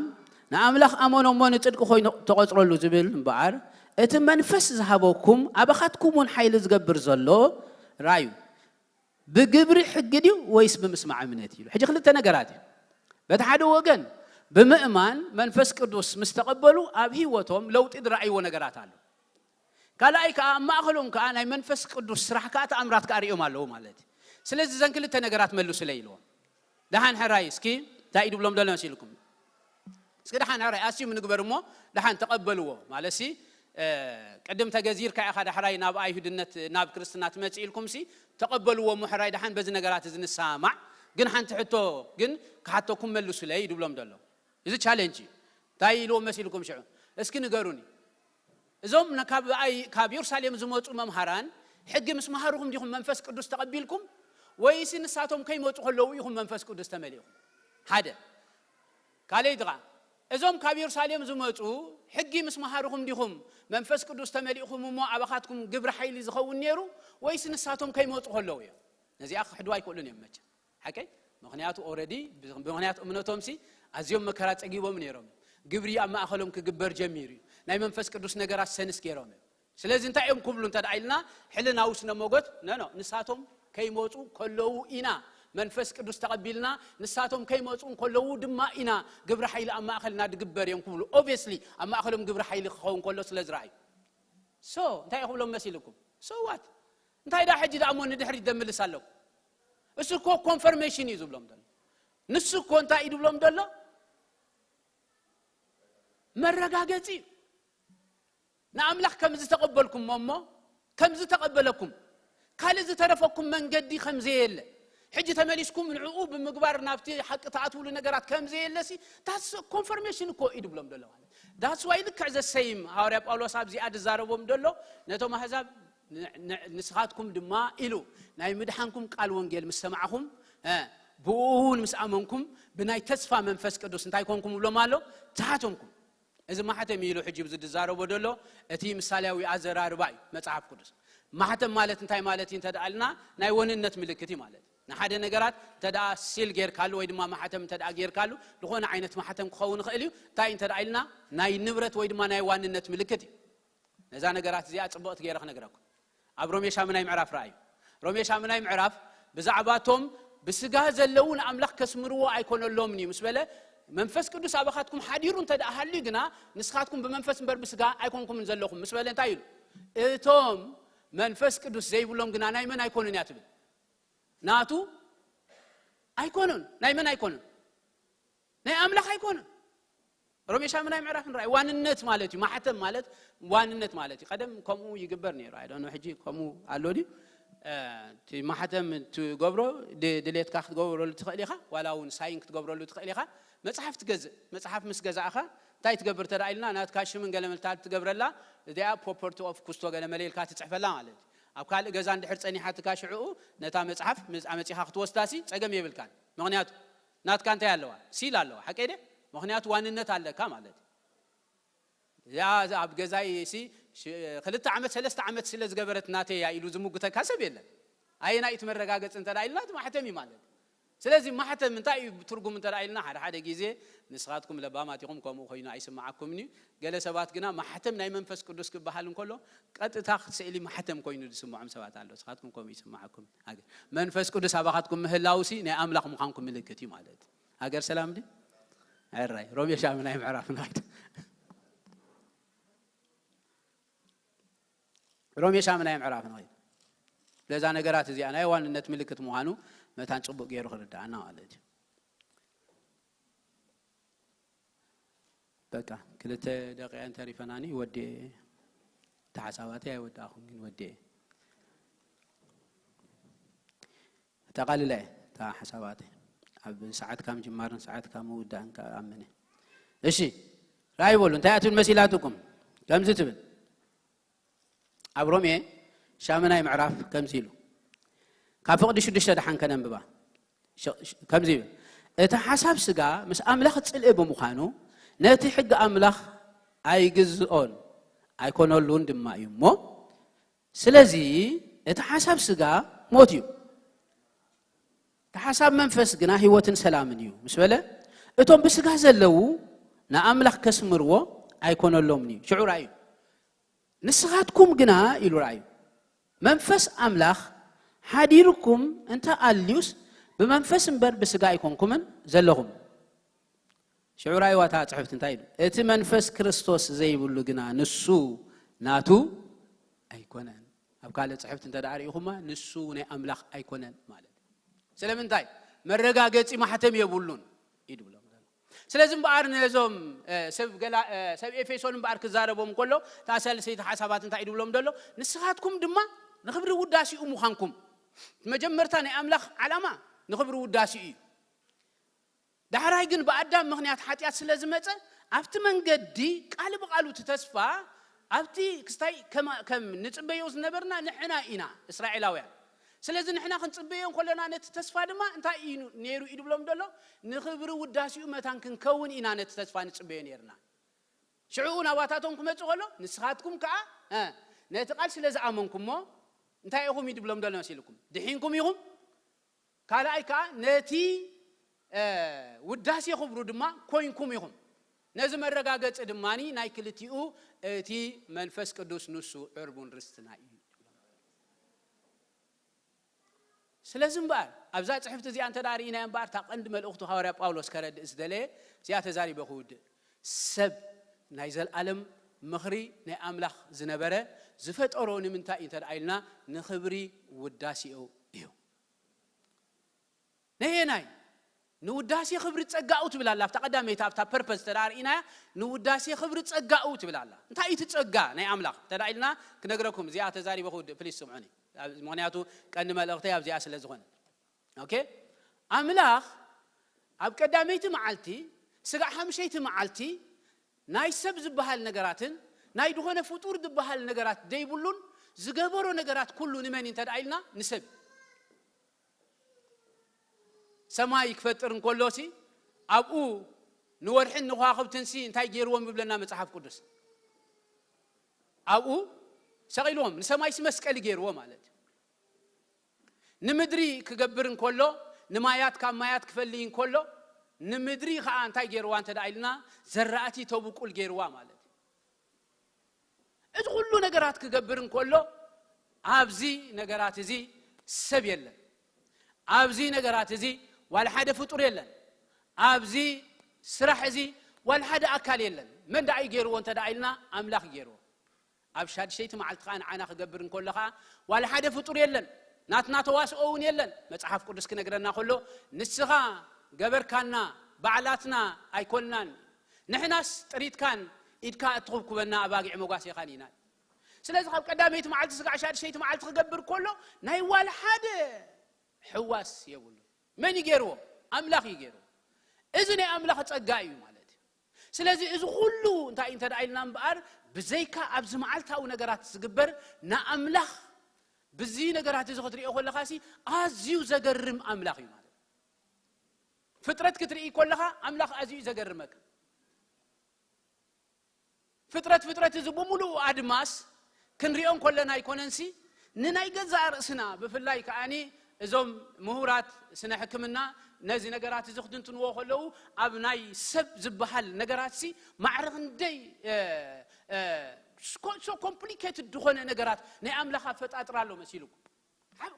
ንኣምላኽ ኣመኖ እሞ ንጽድቂ ኮይኑ ተቖጽረሉ ዝብል እምበኣር እቲ መንፈስ ዝሃበኩም ኣባኻትኩም እውን ሓይሊ ዝገብር ዘሎ ራእዩ ብግብሪ ሕጊ ድዩ ወይስ ብምስማዕ እምነት እዩ? ሕጂ ክልተ ነገራት እዩ። በቲ ሓደ ወገን ብምእማን መንፈስ ቅዱስ ምስ ተቐበሉ ኣብ ህይወቶም ለውጢ ዝረኣይዎ ነገራት ኣሎ። ካልኣይ ከዓ ኣብ ማእኸሎም ከዓ ናይ መንፈስ ቅዱስ ስራሕ ከዓ ተኣምራት ከዓ ሪኦም ኣለዉ ማለት እዩ። ስለዚ እዘን ክልተ ነገራት መልሱለይ ኢልዎም። ደሓን ሕራይ እስኪ እንታይ እዩ ድብሎም ዘሎ መሲልኩም? እስኪ ደሓን ሕራይ ኣስዩም ንግበር እሞ ደሓን ተቐበልዎ ማለት ሲ ቅድም ተገዚርካ ኢኻ ዳሕራይ ናብ ኣይሁድነት ናብ ክርስትና ትመጽእ ኢልኩም ሲ ተቐበልዎ እሞ ሕራይ ደሓን በዚ ነገራት እዚ ንሰማማዕ። ግን ሓንቲ ሕቶ ግን ክሓተኩም መልሱለይ ድብሎም ዘሎ። እዚ ቻሌንጅ እዩ። እንታይ ኢልዎም መሲልኩም ሽዑ? እስኪ ንገሩኒ። እዞም ካብ የሩሳሌም ዝመፁ መምሃራን ሕጊ ምስ መሃርኹም ዲኹም መንፈስ ቅዱስ ተቐቢልኩም ወይሲ ንሳቶም ከይመፁ ከለዉ ኢኹም መንፈስ ቅዱስ ተመሊእኹም? ሓደ ካልይ ድኻ እዞም ካብ የሩሳሌም ዝመፁ ሕጊ ምስ መሃርኹም ዲኹም መንፈስ ቅዱስ ተመሊእኹም እሞ ኣባኻትኩም ግብሪ ሓይሊ ዝኸውን ነይሩ ወይሲ ንሳቶም ከይመፁ ከለዉ እዮም? ነዚኣ ክሕድዋ ኣይክእሉን እዮም መቸ ሓቀይ ምክንያቱ ኦረዲ ብምክንያት እምነቶም ሲ ኣዝዮም መከራ ጸጊቦም ነይሮም ግብሪ ኣብ ማእኸሎም ክግበር ጀሚሩ እዩ ናይ መንፈስ ቅዱስ ነገራት ሰንስ ገይሮም እዮም ስለዚ እንታይ እዮም ክብሉ እንተ ኢልና ሕልና ውስነ ሞጎት ነኖ ንሳቶም ከይመፁ ከለዉ ኢና መንፈስ ቅዱስ ተቐቢልና ንሳቶም ከይመፁ ከለዉ ድማ ኢና ግብሪ ሓይሊ ኣብ ማእኸልና ድግበር እዮም ክብሉ obviously ኣብ ማእኸሎም ግብሪ ሓይሊ ክኸውን ከሎ ስለ ዝረኣዩ so እንታይ ክብሎም መሲልኩም so what እንታይ ዳ ሕጂ ዳ እሞ ንድሕሪት ደምልስ ኣለኩ እሱ እኮ ኮንፈርሜሽን እዩ ዝብሎም ዘሎ ንሱ እኮ እንታይ እዩ ዝብሎም ዘሎ መረጋገፂ እዩ ንኣምላኽ ከም ዝተቐበልኩሞ እሞ ከም ዝተቐበለኩም ካልእ ዝተረፈኩም መንገዲ ከም ዘየለ ሕጂ ተመሊስኩም ንዕኡ ብምግባር ናብቲ ሓቂ ተኣትውሉ ነገራት ከም ዘየለሲ that's confirmation እኮ እዩ ድብሎም ዘሎ ማለት that's why ልክዕ ዘሰይም ሃዋርያ ጳውሎስ ኣብዚኣ ዝዛረቦም ዘሎ ነቶም ኣህዛብ ንስኻትኩም ድማ ኢሉ ናይ ምድሓንኩም ቃል ወንጌል ምስ ሰማዕኹም ብኡ እውን ምስ ኣመንኩም ብናይ ተስፋ መንፈስ ቅዱስ እንታይ ኮንኩም ብሎም ኣሎ ተሓተምኩም እዚ ማሕተም ኢሉ ሕጂ ብዚ ዝዛረቦ ዘሎ እቲ ምሳሌያዊ ኣዘራርባ እዩ መጽሓፍ ቅዱስ ማሕተም ማለት እንታይ ማለት እዩ እንተደኣልና ናይ ወንነት ምልክት እዩ ማለት ንሓደ ነገራት እንተ ሲል ጌርካሉ ወይ ድማ ማሕተም እንተ ጌርካሉ ዝኾነ ዓይነት ማሕተም ክኸውን ይኽእል እዩ እንታይ እንተ ኢልና ናይ ንብረት ወይ ድማ ናይ ዋንነት ምልክት እዩ ነዛ ነገራት እዚኣ ጽብቕቲ ገይረ ክነግረኩም ኣብ ሮሜ ሻምናይ ምዕራፍ ረኣዩ ሮሜ ሻምናይ ምዕራፍ ብዛዕባቶም ብስጋ ዘለዉ ንኣምላኽ ከስምርዎ ኣይኮነሎምን እዩ ምስ በለ መንፈስ ቅዱስ ኣባኻትኩም ሓዲሩ እንተ ደኣ ሃልዩ ግና ንስኻትኩም ብመንፈስ እምበር ብስጋ ኣይኮንኩምን ዘለኹም ምስ በለ እንታይ ኢሉ እቶም መንፈስ ቅዱስ ዘይብሎም ግና ናይ መን ኣይኮኑን እያ ትብል ናቱ ኣይኮኑን ናይ መን ኣይኮኑን ናይ ኣምላኽ ኣይኮኑን ሮሜ ሻምናይ ምዕራፍ ንርኣይ ዋንነት ማለት እዩ ማሕተም ማለት ዋንነት ማለት እዩ ቀደም ከምኡ ይግበር ነይሩ ኣይ ዶኖ ሕጂ ከምኡ ኣሎ ድዩ እቲ ማሕተም ትገብሮ ድሌትካ ክትገብረሉ ትኽእል ኢኻ ዋላ እውን ሳይን ክትገብረሉ ትኽእል ኢኻ መፅሓፍ ትገዝእ መፅሓፍ ምስ ገዛእኻ እንታይ ትገብር ተዳ ኢልና ናትካ ሽምን ገለመልታ ትገብረላ እዚኣ ፕሮፐርቲ ኦፍ ኩስቶ ገለመለ ኢልካ ትፅሕፈላ ማለት እዩ ኣብ ካልእ ገዛ እንድሕር ፀኒሓትካ ሽዕኡ ነታ መፅሓፍ መፂኻ ክትወስዳሲ ፀገም የብልካን ምክንያቱ ናትካ እንታይ ኣለዋ ሲል ኣለዋ ሓቀይ ደ ምክንያቱ ዋንነት ኣለካ ማለት እዩ እዚኣ ኣብ ገዛይ ሲ ክልተ ዓመት ሰለስተ ዓመት ስለ ዝገበረት ናተይ እያ ኢሉ ዝምጉተካ ሰብ የለን ኣየናይ እቲ መረጋገፂ እንተ ኢልና እቲ ማሕተም እዩ ማለት ስለዚ ማሕተም እንታይ እዩ ትርጉም እንተ ኢልና ሓደ ሓደ ግዜ ንስኻትኩም ለባማት ኢኹም ከምኡ ኮይኑ ኣይስማዓኩምን እዩ ገለ ሰባት ግና ማሕተም ናይ መንፈስ ቅዱስ ክበሃል እንከሎ ቀጥታ ስእሊ ማሕተም ኮይኑ ዝስምዖም ሰባት ኣሎ ንስኻትኩም ከምኡ ይስማዓኩም ሃገር መንፈስ ቅዱስ ኣባኻትኩም ምህላውሲ ናይ ኣምላኽ ምዃንኩም ምልክት እዩ ማለት ሃገር ሰላም ዲ ዕራይ ሮሜ ሻምናይ ምዕራፍ ንኸይድ ሮሜ ሻምናይ ምዕራፍ ንኸይድ ስለዛ ነገራት እዚኣ ናይ ዋንነት ምልክት ምዃኑ መታን ጽቡቕ ገይሩ ክርድኣና ማለት እዩ። በቃ ክልተ ደቂቐን ተሪፈናኒ። ወዲ ተሓሳባተይ ኣይወዳእኹን ግን ወዲ ጠቓልለ እታ ሓሳባተይ ኣብ ሰዓት ካብ ጅማርን ሰዓት ካብ ምውዳእን ኣምነ። እሺ፣ ራይ በሉ። እንታይ ኣትብል መሲላትኩም? ከምዚ ትብል ኣብ ሮሜ ሻመናይ ምዕራፍ ከምዚ ኢሉ፣ ካብ ፍቕዲ ሽዱሽተ ደሓን ከነንብባ። ሸ- ሸ- ከምዚ ይብል፣ እቲ ሓሳብ ስጋ ምስ ኣምላኽ ጽልኢ ብምዃኑ ነቲ ሕጊ ኣምላኽ ኣይግዝኦን ኣይኮነሉን ድማ እዩ እሞ፣ ስለዚ እቲ ሓሳብ ስጋ ሞት እዩ፣ እቲ ሓሳብ መንፈስ ግና ህይወትን ሰላምን እዩ ምስ በለ፣ እቶም ብስጋ ዘለዉ ንኣምላኽ ከስምርዎ ኣይኮነሎምን እዩ። ሽዑ ራእዩ፣ ንስኻትኩም ግና ኢሉ ራእዩ፣ መንፈስ ኣምላኽ ሓዲርኩም እንተ ኣልዩስ ብመንፈስ እምበር ብስጋ ኣይኮንኩምን ዘለኹም። ሽዑ ራእይዋ እታ ጽሕፍቲ እንታይ ኢሉ? እቲ መንፈስ ክርስቶስ ዘይብሉ ግና ንሱ ናቱ ኣይኮነን። ኣብ ካልእ ጽሕፍቲ እንተ ደኣ ርኢኹማ ንሱ ናይ ኣምላኽ ኣይኮነን ማለት እዩ። ስለምንታይ? መረጋገጺ ማሕተም የብሉን እዩ ድብሎም ዘሎ። ስለዚ እምበኣር ነዞም እ፣ ሰብ ገላ እ፣ ሰብ ኤፌሶን እምበኣር ክዛረቦም ከሎ እታ ሳልሰይቲ ሓሳባት እንታይ እዩ ድብሎም ዘሎ? ንስኻትኩም ድማ ንኽብሪ ውዳሴኡ ምዃንኩም። መጀመርታ ናይ ኣምላኽ ዓላማ ንኽብሪ ውዳሴኡ እዩ። ዳሕራይ ግን ብኣዳም ምኽንያት ሓጢኣት ስለ ዝመጸ ኣብቲ መንገዲ ቃል ብቓሉ እቲ ተስፋ ኣብቲ ክስታይ ከማ- ከም ንጽበዮ ዝነበርና ንሕና ኢና እስራኤላውያን። ስለዚ ንሕና ክንጽበዮ እንከለና ነቲ ተስፋ ድማ እንታይ እዩ ነይሩ እዩ ድብሎም ዘሎ? ንኽብሪ ውዳሴኡ መታን ክንከውን ኢና ነቲ ተስፋ ንጽበዮ ነይርና። ሽዕኡ ናባታቶም ክመጽእ ከሎ ንስኻትኩም ከኣ እ፣ ነቲ ቃል ስለ ዝኣመንኩሞ እንታይ ኢኹም እዩ ድብሎም ዘሎ መሲልኩም? ድሒንኩም ኢኹም። ካልኣይ ከኣ ነቲ እ፣ ውዳሴ ክብሩ ድማ ኮይንኩም ኢኹም። ነዚ መረጋገጺ ድማ ናይ ክልቲኡ እቲ መንፈስ ቅዱስ ንሱ ዕርቡን ርስትና እዩ። ስለዚ እምበኣር ኣብዛ ጽሕፍቲ እዚኣ እንተ ደኣ ርኢናዮ እምበኣር እታ ቀንዲ መልእኽቱ ሃዋርያ ጳውሎስ ከረድእ ዝደለየ እዚኣ ተዛሪበ ክውድእ፣ ሰብ ናይ ዘለኣለም ምኽሪ ናይ ኣምላኽ ዝነበረ ዝፈጠሮ ንምንታይ እዩ እንተ ደኣ ኢልና ንኽብሪ ውዳሴኡ እዩ። ነየናይ ንውዳሴ ክብሪ ጸጋኡ ትብል ኣላ። ኣብታ ቀዳመይቲ ኣብታ ፐርፐስ ተዳርኢናያ ንውዳሴ ክብሪ ጸጋኡ ትብል ኣላ። እንታይ እዩ እቲ ጸጋ ናይ ኣምላኽ ተዳ ኢልና ክነግረኩም እዚኣ ተዛሪበ ክውድእ ፕሊስ ስምዑኒ። ኣብ- ምኽንያቱ ቀንዲ መልእኽተይ ኣብዚኣ ስለ ዝኾነ። ኦኬ፣ ኣምላኽ ኣብ ቀዳመይቲ መዓልቲ ስጋዕ ሓምሸይቲ መዓልቲ ናይ ሰብ ዝበሃል ነገራትን ናይ ዝኾነ ፍጡር ዝበሃል ነገራት ደይብሉን ዝገበሮ ነገራት ኩሉ ንመን እዩ እንተ ደኣ ኢልና ንሰብ። ሰማይ ክፈጥር እንከሎ ሲ ኣብኡ ንወርሕን ንከዋኽብትን ሲ እንታይ ገይርዎም ይብለና መጽሓፍ ቅዱስ? ኣብኡ ሰቒልዎም፣ ንሰማይ ሲ መስቀሊ ገይርዎ ማለት እዩ። ንምድሪ ክገብር እንከሎ፣ ንማያት ካብ ማያት ክፈልይ እንከሎ፣ ንምድሪ ኸኣ እንታይ ገይርዋ እንተ ደኣ ኢልና ዘራእቲ ተብቁል ገይርዋ ማለት እዩ። እዚ ኩሉ ነገራት ክገብር እንከሎ ኣብዚ ነገራት እዚ ሰብ የለን። ኣብዚ ነገራት እዚ ዋላ ሓደ ፍጡር የለን። ኣብዚ ስራሕ እዚ ዋላ ሓደ ኣካል የለን። መን ደኣ እዩ ገይርዎ እንተ ደኣ ኢልና ኣምላኽ እዩ ገይርዎ። ኣብ ሻድሸይቲ መዓልቲ ኸዓ ንዓና ክገብር እንከሎ ኸዓ ዋላ ሓደ ፍጡር የለን። ናትና ተዋስኦ እውን የለን። መጽሓፍ ቅዱስ ክነግረና ከሎ ንስኻ ገበርካና ባዕላትና ኣይኮንናን። ንሕናስ ጥሪትካን ኢድካ እትኹብኩበና ኣባጊዕ መጓሴኻን ኢና። ስለዚ ካብ ቀዳመይቲ መዓልቲ ስጋዕ ሻድሸይቲ መዓልቲ ክገብር ከሎ ናይ ዋላ ሓደ ሕዋስ የብሉ። መን እዩ ገይርዎ? ኣምላኽ እዩ ገይርዎ። እዚ ናይ ኣምላኽ ጸጋ እዩ ማለት እዩ። ስለዚ እዚ ኩሉ እንታይ እንተ ደኣ ኢልና እምበኣር ብዘይካ ኣብዚ መዓልታዊ ነገራት ዝግበር ንኣምላኽ ብዚ ነገራት እዚ ክትሪኦ ከለኻሲ ኣዝዩ ዘገርም ኣምላኽ እዩ ማለት እዩ። ፍጥረት ክትርኢ ከለኻ ኣምላኽ ኣዝዩ እዩ ዘገርመካ። ፍጥረት ፍጥረት እዚ ብምሉኡ ኣድማስ ክንሪኦ እንከለና ኣይኮነንሲ ንናይ ገዛእ ርእስና ብፍላይ ከኣኒ እዞም ምሁራት ስነ ሕክምና ነዚ ነገራት እዚ ክትንትንዎ ከለዉ ኣብ ናይ ሰብ ዝበሃል ነገራት ሲ ማዕረ ክንደይ so complicated ዝኾነ ነገራት ናይ ኣምላኽ ኣፈጣጥራ ኣሎ መሲልኩም።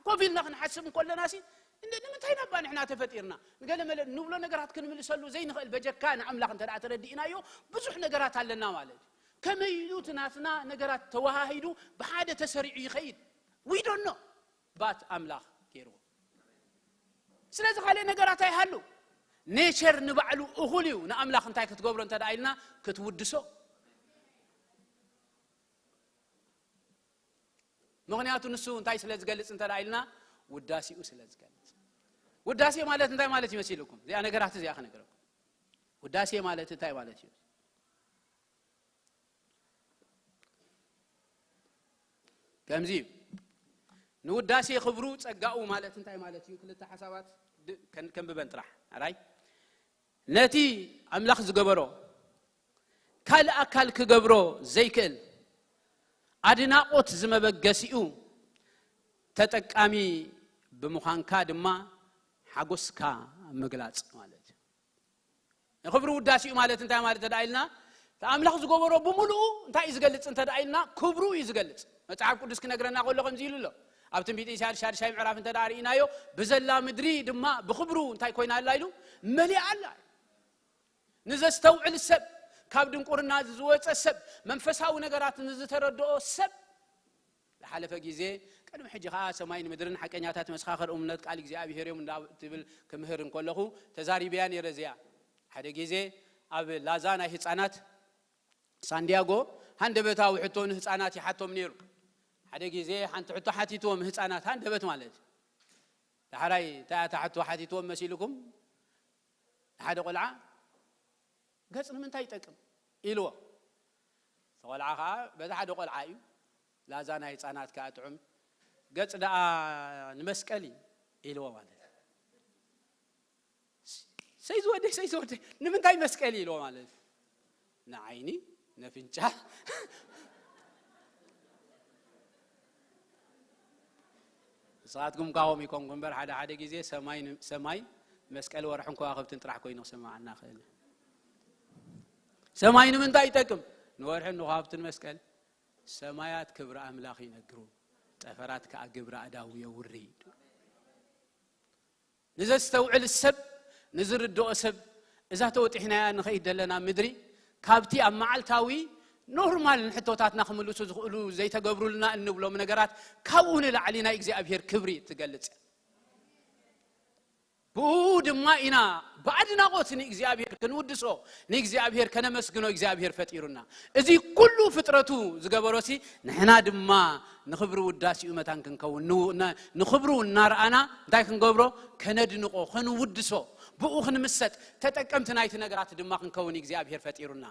ኮፍ ኢልና ክንሓስብ እንከለና ሲ እንደ ንምንታይ ናባ ንሕና ተፈጢርና ንገለ መለ ንብሎ ነገራት ክንምልሰሉ ዘይንኽእል በጀካ ንኣምላኽ እንተ ደኣ ተረዲእናዮ ብዙሕ ነገራት ኣለና ማለት እዩ። ከመይ ኢሉ እቲ ናትና ነገራት ተወሃሂዱ ብሓደ ተሰሪዑ ይኸይድ? We don't know። ባት ኣምላኽ ገይርዎ። ስለዚ ካልእ ነገራት ኣይሃሉ። ኔቸር ንባዕሉ እኹል እዩ። ንኣምላኽ እንታይ ክትገብሮ እንተ ደኣ ኢልና፣ ክትውድሶ። ምኽንያቱ ንሱ እንታይ ስለ ዝገልጽ እንተ ደኣ ኢልና፣ ውዳሴኡ ስለ ዝገልጽ። ውዳሴ ማለት እንታይ ማለት ይመስልኩም? እዚኣ ነገራት እዚኣ ክነግረኩም። ውዳሴ ማለት እንታይ ማለት እዩ? ከምዚ እዩ። ንውዳሴ ክብሩ ጸጋኡ ማለት እንታይ ማለት እዩ? ክልተ ሓሳባት ድ-፣ ከን-፣ ከንብበን ጥራሕ። ኣራይ፣ ነቲ ኣምላኽ ዝገበሮ ካልእ ኣካል ክገብሮ ዘይክእል ኣድናቖት ዝመበገሲኡ፣ ተጠቃሚ ብምዃንካ ድማ ሓጎስካ ምግላጽ ማለት እዩ። ንክብሪ ውዳሴኡ ማለት እንታይ ማለት እንተ ደኣ ኢልና፣ እቲ ኣምላኽ ዝገበሮ ብምሉኡ እንታይ እዩ ዝገልጽ እንተ ደኣ ኢልና፣ ክብሩ እዩ ዝገልጽ። መጽሓፍ ቅዱስ ክነግረና ከሎ ከምዚ ኢሉ ኣሎ። ኣብ ትንቢት ኢሳይያስ ሻድሻይ ምዕራፍ እንተ ደኣ ርኢናዮ፣ ብዘላ ምድሪ ድማ ብክብሩ እንታይ ኮይና ኣላ ኢሉ፣ መሊኣ ኣላ። ንዘስተውዕል ሰብ፣ ካብ ድንቁርና ዝወጸ ሰብ፣ መንፈሳዊ ነገራት ንዝተረድኦ ሰብ፣ ዝሓለፈ ግዜ፣ ቅድሚ ሕጂ ኸኣ ሰማይን ምድርን ሓቀኛታት መሰኻኽር እሙነት ቃል እግዚኣብሔር እዮም እንዳ ትብል ክምህር እንከለኹ ተዛሪበያ ነይረ እዚኣ። ሓደ ግዜ ኣብ ላዛ ናይ ህጻናት ሳንዲያጎ ሃንደበታዊ ሕቶ ንህጻናት ይሓቶም ነይሩ። ሓደ ግዜ ሓንቲ ሕቶ ሓቲትዎም ህጻናት፣ ሃንደበት ማለት እዩ። ዳሕራይ እንታይ እያ እታ ሕቶ ሓቲትዎም መሲልኩም? ንሓደ ቆልዓ፣ "ገጽ ንምንታይ ይጠቅም?" ኢልዎ። እቲ ቆልዓ ኸዓ በቲ ሓደ ቆልዓ እዩ፣ ላዛ ናይ ህጻናት ከኣ ጥዑም፣ "ገጽ ደኣ ንመስቀል እዩ" ኢልዎ ማለት እዩ። "ሰይ ዝወደይ፣ ሰይ ዝወደይ፣ ንምንታይ መስቀል?" ኢልዎ ማለት እዩ። ንዓይኒ፣ ነፍንጫ። ንስኻትኩም ካብኦም ይኮንኩም እምበር፣ ሓደ ሓደ ግዜ ሰማይ ን-፣ ሰማይ መስቀል ወርሕን ከዋኽብትን ጥራሕ ኮይኑ ክስምዓና ይኽእል። ሰማይ ንምንታይ ይጠቅም? ንወርሕን ንከዋኽብትን መስቀል። ሰማያት ክብሪ ኣምላኽ ይነግሩ፣ ጠፈራት ከኣ ግብሪ ኣእዳዉ የውሪ። ንዘስተውዕል ሰብ፣ ንዝርድኦ ሰብ፣ እዛ ተወጢሕናያ ንኸይድ ዘለና ምድሪ፣ ካብቲ ኣብ መዓልታዊ ኖርማል ንሕቶታትና ክምልሱ ዝኽእሉ ዘይተገብሩልና እንብሎም ነገራት፣ ካብኡ ንላዕሊ ናይ እግዚኣብሔር ክብሪ ትገልጽ እያ። ብኡ ድማ ኢና ብኣድናቖት ንእግዚኣብሔር ክንውድሶ፣ ንእግዚኣብሔር ከነመስግኖ እግዚኣብሔር ፈጢሩና። እዚ ኩሉ ፍጥረቱ ዝገበሮሲ፣ ንሕና ድማ ንኽብሪ ውዳሴኡ መታን ክንከውን፣ ን-፣ ን-፣ ንኽብሩ እናረኣና እንታይ ክንገብሮ? ከነድንቖ፣ ክንውድሶ፣ ብኡ ክንምሰጥ፣ ተጠቀምቲ ናይቲ ነገራት ድማ ክንከውን እግዚኣብሔር ፈጢሩና።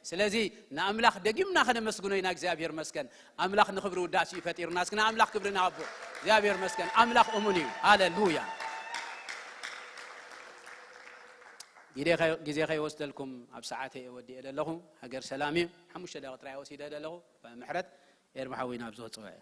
ስለዚ ንኣምላኽ ደጊምና ከነመስግኖ ኢና። እግዚኣብሔር መስገን። ኣምላኽ ንኽብሪ ውዳሴኡ ፈጢሩና። እስኪ ንኣምላኽ ክብሪ ንሃቦ። እግዚኣብሔር መስገን። ኣምላኽ እሙን እዩ። ሃሌሉያ። ግዜ ከይ-፣ ግዜ ከይወስደልኩም ኣብ ሰዓተይ እየ ወዲኤ ዘለኹ። ሃገር ሰላም እዩ። ሓሙሽተ ደቂቕ ጥራይ ወሲደ ዘለኹ። ምሕረት ኤርሚ ሓዊና ኣብዚ ክጽውዕ እየ።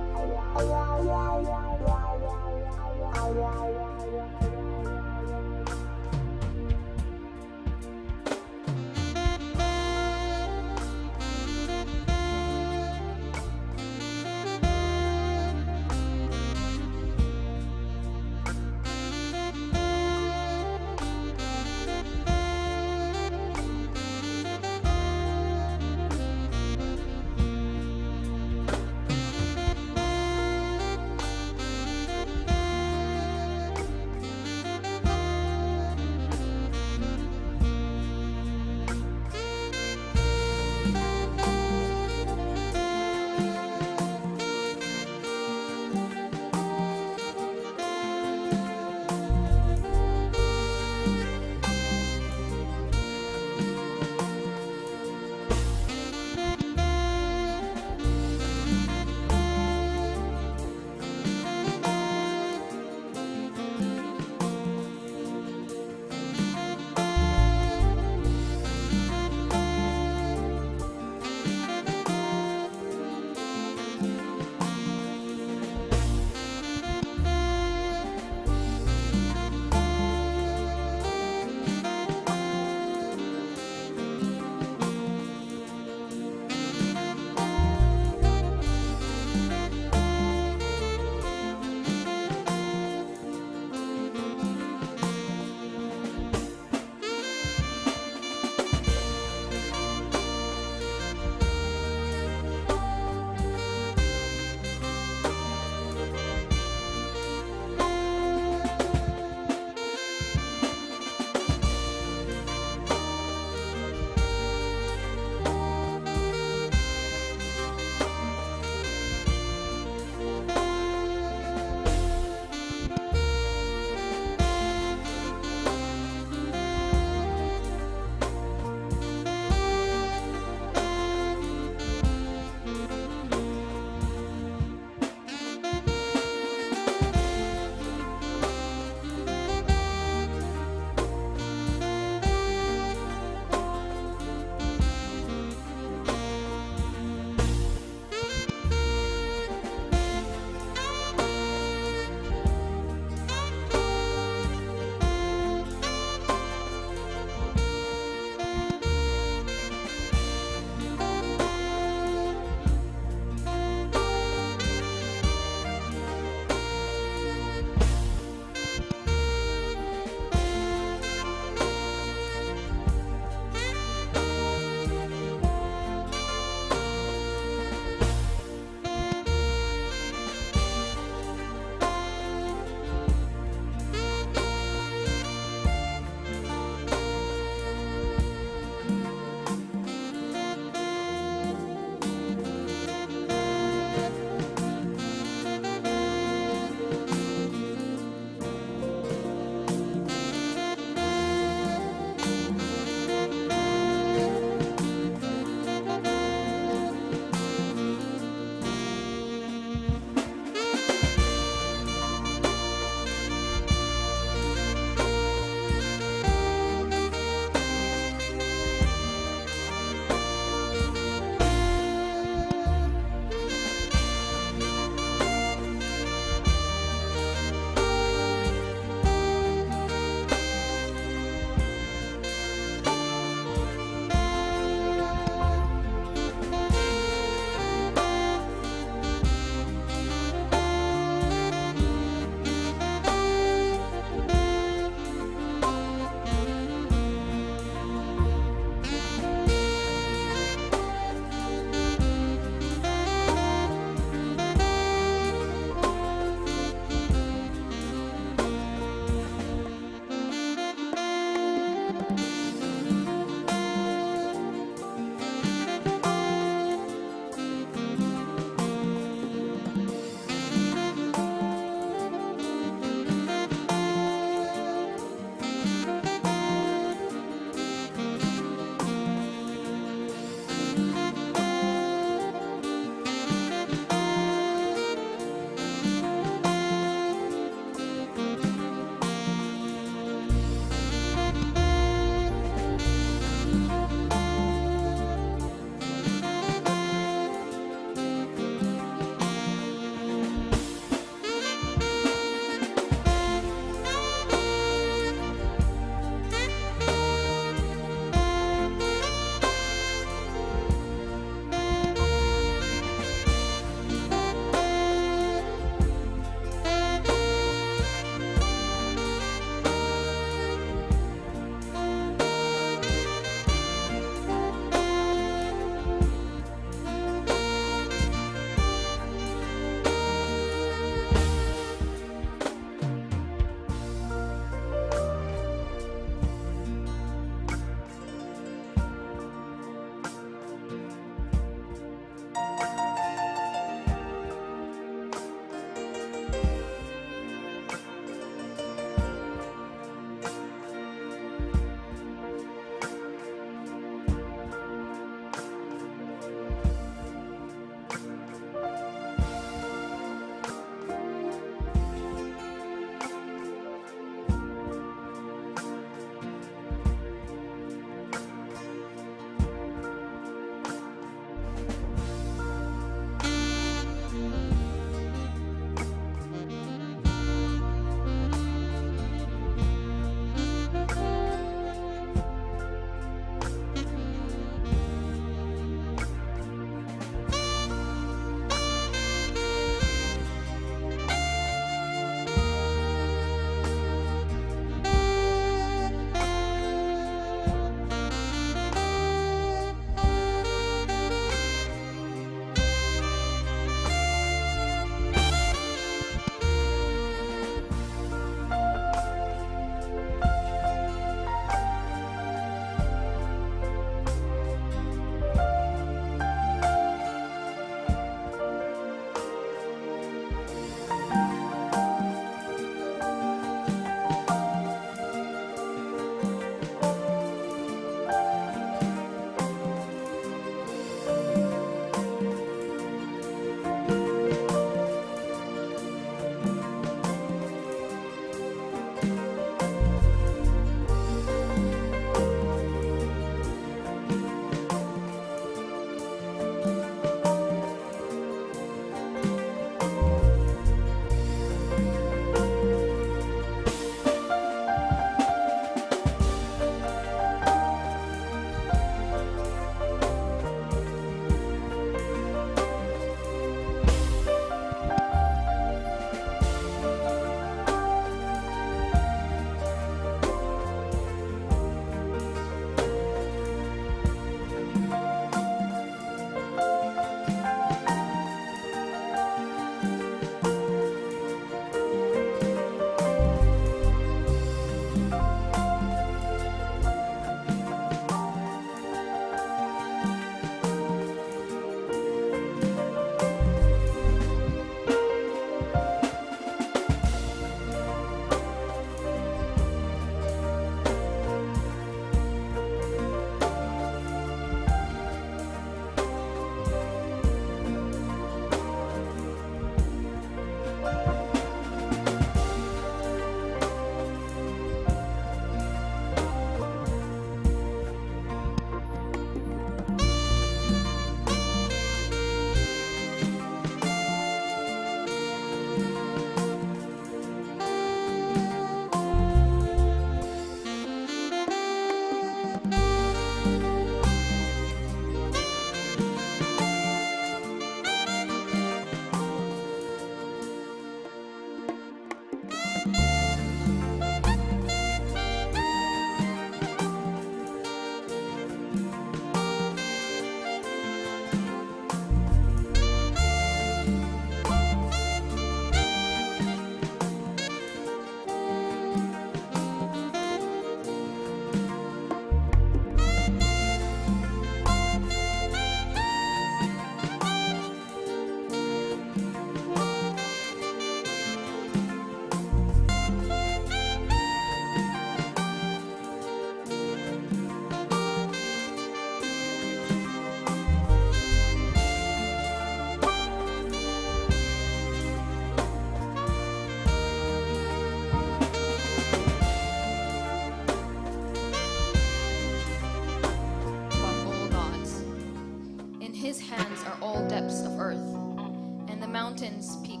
mountains speak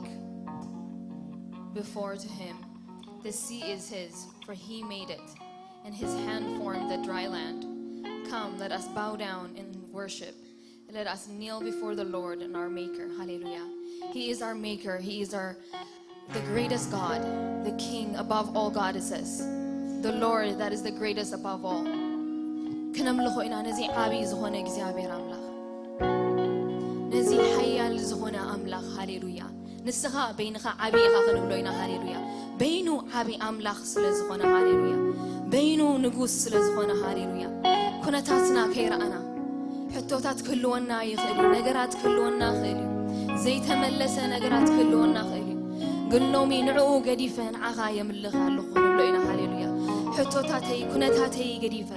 before to him. The sea is his, for he made it, and his hand formed the dry land. Come, let us bow down in worship. Let us kneel before the Lord and our Maker. Hallelujah. He is our Maker. He is our the greatest God, the King above all goddesses, the Lord that is the greatest above all. ክነምልኾ ኢና ነዚ ዓብዪ ዝኾነ እግዚኣብሔር ኣምላኽ፣ ነዚ ሓያል ዝኾነ ኣምላኽ። ሃሌሉያ። ንስኻ በይንኻ ዓብዪ ኢኻ ክንብሎ ኢና። ሃሌሉያ። በይኑ ዓብዪ ኣምላኽ ስለ ዝኾነ፣ ሃሌሉያ። በይኑ ንጉስ ስለ ዝኾነ፣ ሃሌሉያ። ኩነታትና ከይረኣና ሕቶታት ክህልወና ይኽእል እዩ። ነገራት ክህልወና ይኽእል እዩ። ዘይተመለሰ ነገራት ክህልወና ይኽእል እዩ። ግን ሎሚ ንዕኡ ገዲፈ ንዓኻ የምልኽ ኣለኹ ንብሎ ኢና። ሃሌሉያ። ሕቶታተይ፣ ኩነታተይ ገዲፈ፣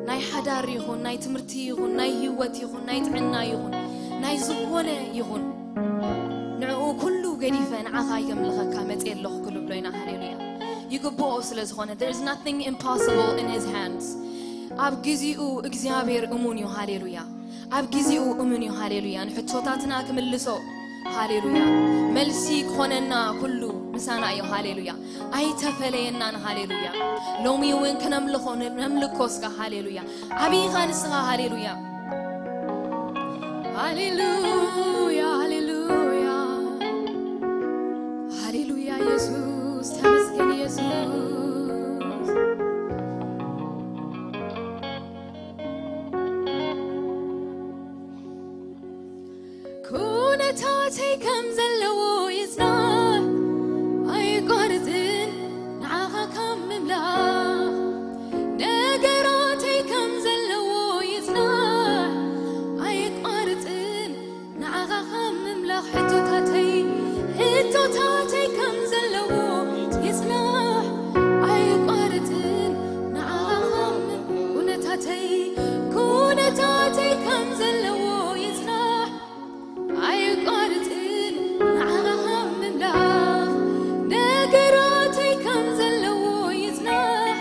ናይ ሓዳር ይኹን፣ ናይ ትምህርቲ ይኹን፣ ናይ ህይወት ይኹን፣ ናይ ጥዕና ይኹን፣ ናይ ዝኾነ ይኹን፣ ንዕኡ ኩሉ ገዲፈ ንዓኻ የምልኸካ መጽየ ኣለኹ ክንብሎ ኢና። ሃሌሉያ። ይግብኦ ስለ ዝኾነ፣ there is nothing impossible in his hands። ኣብ ግዚኡ እግዚኣብሔር እሙን እዩ። ሃሌሉያ። ኣብ ግዚኡ እሙን እዩ። ሃሌሉያ። ንሕቶታትና ክምልሶ፣ ሃሌሉያ፣ መልሲ ክኾነና ኩሉ ምሳና እዩ። ሃሌሉያ። ኣይተፈለየናን። ሃሌሉያ። ሎሚ እውን ክነምልኾ፣ ነምልኮ እስከ። ሃሌሉያ። ዓብይኻ ንስኻ። ሃሌሉያ። ሃሌሉያ፣ ሃሌሉያ፣ ሃሌሉያ። ኢየሱስ፣ ተመስገን ኢየሱስ። ኩነታተይ ከም ዘለዎ ይጽናዕ፣ ኣይቋርጽን ንዓኻ ካብ ምምላኽ። ነገራተይ ከም ዘለዎ ይጽናዕ፣ ኣይቋርጽን ንዓኻ ካብ ምምላኽ። ሕቶታተይ፣ ሕቶታተይ ከም ዘለዎ ይጽናዕ፣ ኣይቋርጽን ንዓኻ ካብ ምም-፣ ኩነታተይ፣ ኩነታተይ ከም ዘለዎ ይጽናዕ፣ ኣይቋርጽን ንዓኻ ካብ ምምላኽ። ነገራተይ ከም ዘለዎ ይጽናዕ፣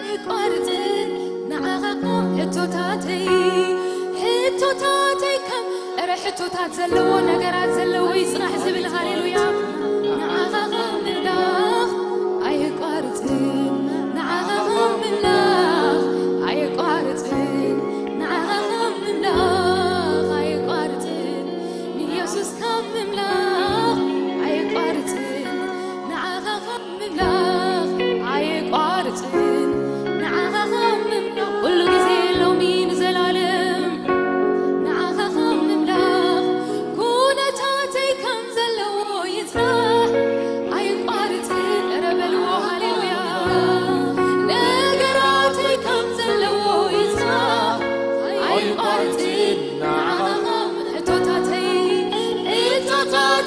ኣይቋርጽን ንዓኻ ካብ፣ ሕቶታተይ፣ ሕቶታተይ ከም፣ እረ ሕቶታት ዘለዎ፣ ነገራት ዘለዎ ይጽናሕ ዝብል። ሃሌሉያ። ንዓኻ ካብ ምምላኽ ኣይቋርጽን፣ ንዓኻ ካብ ምምላኽ ኣይቋርጽን፣ ንዓኻ ካብ ምምላኽ ኣይቋርጽን፣ ንኢየሱስ ካብ ምምላኽ ኣይቋርጽን፣ ንዓኻ ካብ ምምላኽ ኣይቋርጽን፣ ንዓኻ ካብ ምምላኽ ኩሉ ግዜ ሎሚ ንዘላለም፣ ንዓኻ ካብ ምምላኽ። ኩነታተይ ከም ዘለዎ ይጽናሕ፣ ኣይቋርጽን። እረ በልዎ፣ ሃሌሉያ። ነገራተይ ከም ዘለዎ ይጽናሕ፣ ኣይቋርጽን። ንዓኻ ካብ፣ ሕቶታተይ፣ ሕቶታተይ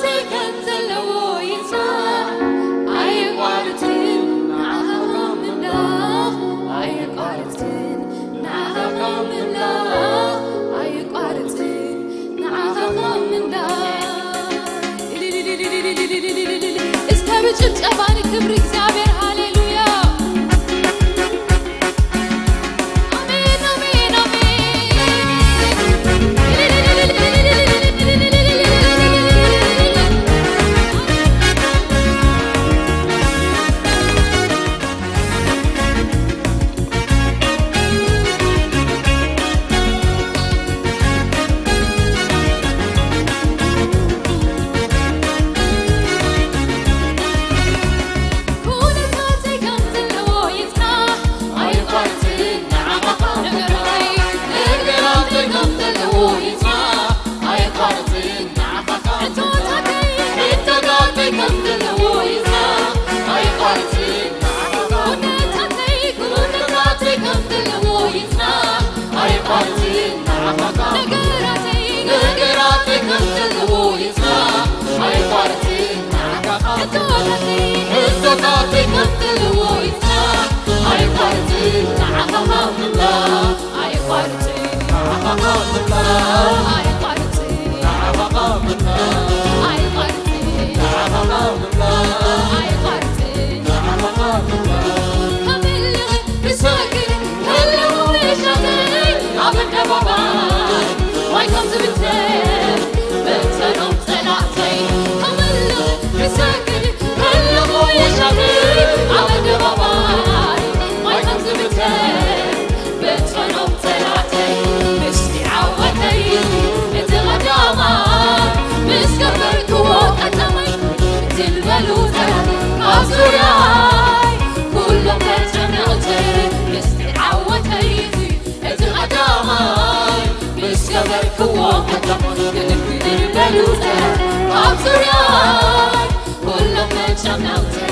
ኣብ ዙርያይ ኩሎም መጨነቕተይ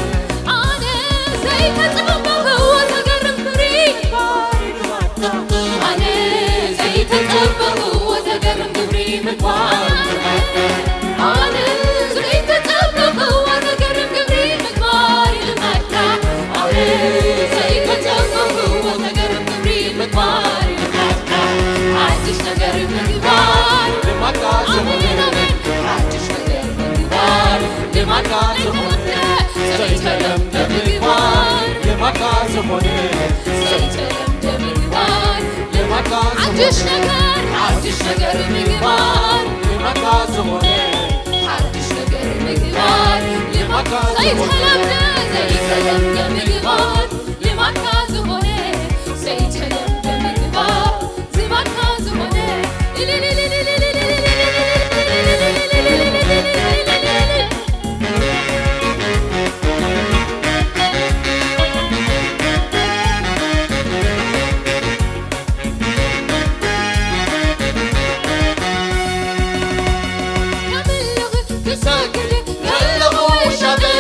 ኣነ ዘይተጸበኽዎ ዘገርም ክብሪ። ኣነ ዘይተጸበኽዎ ዘገርም ክብሪ ምግባር። ኣነ ዘይተጸበኽዎ ዘገርም ክብሪ ምግባር ይልመድካ። ኣነ ዘይተጸበኽዎ ዘገርም ክብሪ ምግባር ይልመድካ። ሓድሽ ነገር ምግባር ልማድካ ዝኾነ። ኣሜን፣ ኣሜን። ሓድሽ ነገር ምግባር ልማድካ ዝኾነ። ዘይተለምደ ምግባር ልማድካ ዝኾነ። ዘይተለምደ ምግባር ልማድካ ዝኾነ። ሓድሽ ነገር፣ ሓድሽ ነገር ምግባር ልማድካ ዝኾነ። ሓድሽ ነገር ምግባር ልማድካ ዝኾነ። ዘይተለምደ፣ ዘይተለምደ ምግባር ልማድካ ዝኾነ። ዘይተለምደ ምግባር ልማድካ ዝኾነ። ክሰግድ ከለኹ ውሻጠይ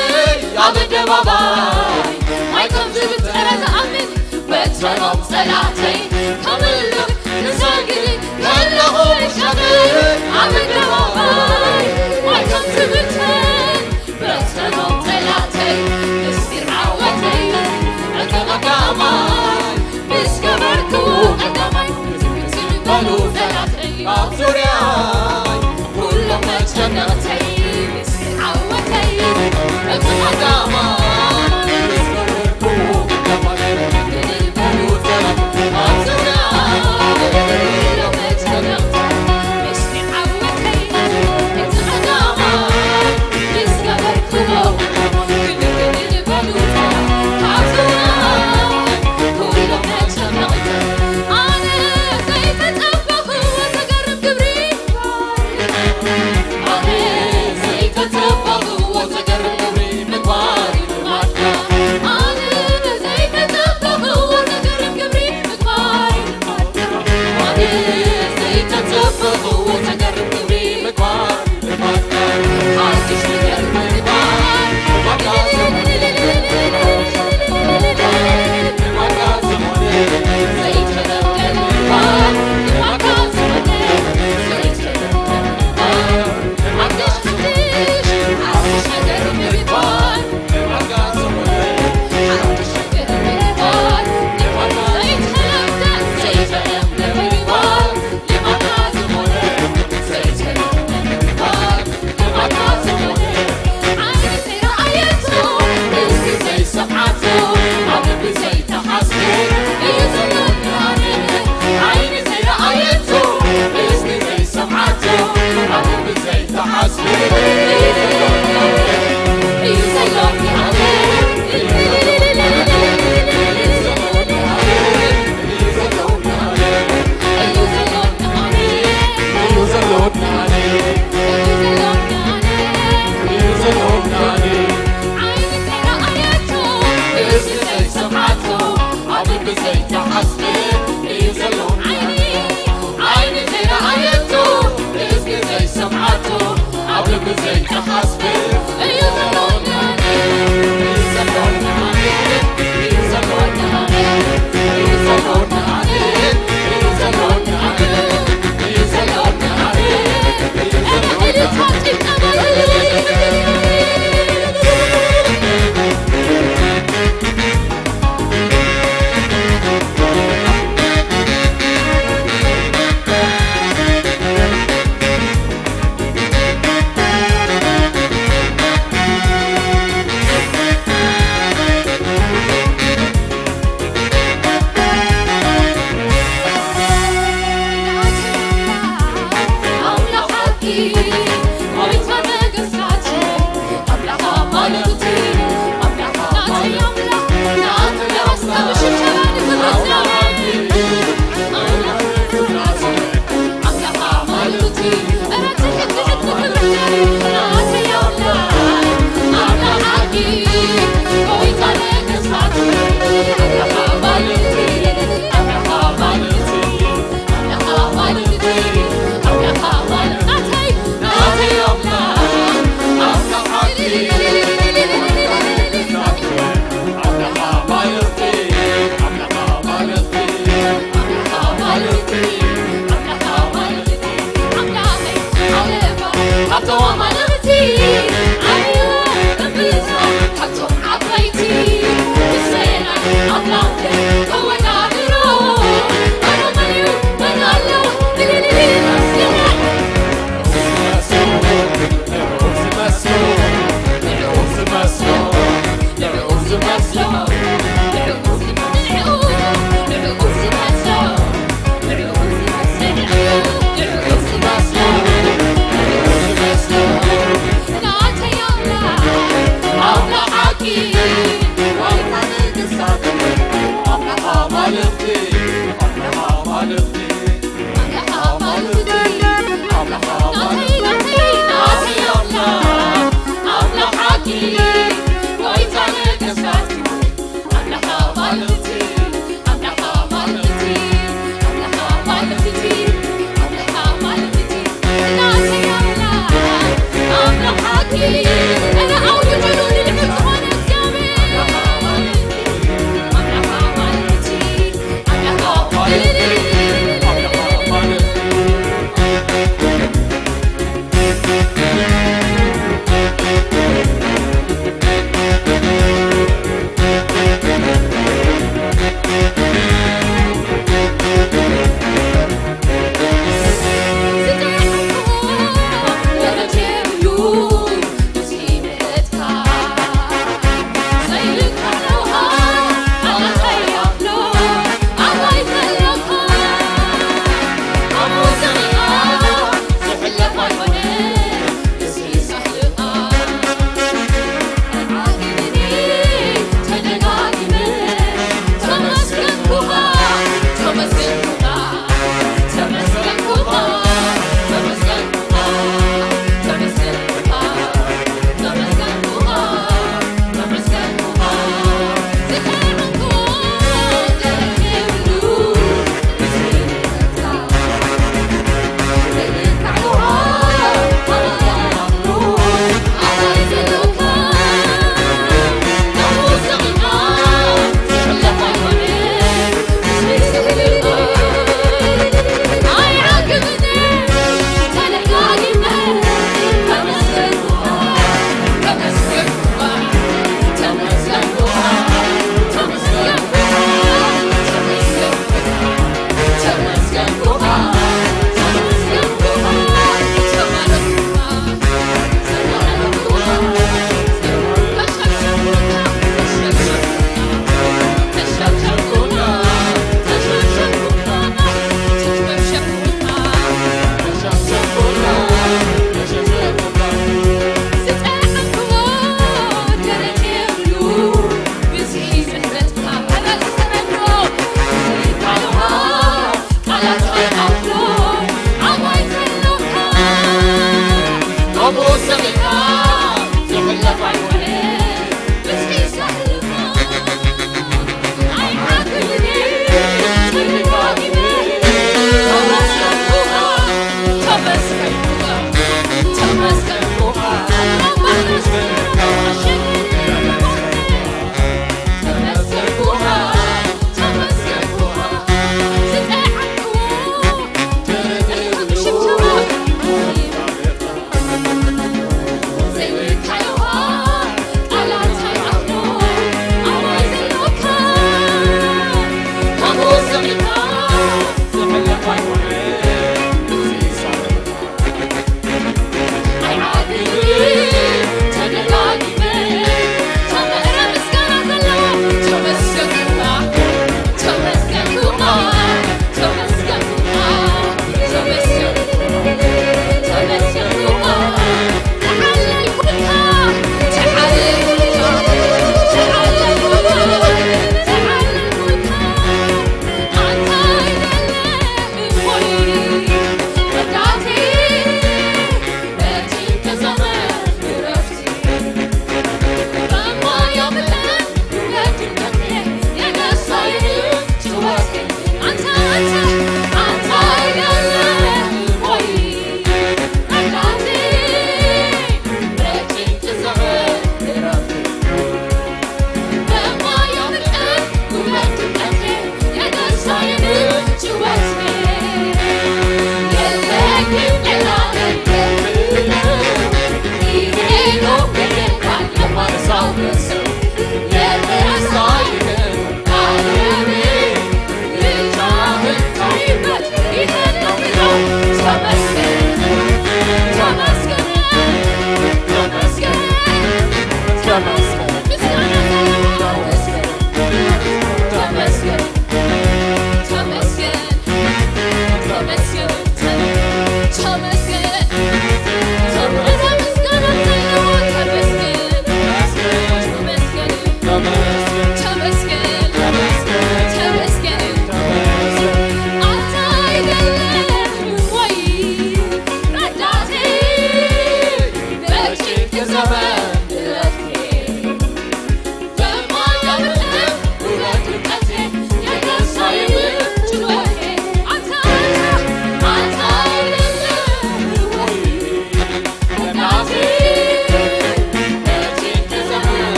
ኣብ ኣደባባይ ማይ ከም ዝብተረ ዝኣምን በትሮም ጸላእተይ። ከምልኽ ክሰግድ ከለኹ ውሻጠይ ኣብ ኣደባባይ ማይ ከም ዝብተር በትሮም ጸላእተይ። ምስጢር ዓወተይ ዕጸ ቀዳማይ ምስ ገበርኩዎ ቀዳማይ ዝምስል በሉ ጸላእተይ። ኣብ ዙርያይ ኩሎም መጨነቕተይ ምስጢር ዓወተይ ዕጸ ቀዳማይ ምስ ገበርኩዎ ቀዳማይ ዝምስል በሉ ጸላእተይ። ኣብ ዙርያይ ኩሎም መጨነቕተይ ምስጢር ዓወተይ ዕጸ ቀዳማይ ምስ ገበርኩዎ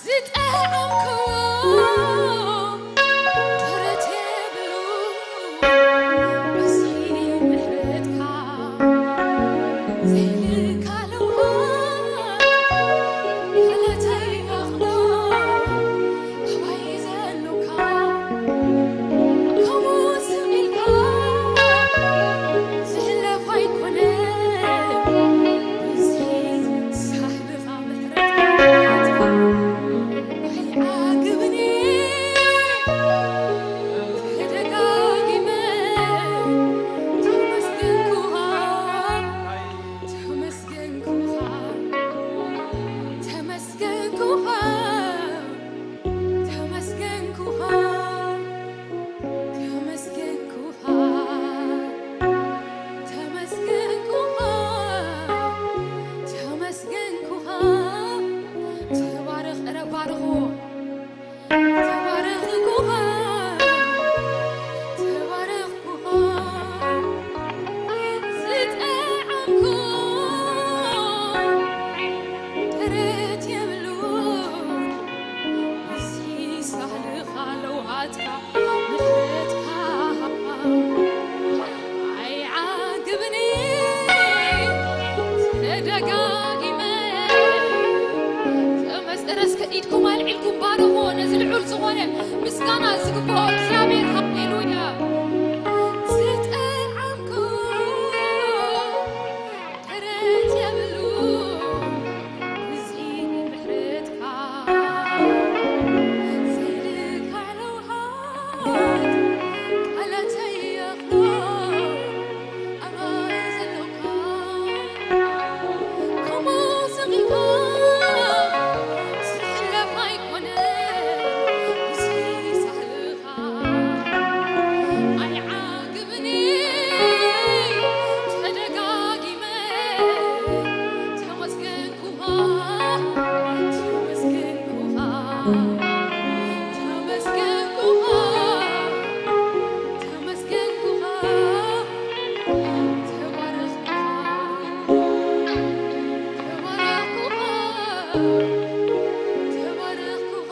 ዝጠዓምክዎ ደረት የብሉ፣ ብዝሒ ምሕረትካ ዘይልካ ለውሃ፣ ገለተይ ኣኽሎ ኣባይ ዘሎካ፣ ከምኡ ስቕ ኢልካ ዝሕለፍ ኣይኮነን፣ ብዝሒ ሳህልኻ ምሕረትካ። ኣይዓግብን እየ ተደጋጊመ ተመስገንኩኻ፣ ተመስገንኩኻ፣ ተመስገንኩኻ፣ ተመስገንኩኻ፣ ተመስገንኩኻ። ተመስገንኩኻ፣ ተመስገንኩኻ፣ ተባረኽ፣ ኧረ ባርኽዎ። ተባረኽኩኻ፣ ተባረኽኩኻ፣ ዝጠዓምኩ ደረት የብሉን፣ እዚ ሳህልኻ ለውሃትካ ምሕረትካ ኣይዓግብን ተደጋጊመ ተመስገን። እስከ ኢድኩም ኣልዒልኩም ባርኽዎ ነዚ ልዑል ዝኾነ ምስጋና ዝግብኦ እግዚኣብሔር። ሃሌሉያ። ዝጠዓምኩ ደረት የብሉ እዚ ምሕረትካ ዘይልካ ለውሃት ቃላተይ የኽሎ ኣባይ ዘሎካ ከምኡ ስቕ ኢልካ ዝሕለፍ ኣይኮነን እዚ ሳህልኻ ኣይዓግብን ተደጋጊመ ተመስገንኩኻ ተመስገንኩኻ ተመስገንኩኻ ተመስገንኩኻ ተባረኽኩኻ ተባረኽኩኻ ተባረኽኩኻ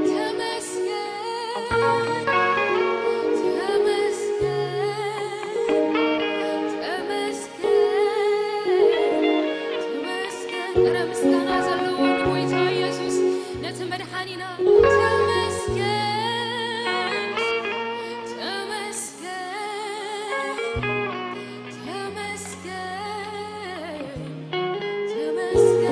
ተመስገን ተመስገን ተመስገን ተመስገን። ኧረ ምስጋና ዘለዎ ንጎይታ ኢየሱስ ነቲ መድሓኒና ተመስገን ተመስገን ተመስገን ተመስገን።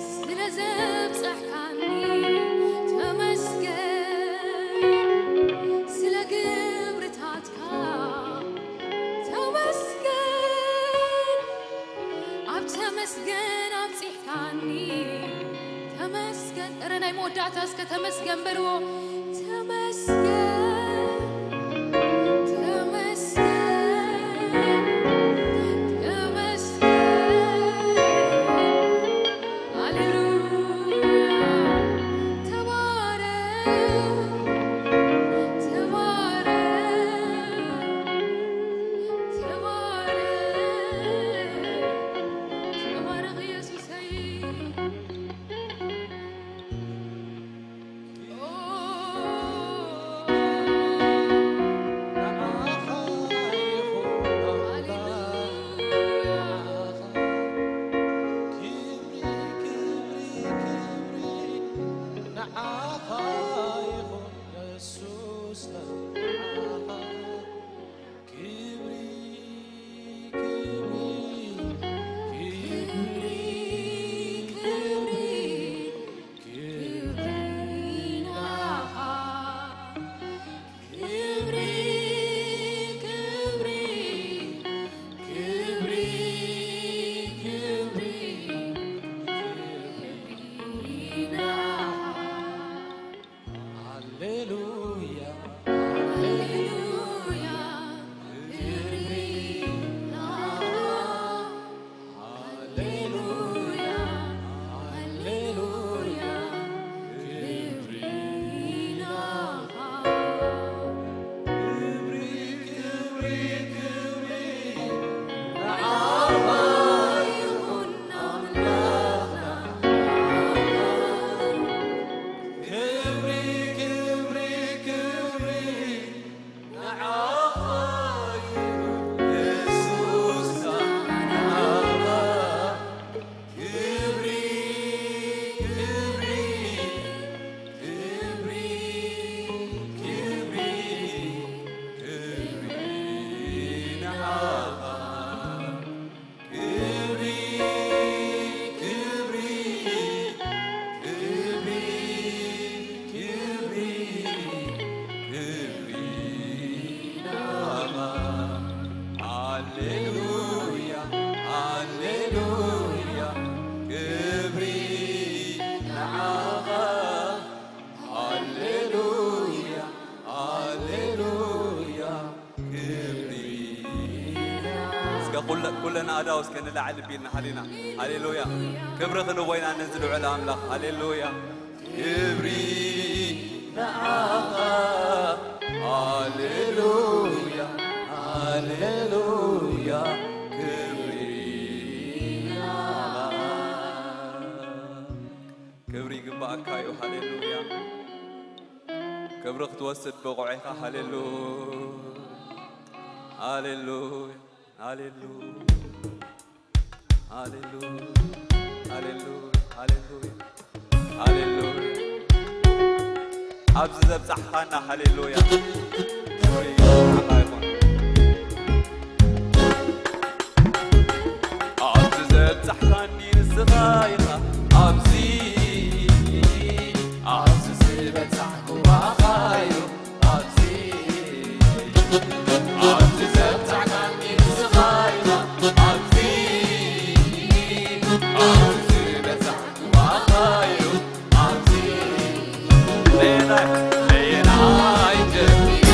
ስለ ዘብጻሕካኒ ተመስገን፣ ስለ ግብርታትካ ተመስገን፣ ኣብ ተመስገን ኣብጺሕካኒ ተመስገን። እረ ናይ መወዳእታ እስከ ተመስገን በልዎ። ተመስገን፣ ተመስገን፣ ተመስገን። ሃሌሉያ። ተባረክ፣ ተባረክ፣ ተባረክ፣ ተባረክ ኢየሱሰይ። ክብሪ፣ ክብሪ፣ ክብሪ፣ ክብሪ ናኻ። ክብሪ፣ ክብሪ፣ ክብሪ፣ ክብሪ፣ ክብሪ ናኻ። ሃሌሉያ፣ ሃሌሉያ፣ ክብሪ ናኻ። ሃሌሉያ፣ ሃሌሉያ፣ ክብሪ ናኻ። ክብሪ፣ ክብሪ፣ ክብሪ ንዓኻ ይኹን ኣምላኽና። ክብሪ፣ ክብሪ፣ ክብሪ ንዓኻ ይኹን የሱስና። ክብሪ፣ ክብሪ፣ ክብሪ፣ ክብሪ፣ ክብሪ ንዓኻ። ክብሪ፣ ክብሪ፣ ክብሪ፣ ክብሪ፣ ክብሪ ናኻ። ሃሌሉያ፣ ሃሌሉያ፣ ክብሪ ንዓኻ። ሃሌሉያ፣ ሃሌሉያ፣ ክብሪ። እስከ ኩለ-፣ ኩለን ኣእዳው እስከ ንላዕሊ ቢልና ሃሌና። ሃሌሉያ። ክብሪ ክንቦይና ነዚ ልዑል ኣምላኽ። ሃሌሉያ። ክብሪ ንዓኻ። ሃሌሉያ፣ ሃሌሉያ፣ ክብሪ ንዓኻ። ክብሪ ይግባኣካ እዩ። ሃሌሉያ። ክብሪ ክትወስድ ብቑዕ ኢኻ። ሃሌሉያ፣ ሃሌሉያ፣ ሃሌሉያ፣ ሃሌሉያ፣ ሃሌሉያ፣ ሃሌሉያ፣ ሃሌሉያ። ኣብዚ ዘብጻሕካና ሃሌሉያ። ክብሪ ንዓኻ ይኹን። ኣብዚ ዘብጻሕካኒ ንስኻ ኢኻ። ኣብዚ፣ ኣብዚ ዝበጻሕኩ ብኣኻ እዩ። ኣብዚ፣ ኣብዚ ዘብጻሕካኒ ንስኻ ኢኻ። ኣብዚ፣ ኣብዚ ዝበጻሕኩ ብኣኻ እዩ። ኣብዚ፣ በየናይ፣ በየናይ ጀሚረ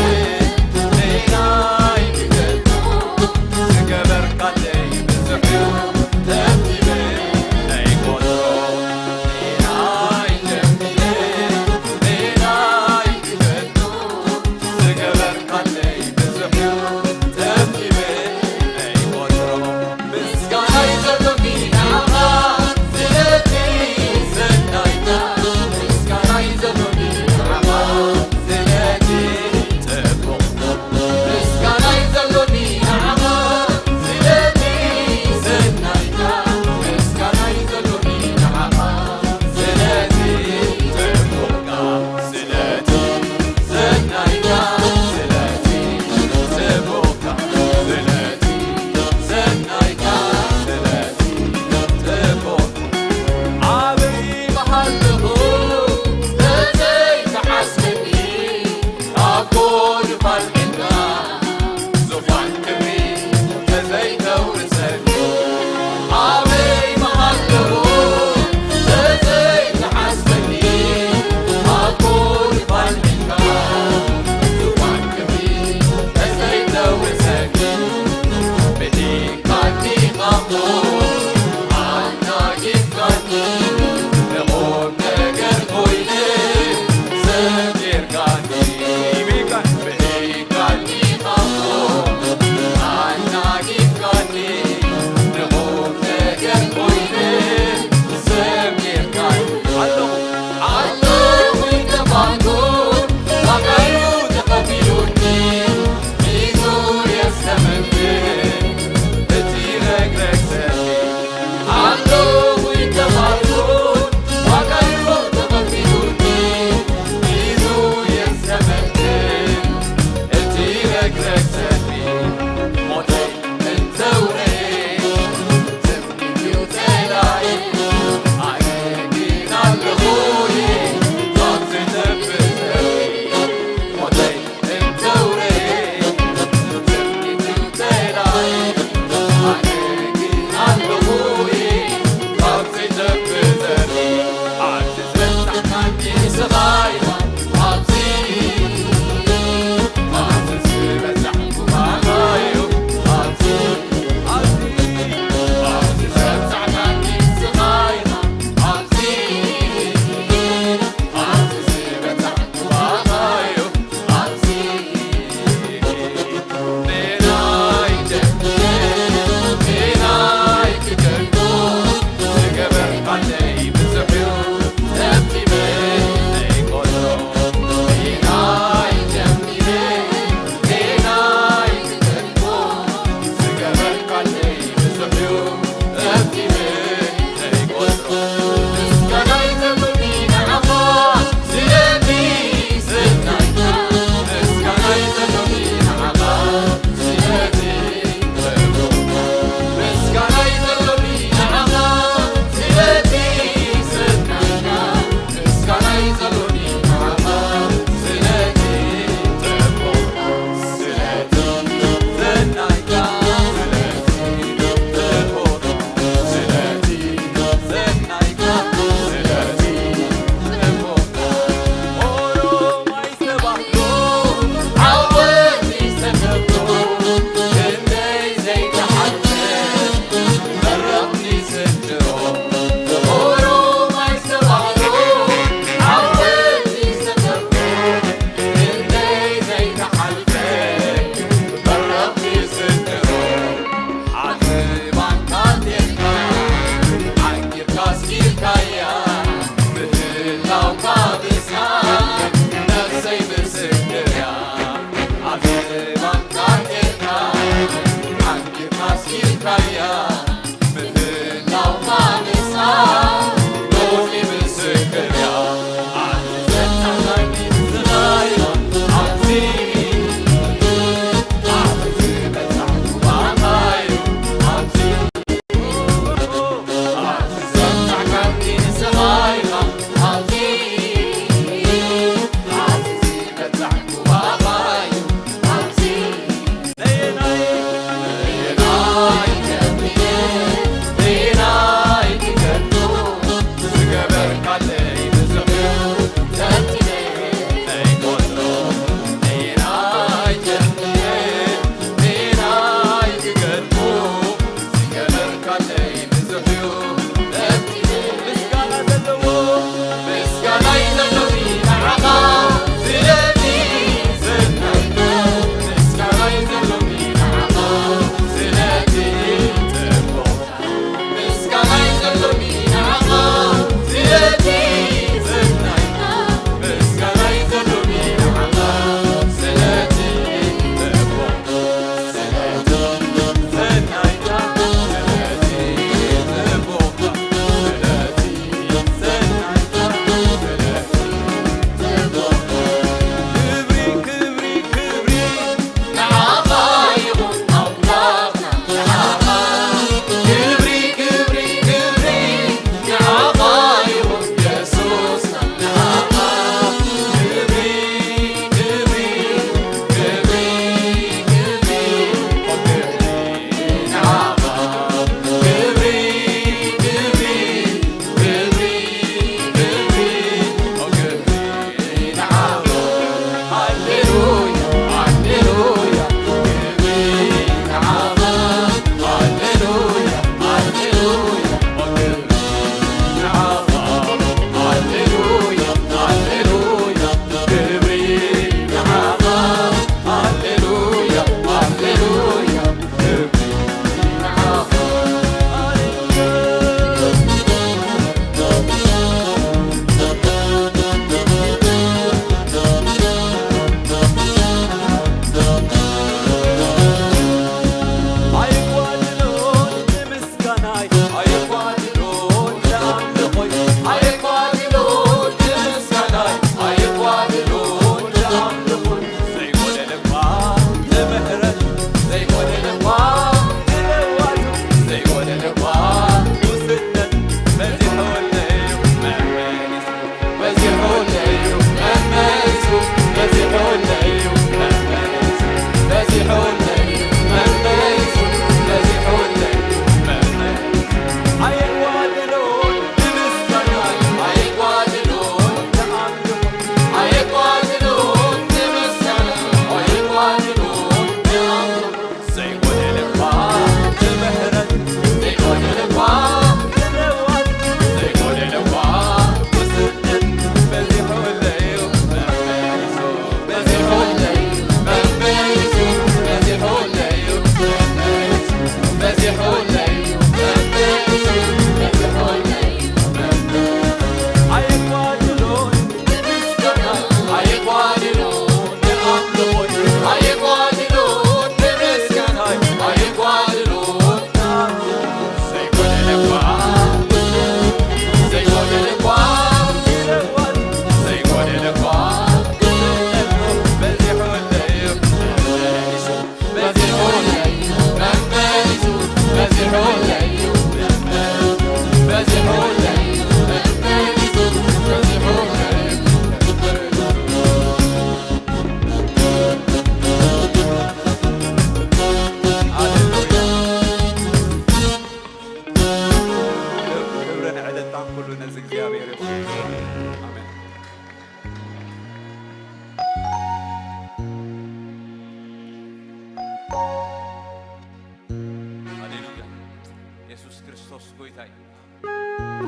ክርስቶስ ጎይታይ።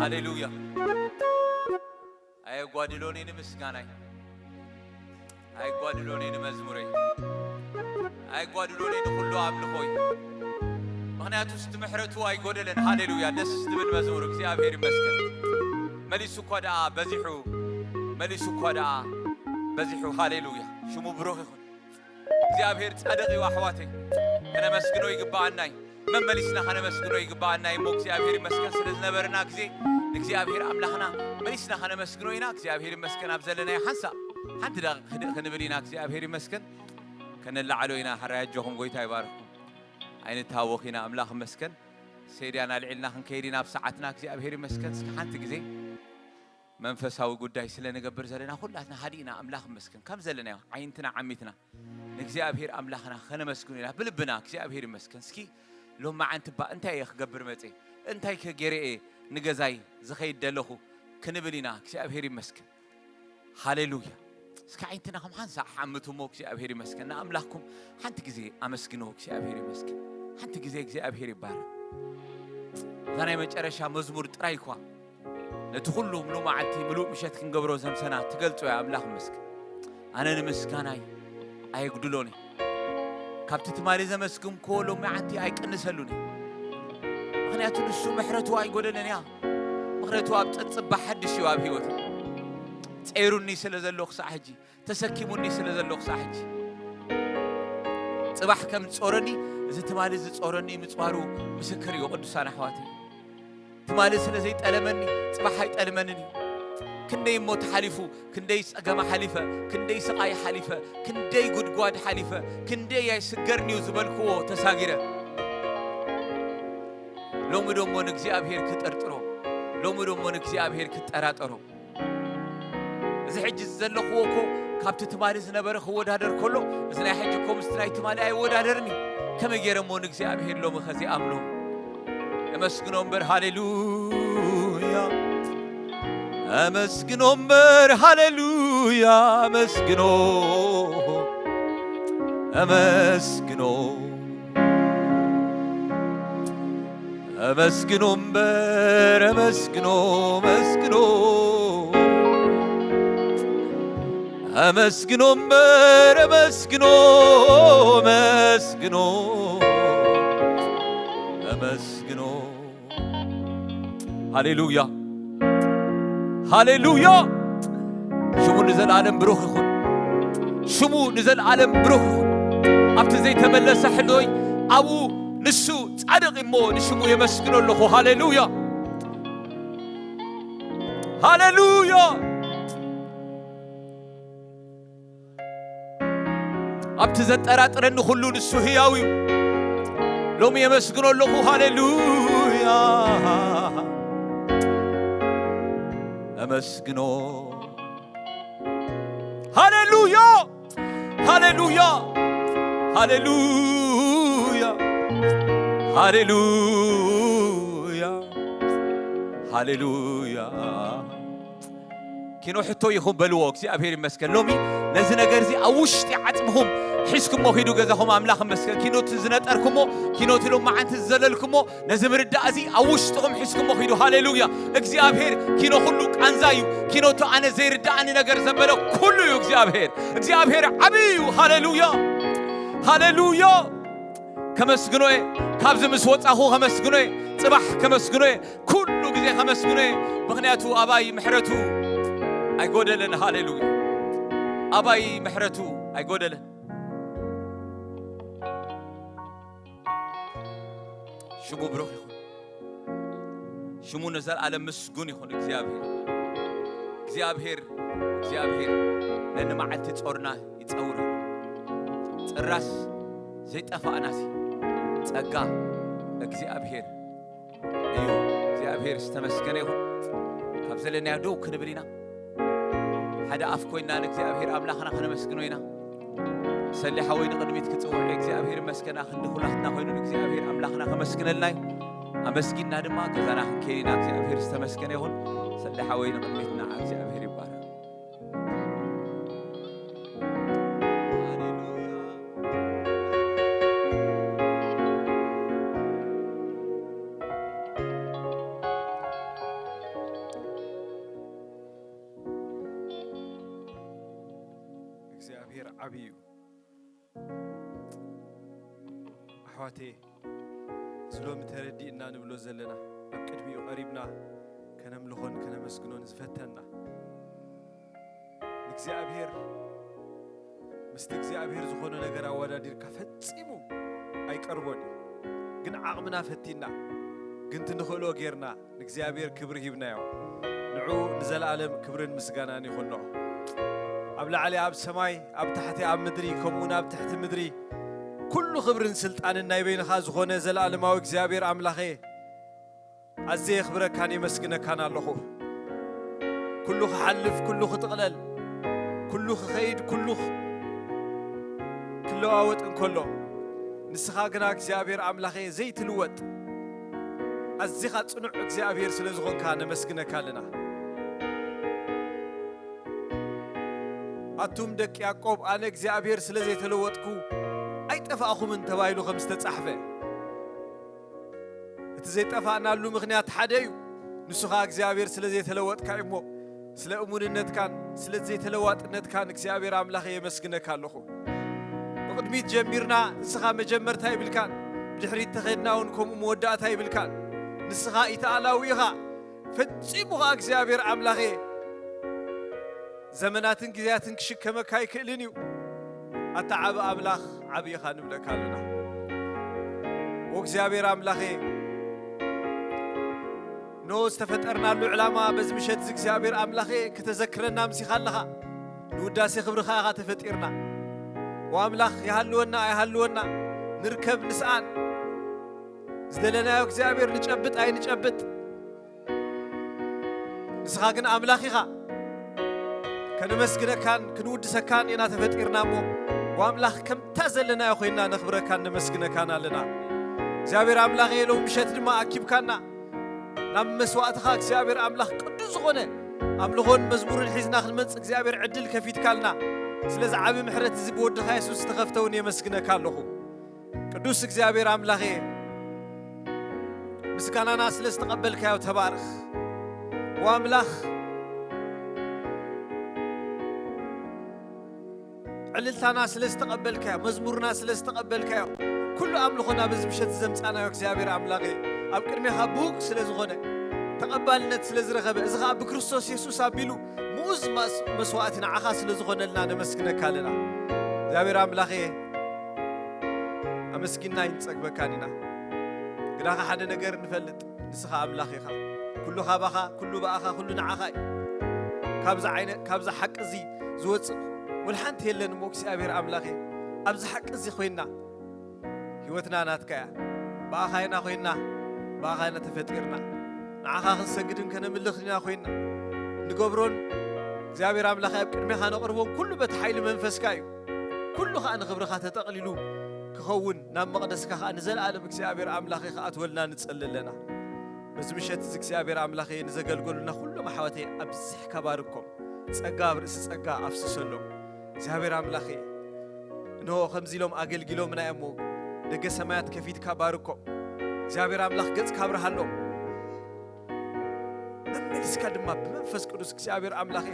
ሃሌሉያ። ኣየጓድሎኒ ንምስጋናይ፣ ኣየጓድሎኒ ንመዝሙረይ፣ ኣየጓድሎኒ ንኹሉ ኣምልኾይ። ምኽንያቱ ስቲ ምሕረቱ ኣይጎደለን። ሃሌሉያ። ደስ ዝብል መዝሙር። እግዚኣብሔር ይመስገን። መሊሱ እኳ ደኣ በዚሑ፣ መሊሱ እኳ ደኣ በዚሑ። ሃሌሉያ። ሽሙ ብሩኽ ይኹን። እግዚኣብሔር ጻድቕ እዩ ኣሕዋተይ። ከነመስግኖ ይግባኣናይ። መመሊስና ከነመስግኖ ይግባኣናይ እሞ እግዚኣብሔር ይመስገን ስለ ዝነበረና ግዜ ንእግዚኣብሔር ኣምላኽና መሊስና ከነመስግኖ ኢና። እግዚኣብሔር ይመስገን ኣብ ዘለናዮ ሓንሳእ ሓንቲ ደቂቕ ህድእ ክንብል ኢና። እግዚኣብሔር ይመስገን። ከነላዕሎ ኢና። ሕራይ ኣጆኹም ጎይታ ይባርኽኩም። ኣይንታወኽ ኢና። ኣምላኽ ይመስገን። ሴድያን ኣልዒልና ክንከይድ ኢና ኣብ ሰዓትና። እግዚኣብሔር ይመስገን። እስኪ ሓንቲ ግዜ መንፈሳዊ ጉዳይ ስለ ንገብር ዘለና ኩላትና ሃዲእና ኣምላኽ ይመስገን ከም ዘለናዮ ዓይንትና ዓሚትና ንእግዚኣብሔር ኣምላኽና ከነመስግኖ ኢና ብልብና እግዚኣብሔር ይመስገን። እስኪ ሎማዓንቲ እባ እንታይ እየ ክገብር መጽየ እንታይ ከ ገይረ እየ ንገዛይ ዝኸይድ ደለኹ ክንብል ኢና እግዚኣብሔር ይመስገን። ሃሌሉያ። እስኪ ዓይንትና ከም ሓንሳእ ሓምቱ እሞ እግዚኣብሔር ይመስገን ንኣምላኽኩም ሓንቲ ግዜ ኣመስግኖ እግዚኣብሔር ይመስገን። ሓንቲ ግዜ እግዚኣብሔር ይባረክ። እዛ ናይ መጨረሻ መዝሙር ጥራይ እኳ ነቲ ኩሉ ምሉእ መዓልቲ ምሉእ ምሸት ክንገብሮ ዘምሰና ትገልጾ እያ ኣምላኽ ይመስገን። ኣነ ንምስጋናይ ኣየጉድሎን እየ። ካብቲ ትማሊ ዘመስግንክዎ ሎሚ ዓንቲ ኣይቅንሰሉን እየ። ምኽንያቱ ንሱ ምሕረቱ ኣይጎደለን እያ። ምኽንያቱ ኣብ ጸጽባ ሓድሽ እዩ ኣብ ህይወት ጸይሩኒ ስለ ዘሎ ክሳዕ ሕጂ ተሰኪሙኒ ስለ ዘሎ ክሳዕ ሕጂ ጽባሕ ከም ዝጾረኒ እዚ ትማሊ ዝጾረኒ ምጽዋሩ ምስክር እዩ። ቅዱሳን ኣሕዋተይ ትማሊ ስለ ዘይጠለመኒ ጽባሕ ኣይጠልመንን እዩ። ክንደይ እሞ ተሓሊፉ ክንደይ ጸገማ ሓሊፈ ክንደይ ስቓይ ሓሊፈ ክንደይ ጉድጓድ ሓሊፈ ክንደይ ኣይስገርንዩ ዝበልክዎ ተሳጊረ። ሎሚ ደሞ ንእግዚኣብሔር ክጥርጥሮ ሎሚ ደሞ ንእግዚኣብሔር ክጠራጠሮ እዚ ሕጂ ዘለኽዎ እኮ ካብቲ ትማሊ ዝነበረ ክወዳደር ከሎ እዚ ናይ ሕጂ እኮ ምስቲ ናይ ትማሊ ኣይወዳደርን እዩ። ከመይ ገይረ እሞ ንእግዚኣብሔር ሎሚ ከዚ ኣምኖ? እመስግኖ እምበር ሃሌሉያ። እመስግኖ እምበር ሃሌሉያ። እመስግኖ እመስግኖ ኣመስግኖ እምበር ኣመስግኖ ኣመስግኖ ኣመስግኖ እምበር ኣመስግኖ ኣመስግኖ ኣመስግኖ። ሃሌሉያ ሃሌሉያ። ሽሙ ንዘለዓለም ብሩኽ ይኹን። ሽሙ ንዘለዓለም ብሩኽ ይኹን። ኣብቲ ዘይተመለሰ ሕቶይ ኣብኡ ንሱ ጻድቕ እሞ ንሽሙ የመስግኖ ኣለኹ። ሃሌሉያ ሃሌሉያ። ኣብቲ ዘጠራጥረኒ ኩሉ ንሱ ህያው እዩ። ሎሚ የመስግኖ ኣለኹ። ሃሌሉያ ኣመስግኖ። ሃሌሉያ ሃሌሉያ ሃሌሉያ ሃሌሉያ ሃሌሉያ። ኪኖ ሕቶ ይኹን በልዎ። እግዚኣብሔር ይመስገን። ሎሚ ነዚ ነገር እዚ ኣብ ውሽጢ ዓጽምኹም ሒዝኩሞ ኪዱ ገዛኹም ኣምላኽ ይመስገን። ኪኖቲ ዝነጠርኩሞ ኪኖቲ ሎማዓንቲ ዝዘለልኩሞ ነዚ ምርዳእ እዚ ኣብ ውሽጥኹም ሒዝኩሞ ኪዱ። ሃሌሉያ። እግዚኣብሔር ኪኖ ኩሉ ቃንዛ እዩ። ኪኖቲ ኣነ ዘይርዳእኒ ነገር ዘበለ ኩሉ እዩ እግዚኣብሔር። እግዚኣብሔር ዓብዪ እዩ። ሃሌሉያ ሃሌሉያ። ከመስግኖ እየ። ካብዚ ምስ ወጻኹ ከመስግኖ እየ። ጽባሕ ከመስግኖ እየ። ኩሉ ግዜ ከመስግኖ እየ። ምኽንያቱ ኣባይ ምሕረቱ ኣይጎደለን። ሃሌሉያ ኣባይ ምሕረቱ ኣይጎደለን። ሽሙ ብሩኽ ይኹን። ሽሙ ንዘለዓለም ምስጉን ይኹን እግዚኣብሔር። እግዚኣብሔር እግዚኣብሔር ነንመዓልቲ ጾርና ይጸውር። ጽራስ ዘይጠፋእናሲ ጸጋ እግዚኣብሔር እዩ። እግዚኣብሔር ዝተመስገነ ይኹን። ካብ ዘለናዮ ደው ክንብል ኢና። ሓደ ኣፍ ኮይና ንእግዚኣብሔር ኣምላኽና ከነመስግኖ ኢና። ሰሊ ሓወይ ንቕድሚት ክጽውዕ እግዚኣብሔር ይመስገን። ኣኽንዲ ኩላትና ኮይኑ ንእግዚኣብሔር ኣምላኽና ከመስግነልና እዩ። ኣመስጊንና ድማ ገዛና ክንከይድ ኢና። እግዚኣብሔር ዝተመስገነ ይኹን። ሰሊ ሓወይ ንቕድሚት ንዓ እግዚኣብሔር ይባረክ። ዓብዪ እዩ። ኣሕዋተየ፣ እዚ ሎሚ ተረዲእና ንብሎ ዘለና፣ ኣብ ቅድሚኡ ቀሪብና ከነምልኾን ከነመስግኖን ዝፈተና፣ ንእግዚኣብሔር፣ ምስቲ እግዚኣብሔር ዝኾነ ነገር ኣወዳዲርካ ፈጺሙ ኣይቀርቦን እዩ። ግን ዓቕምና ፈቲና፣ ግን ትንኽእሎ ጌርና ንእግዚኣብሔር ክብሪ ሂብናዮ። ንዑ ንዘለኣለም ክብርን ምስጋናን ይኹኖ። ኣብ ላዕሊ ኣብ ሰማይ፣ ኣብ ታሕቲ ኣብ ምድሪ፣ ከምኡውን ኣብ ትሕቲ ምድሪ፣ ኩሉ ክብርን ስልጣንን ናይ በይንኻ ዝኾነ ዘለኣለማዊ እግዚኣብሔር ኣምላኸ፣ ኣዝየ የኽብረካን የመስግነካን ኣለኹ። ኩሉ ክሓልፍ፣ ኩሉ ክጥቕለል፣ ኩሉ ክኸይድ፣ ኩሉ ክ-፣ ክለዋወጥ እንከሎ፣ ንስኻ ግና እግዚኣብሔር ኣምላኸ ዘይትልወጥ፣ ኣዚኻ ጽኑዕ እግዚኣብሔር ስለ ዝኾንካ ነመስግነካ ኣለና። ኣቱም ደቂ ያዕቆብ፣ ኣነ እግዚኣብሔር ስለ ዘይተለወጥኩ ኣይጠፋእኹምን ተባሂሉ ከም ዝተጻሕፈ፣ እቲ ዘይጠፋእናሉ ምኽንያት ሓደ እዩ። ንሱ ኸኣ እግዚኣብሔር ስለ ዘይተለወጥካ እዩ እሞ፣ ስለ እሙንነትካን ስለ ዘይተለዋጥነትካን እግዚኣብሔር ኣምላኸ የመስግነካ ኣለኹ። ብቕድሚት ጀሚርና ንስኻ መጀመርታ ይብልካን፣ ብድሕሪት ተኸድና እውን ከምኡ መወዳእታ ይብልካን። ንስኻ ኢተኣላዊ ኢኻ። ፈጺሙ ኸኣ እግዚኣብሔር ኣምላኸ ዘመናትን ግዜያትን ክሽከመካ ኣይክእልን እዩ። ኣታ ዓቢ ኣምላኽ ዓቢ ኢኻ ንብለካ ኣለና። ኦ እግዚኣብሔር ኣምላኸ፣ ኖ ዝተፈጠርናሉ ዕላማ በዚ ምሸት እዚ እግዚኣብሔር ኣምላኸ ከተዘክረና ኣምሲኻ ኣለኻ። ንውዳሴ ክብርኻ ኢኻ ተፈጢርና። ኦ ኣምላኽ፣ ይሃልወና ኣይሃልወና፣ ንርከብ ንስኣን፣ ዝደለናዮ እግዚኣብሔር ንጨብጥ ኣይንጨብጥ፣ ንስኻ ግን ኣምላኽ ኢኻ። ከነመስግነካን ክንውድሰካን ኢና ተፈጢርና እሞ፣ ወኣምላኽ ከምታ ዘለናዮ ኮይንና ነኽብረካን ነመስግነካን ኣለና። እግዚኣብሔር ኣምላኽ፣ ሎም ምሸት ድማ ኣኪብካና ናብ መስዋእትኻ እግዚኣብሔር ኣምላኽ ቅዱስ ዝኾነ ኣምልኾን መዝሙርን ሒዝና ክንመጽእ እግዚኣብሔር ዕድል ከፊትካልና፣ ስለዚ ዓቢ ምሕረት እዚ ብወድኻ የሱስ ዝተኸፍተ እውን የመስግነካ ኣለኹ። ቅዱስ እግዚኣብሔር ኣምላኸ፣ ምስጋናና ስለ ዝተቐበልካዮ ተባረኽ። ወኣምላኽ፣ ዕልልታና ስለ ዝተቐበልካዮ፣ መዝሙርና ስለ ዝተቐበልካዮ፣ ኩሉ ኣምልኾና በዚ ምሸት ዘምጻናዮ እግዚኣብሔር ኣምላኸ፣ ኣብ ቅድሜኻ ብሩክ ስለ ዝኾነ፣ ተቐባልነት ስለ ዝረኸበ፣ እዚ ኸኣ ብክርስቶስ የሱስ ኣቢሉ ምኡዝ ማስ-፣ መስዋእቲ ንዓኻ ስለ ዝኾነልና ነመስግነካ ኣለና። እግዚኣብሔር ኣምላኸ፣ ኣመስጊንና ኣይንጸግበካን ኢና። ግናኸ ሓደ ነገር ንፈልጥ፣ ንስኻ ኣምላኽ ኢኻ። ኩሉ ካባኻ፣ ኩሉ ብኣኻ፣ ኩሉ ንዓኻ እዩ። ካብዚ ዓይነ-፣ ካብዚ ሓቂ እዚ ዝወጽእ ወላ ሓንቲ የለን እሞ እግዚኣብሔር ኣምላኸ፣ ኣብዚ ሓቂ እዚ ኮይንና፣ ህይወትና ናትካ እያ። ብኣኻ ኢና ኮይንና፣ ብኣኻ ኢና ተፈጢርና። ንዓኻ ክንሰግድን ከነምልኽን ኢና ኮይንና። ንገብሮን እግዚኣብሔር ኣምላኸ ኣብ ቅድሜኻ ነቕርቦን ኩሉ በቲ ሓይሊ መንፈስካ እዩ። ኩሉ ኸኣ ንኽብርኻ ተጠቕሊሉ ክኸውን፣ ናብ መቕደስካ ኸኣ ንዘለኣለም እግዚኣብሔር ኣምላኸ ክኣትወልና ንጸሊ ኣለና። በዚ ምሸት እዚ እግዚኣብሔር ኣምላኸ ንዘገልገሉና ኩሎም ኣሕዋተይ ኣብዚሕካ ባርኮም፣ ጸጋ ኣብ ርእሲ ጸጋ ኣፍስሰሎም። እግዚኣብሔር ኣምላኸ፣ እንሆ ከምዚ ኢሎም ኣገልጊሎምና እዮም እሞ፣ ደገ ሰማያት ከፊትካ ባርኮም። እግዚኣብሔር ኣምላኽ ገጽካ ኣብርሃሎም። መመሊስካ ድማ ብመንፈስ ቅዱስ እግዚኣብሔር ኣምላኸ፣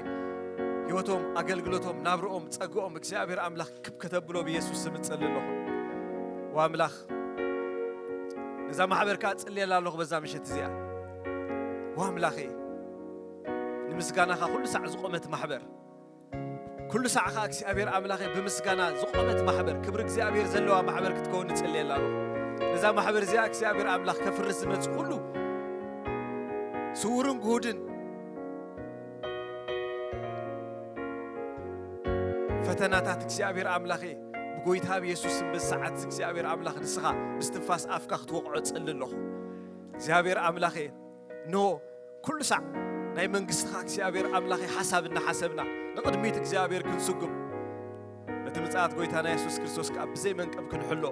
ህይወቶም፣ ኣገልግሎቶም፣ ናብርኦም፣ ጸግኦም እግዚኣብሔር ኣምላኽ ክብ ከተብሎ ብየሱስ ስም እጸሊ ኣለኹ። ወኣምላኽ፣ ነዛ ማሕበር ከኣ እጽልየላ ኣለኹ በዛ ምሸት እዚኣ። ወኣምላኸ፣ ንምስጋናኻ ኩሉ ሳዕ ዝቖመት ማሕበር፣ ኩሉ ሳዕ ኸኣ እግዚኣብሔር ኣምላኸ ብምስጋና ዝቖመት ማሕበር፣ ክብሪ እግዚኣብሔር ዘለዋ ማሕበር ክትከውን እጽልየላ ኣለኹ። ነዛ ማሕበር እዚኣ እግዚኣብሔር ኣምላኽ ከፍርስ ዝመጽእ ኩሉ ስዉርን ግሁድን ፈተናታት እግዚኣብሔር ኣምላኸ ብጎይታ ብየሱስ ስም በዚ ሰዓት እግዚኣብሔር ኣምላኽ ንስኻ ብስትንፋስ ኣፍካ ክትወቕዖ እጽሊ ኣለኹ። እግዚኣብሔር ኣምላኸ፣ እንሆ ኩሉ ሳዕ ናይ መንግስትኻ እግዚኣብሔር ኣምላኸ ሓሳብ እናሓሰብና ንቕድሚት እግዚኣብሔር ክንስጉም፣ በቲ ምጽኣት ጎይታና የሱስ ክርስቶስ ከኣ ብዘይ መንቀብ ክንሕሎ፣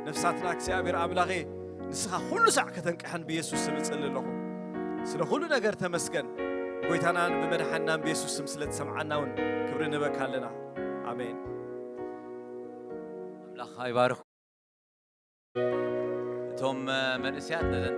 ነፍሳትና እግዚኣብሔር ኣምላኸ ንስኻ ኩሉ ሳዕ ከተንቅሐን ብየሱስ ስም እጽሊ ኣለኹ። ስለ ኩሉ ነገር ተመስገን። ጎይታናን ብመድሓናን ብየሱስ ስም ስለ ትሰምዓና እውን ክብሪ ንህበካ ኣለና። ኣሜን። ኣምላኽ ኣይባርኽ። እቶም መንእሰያት ነዘን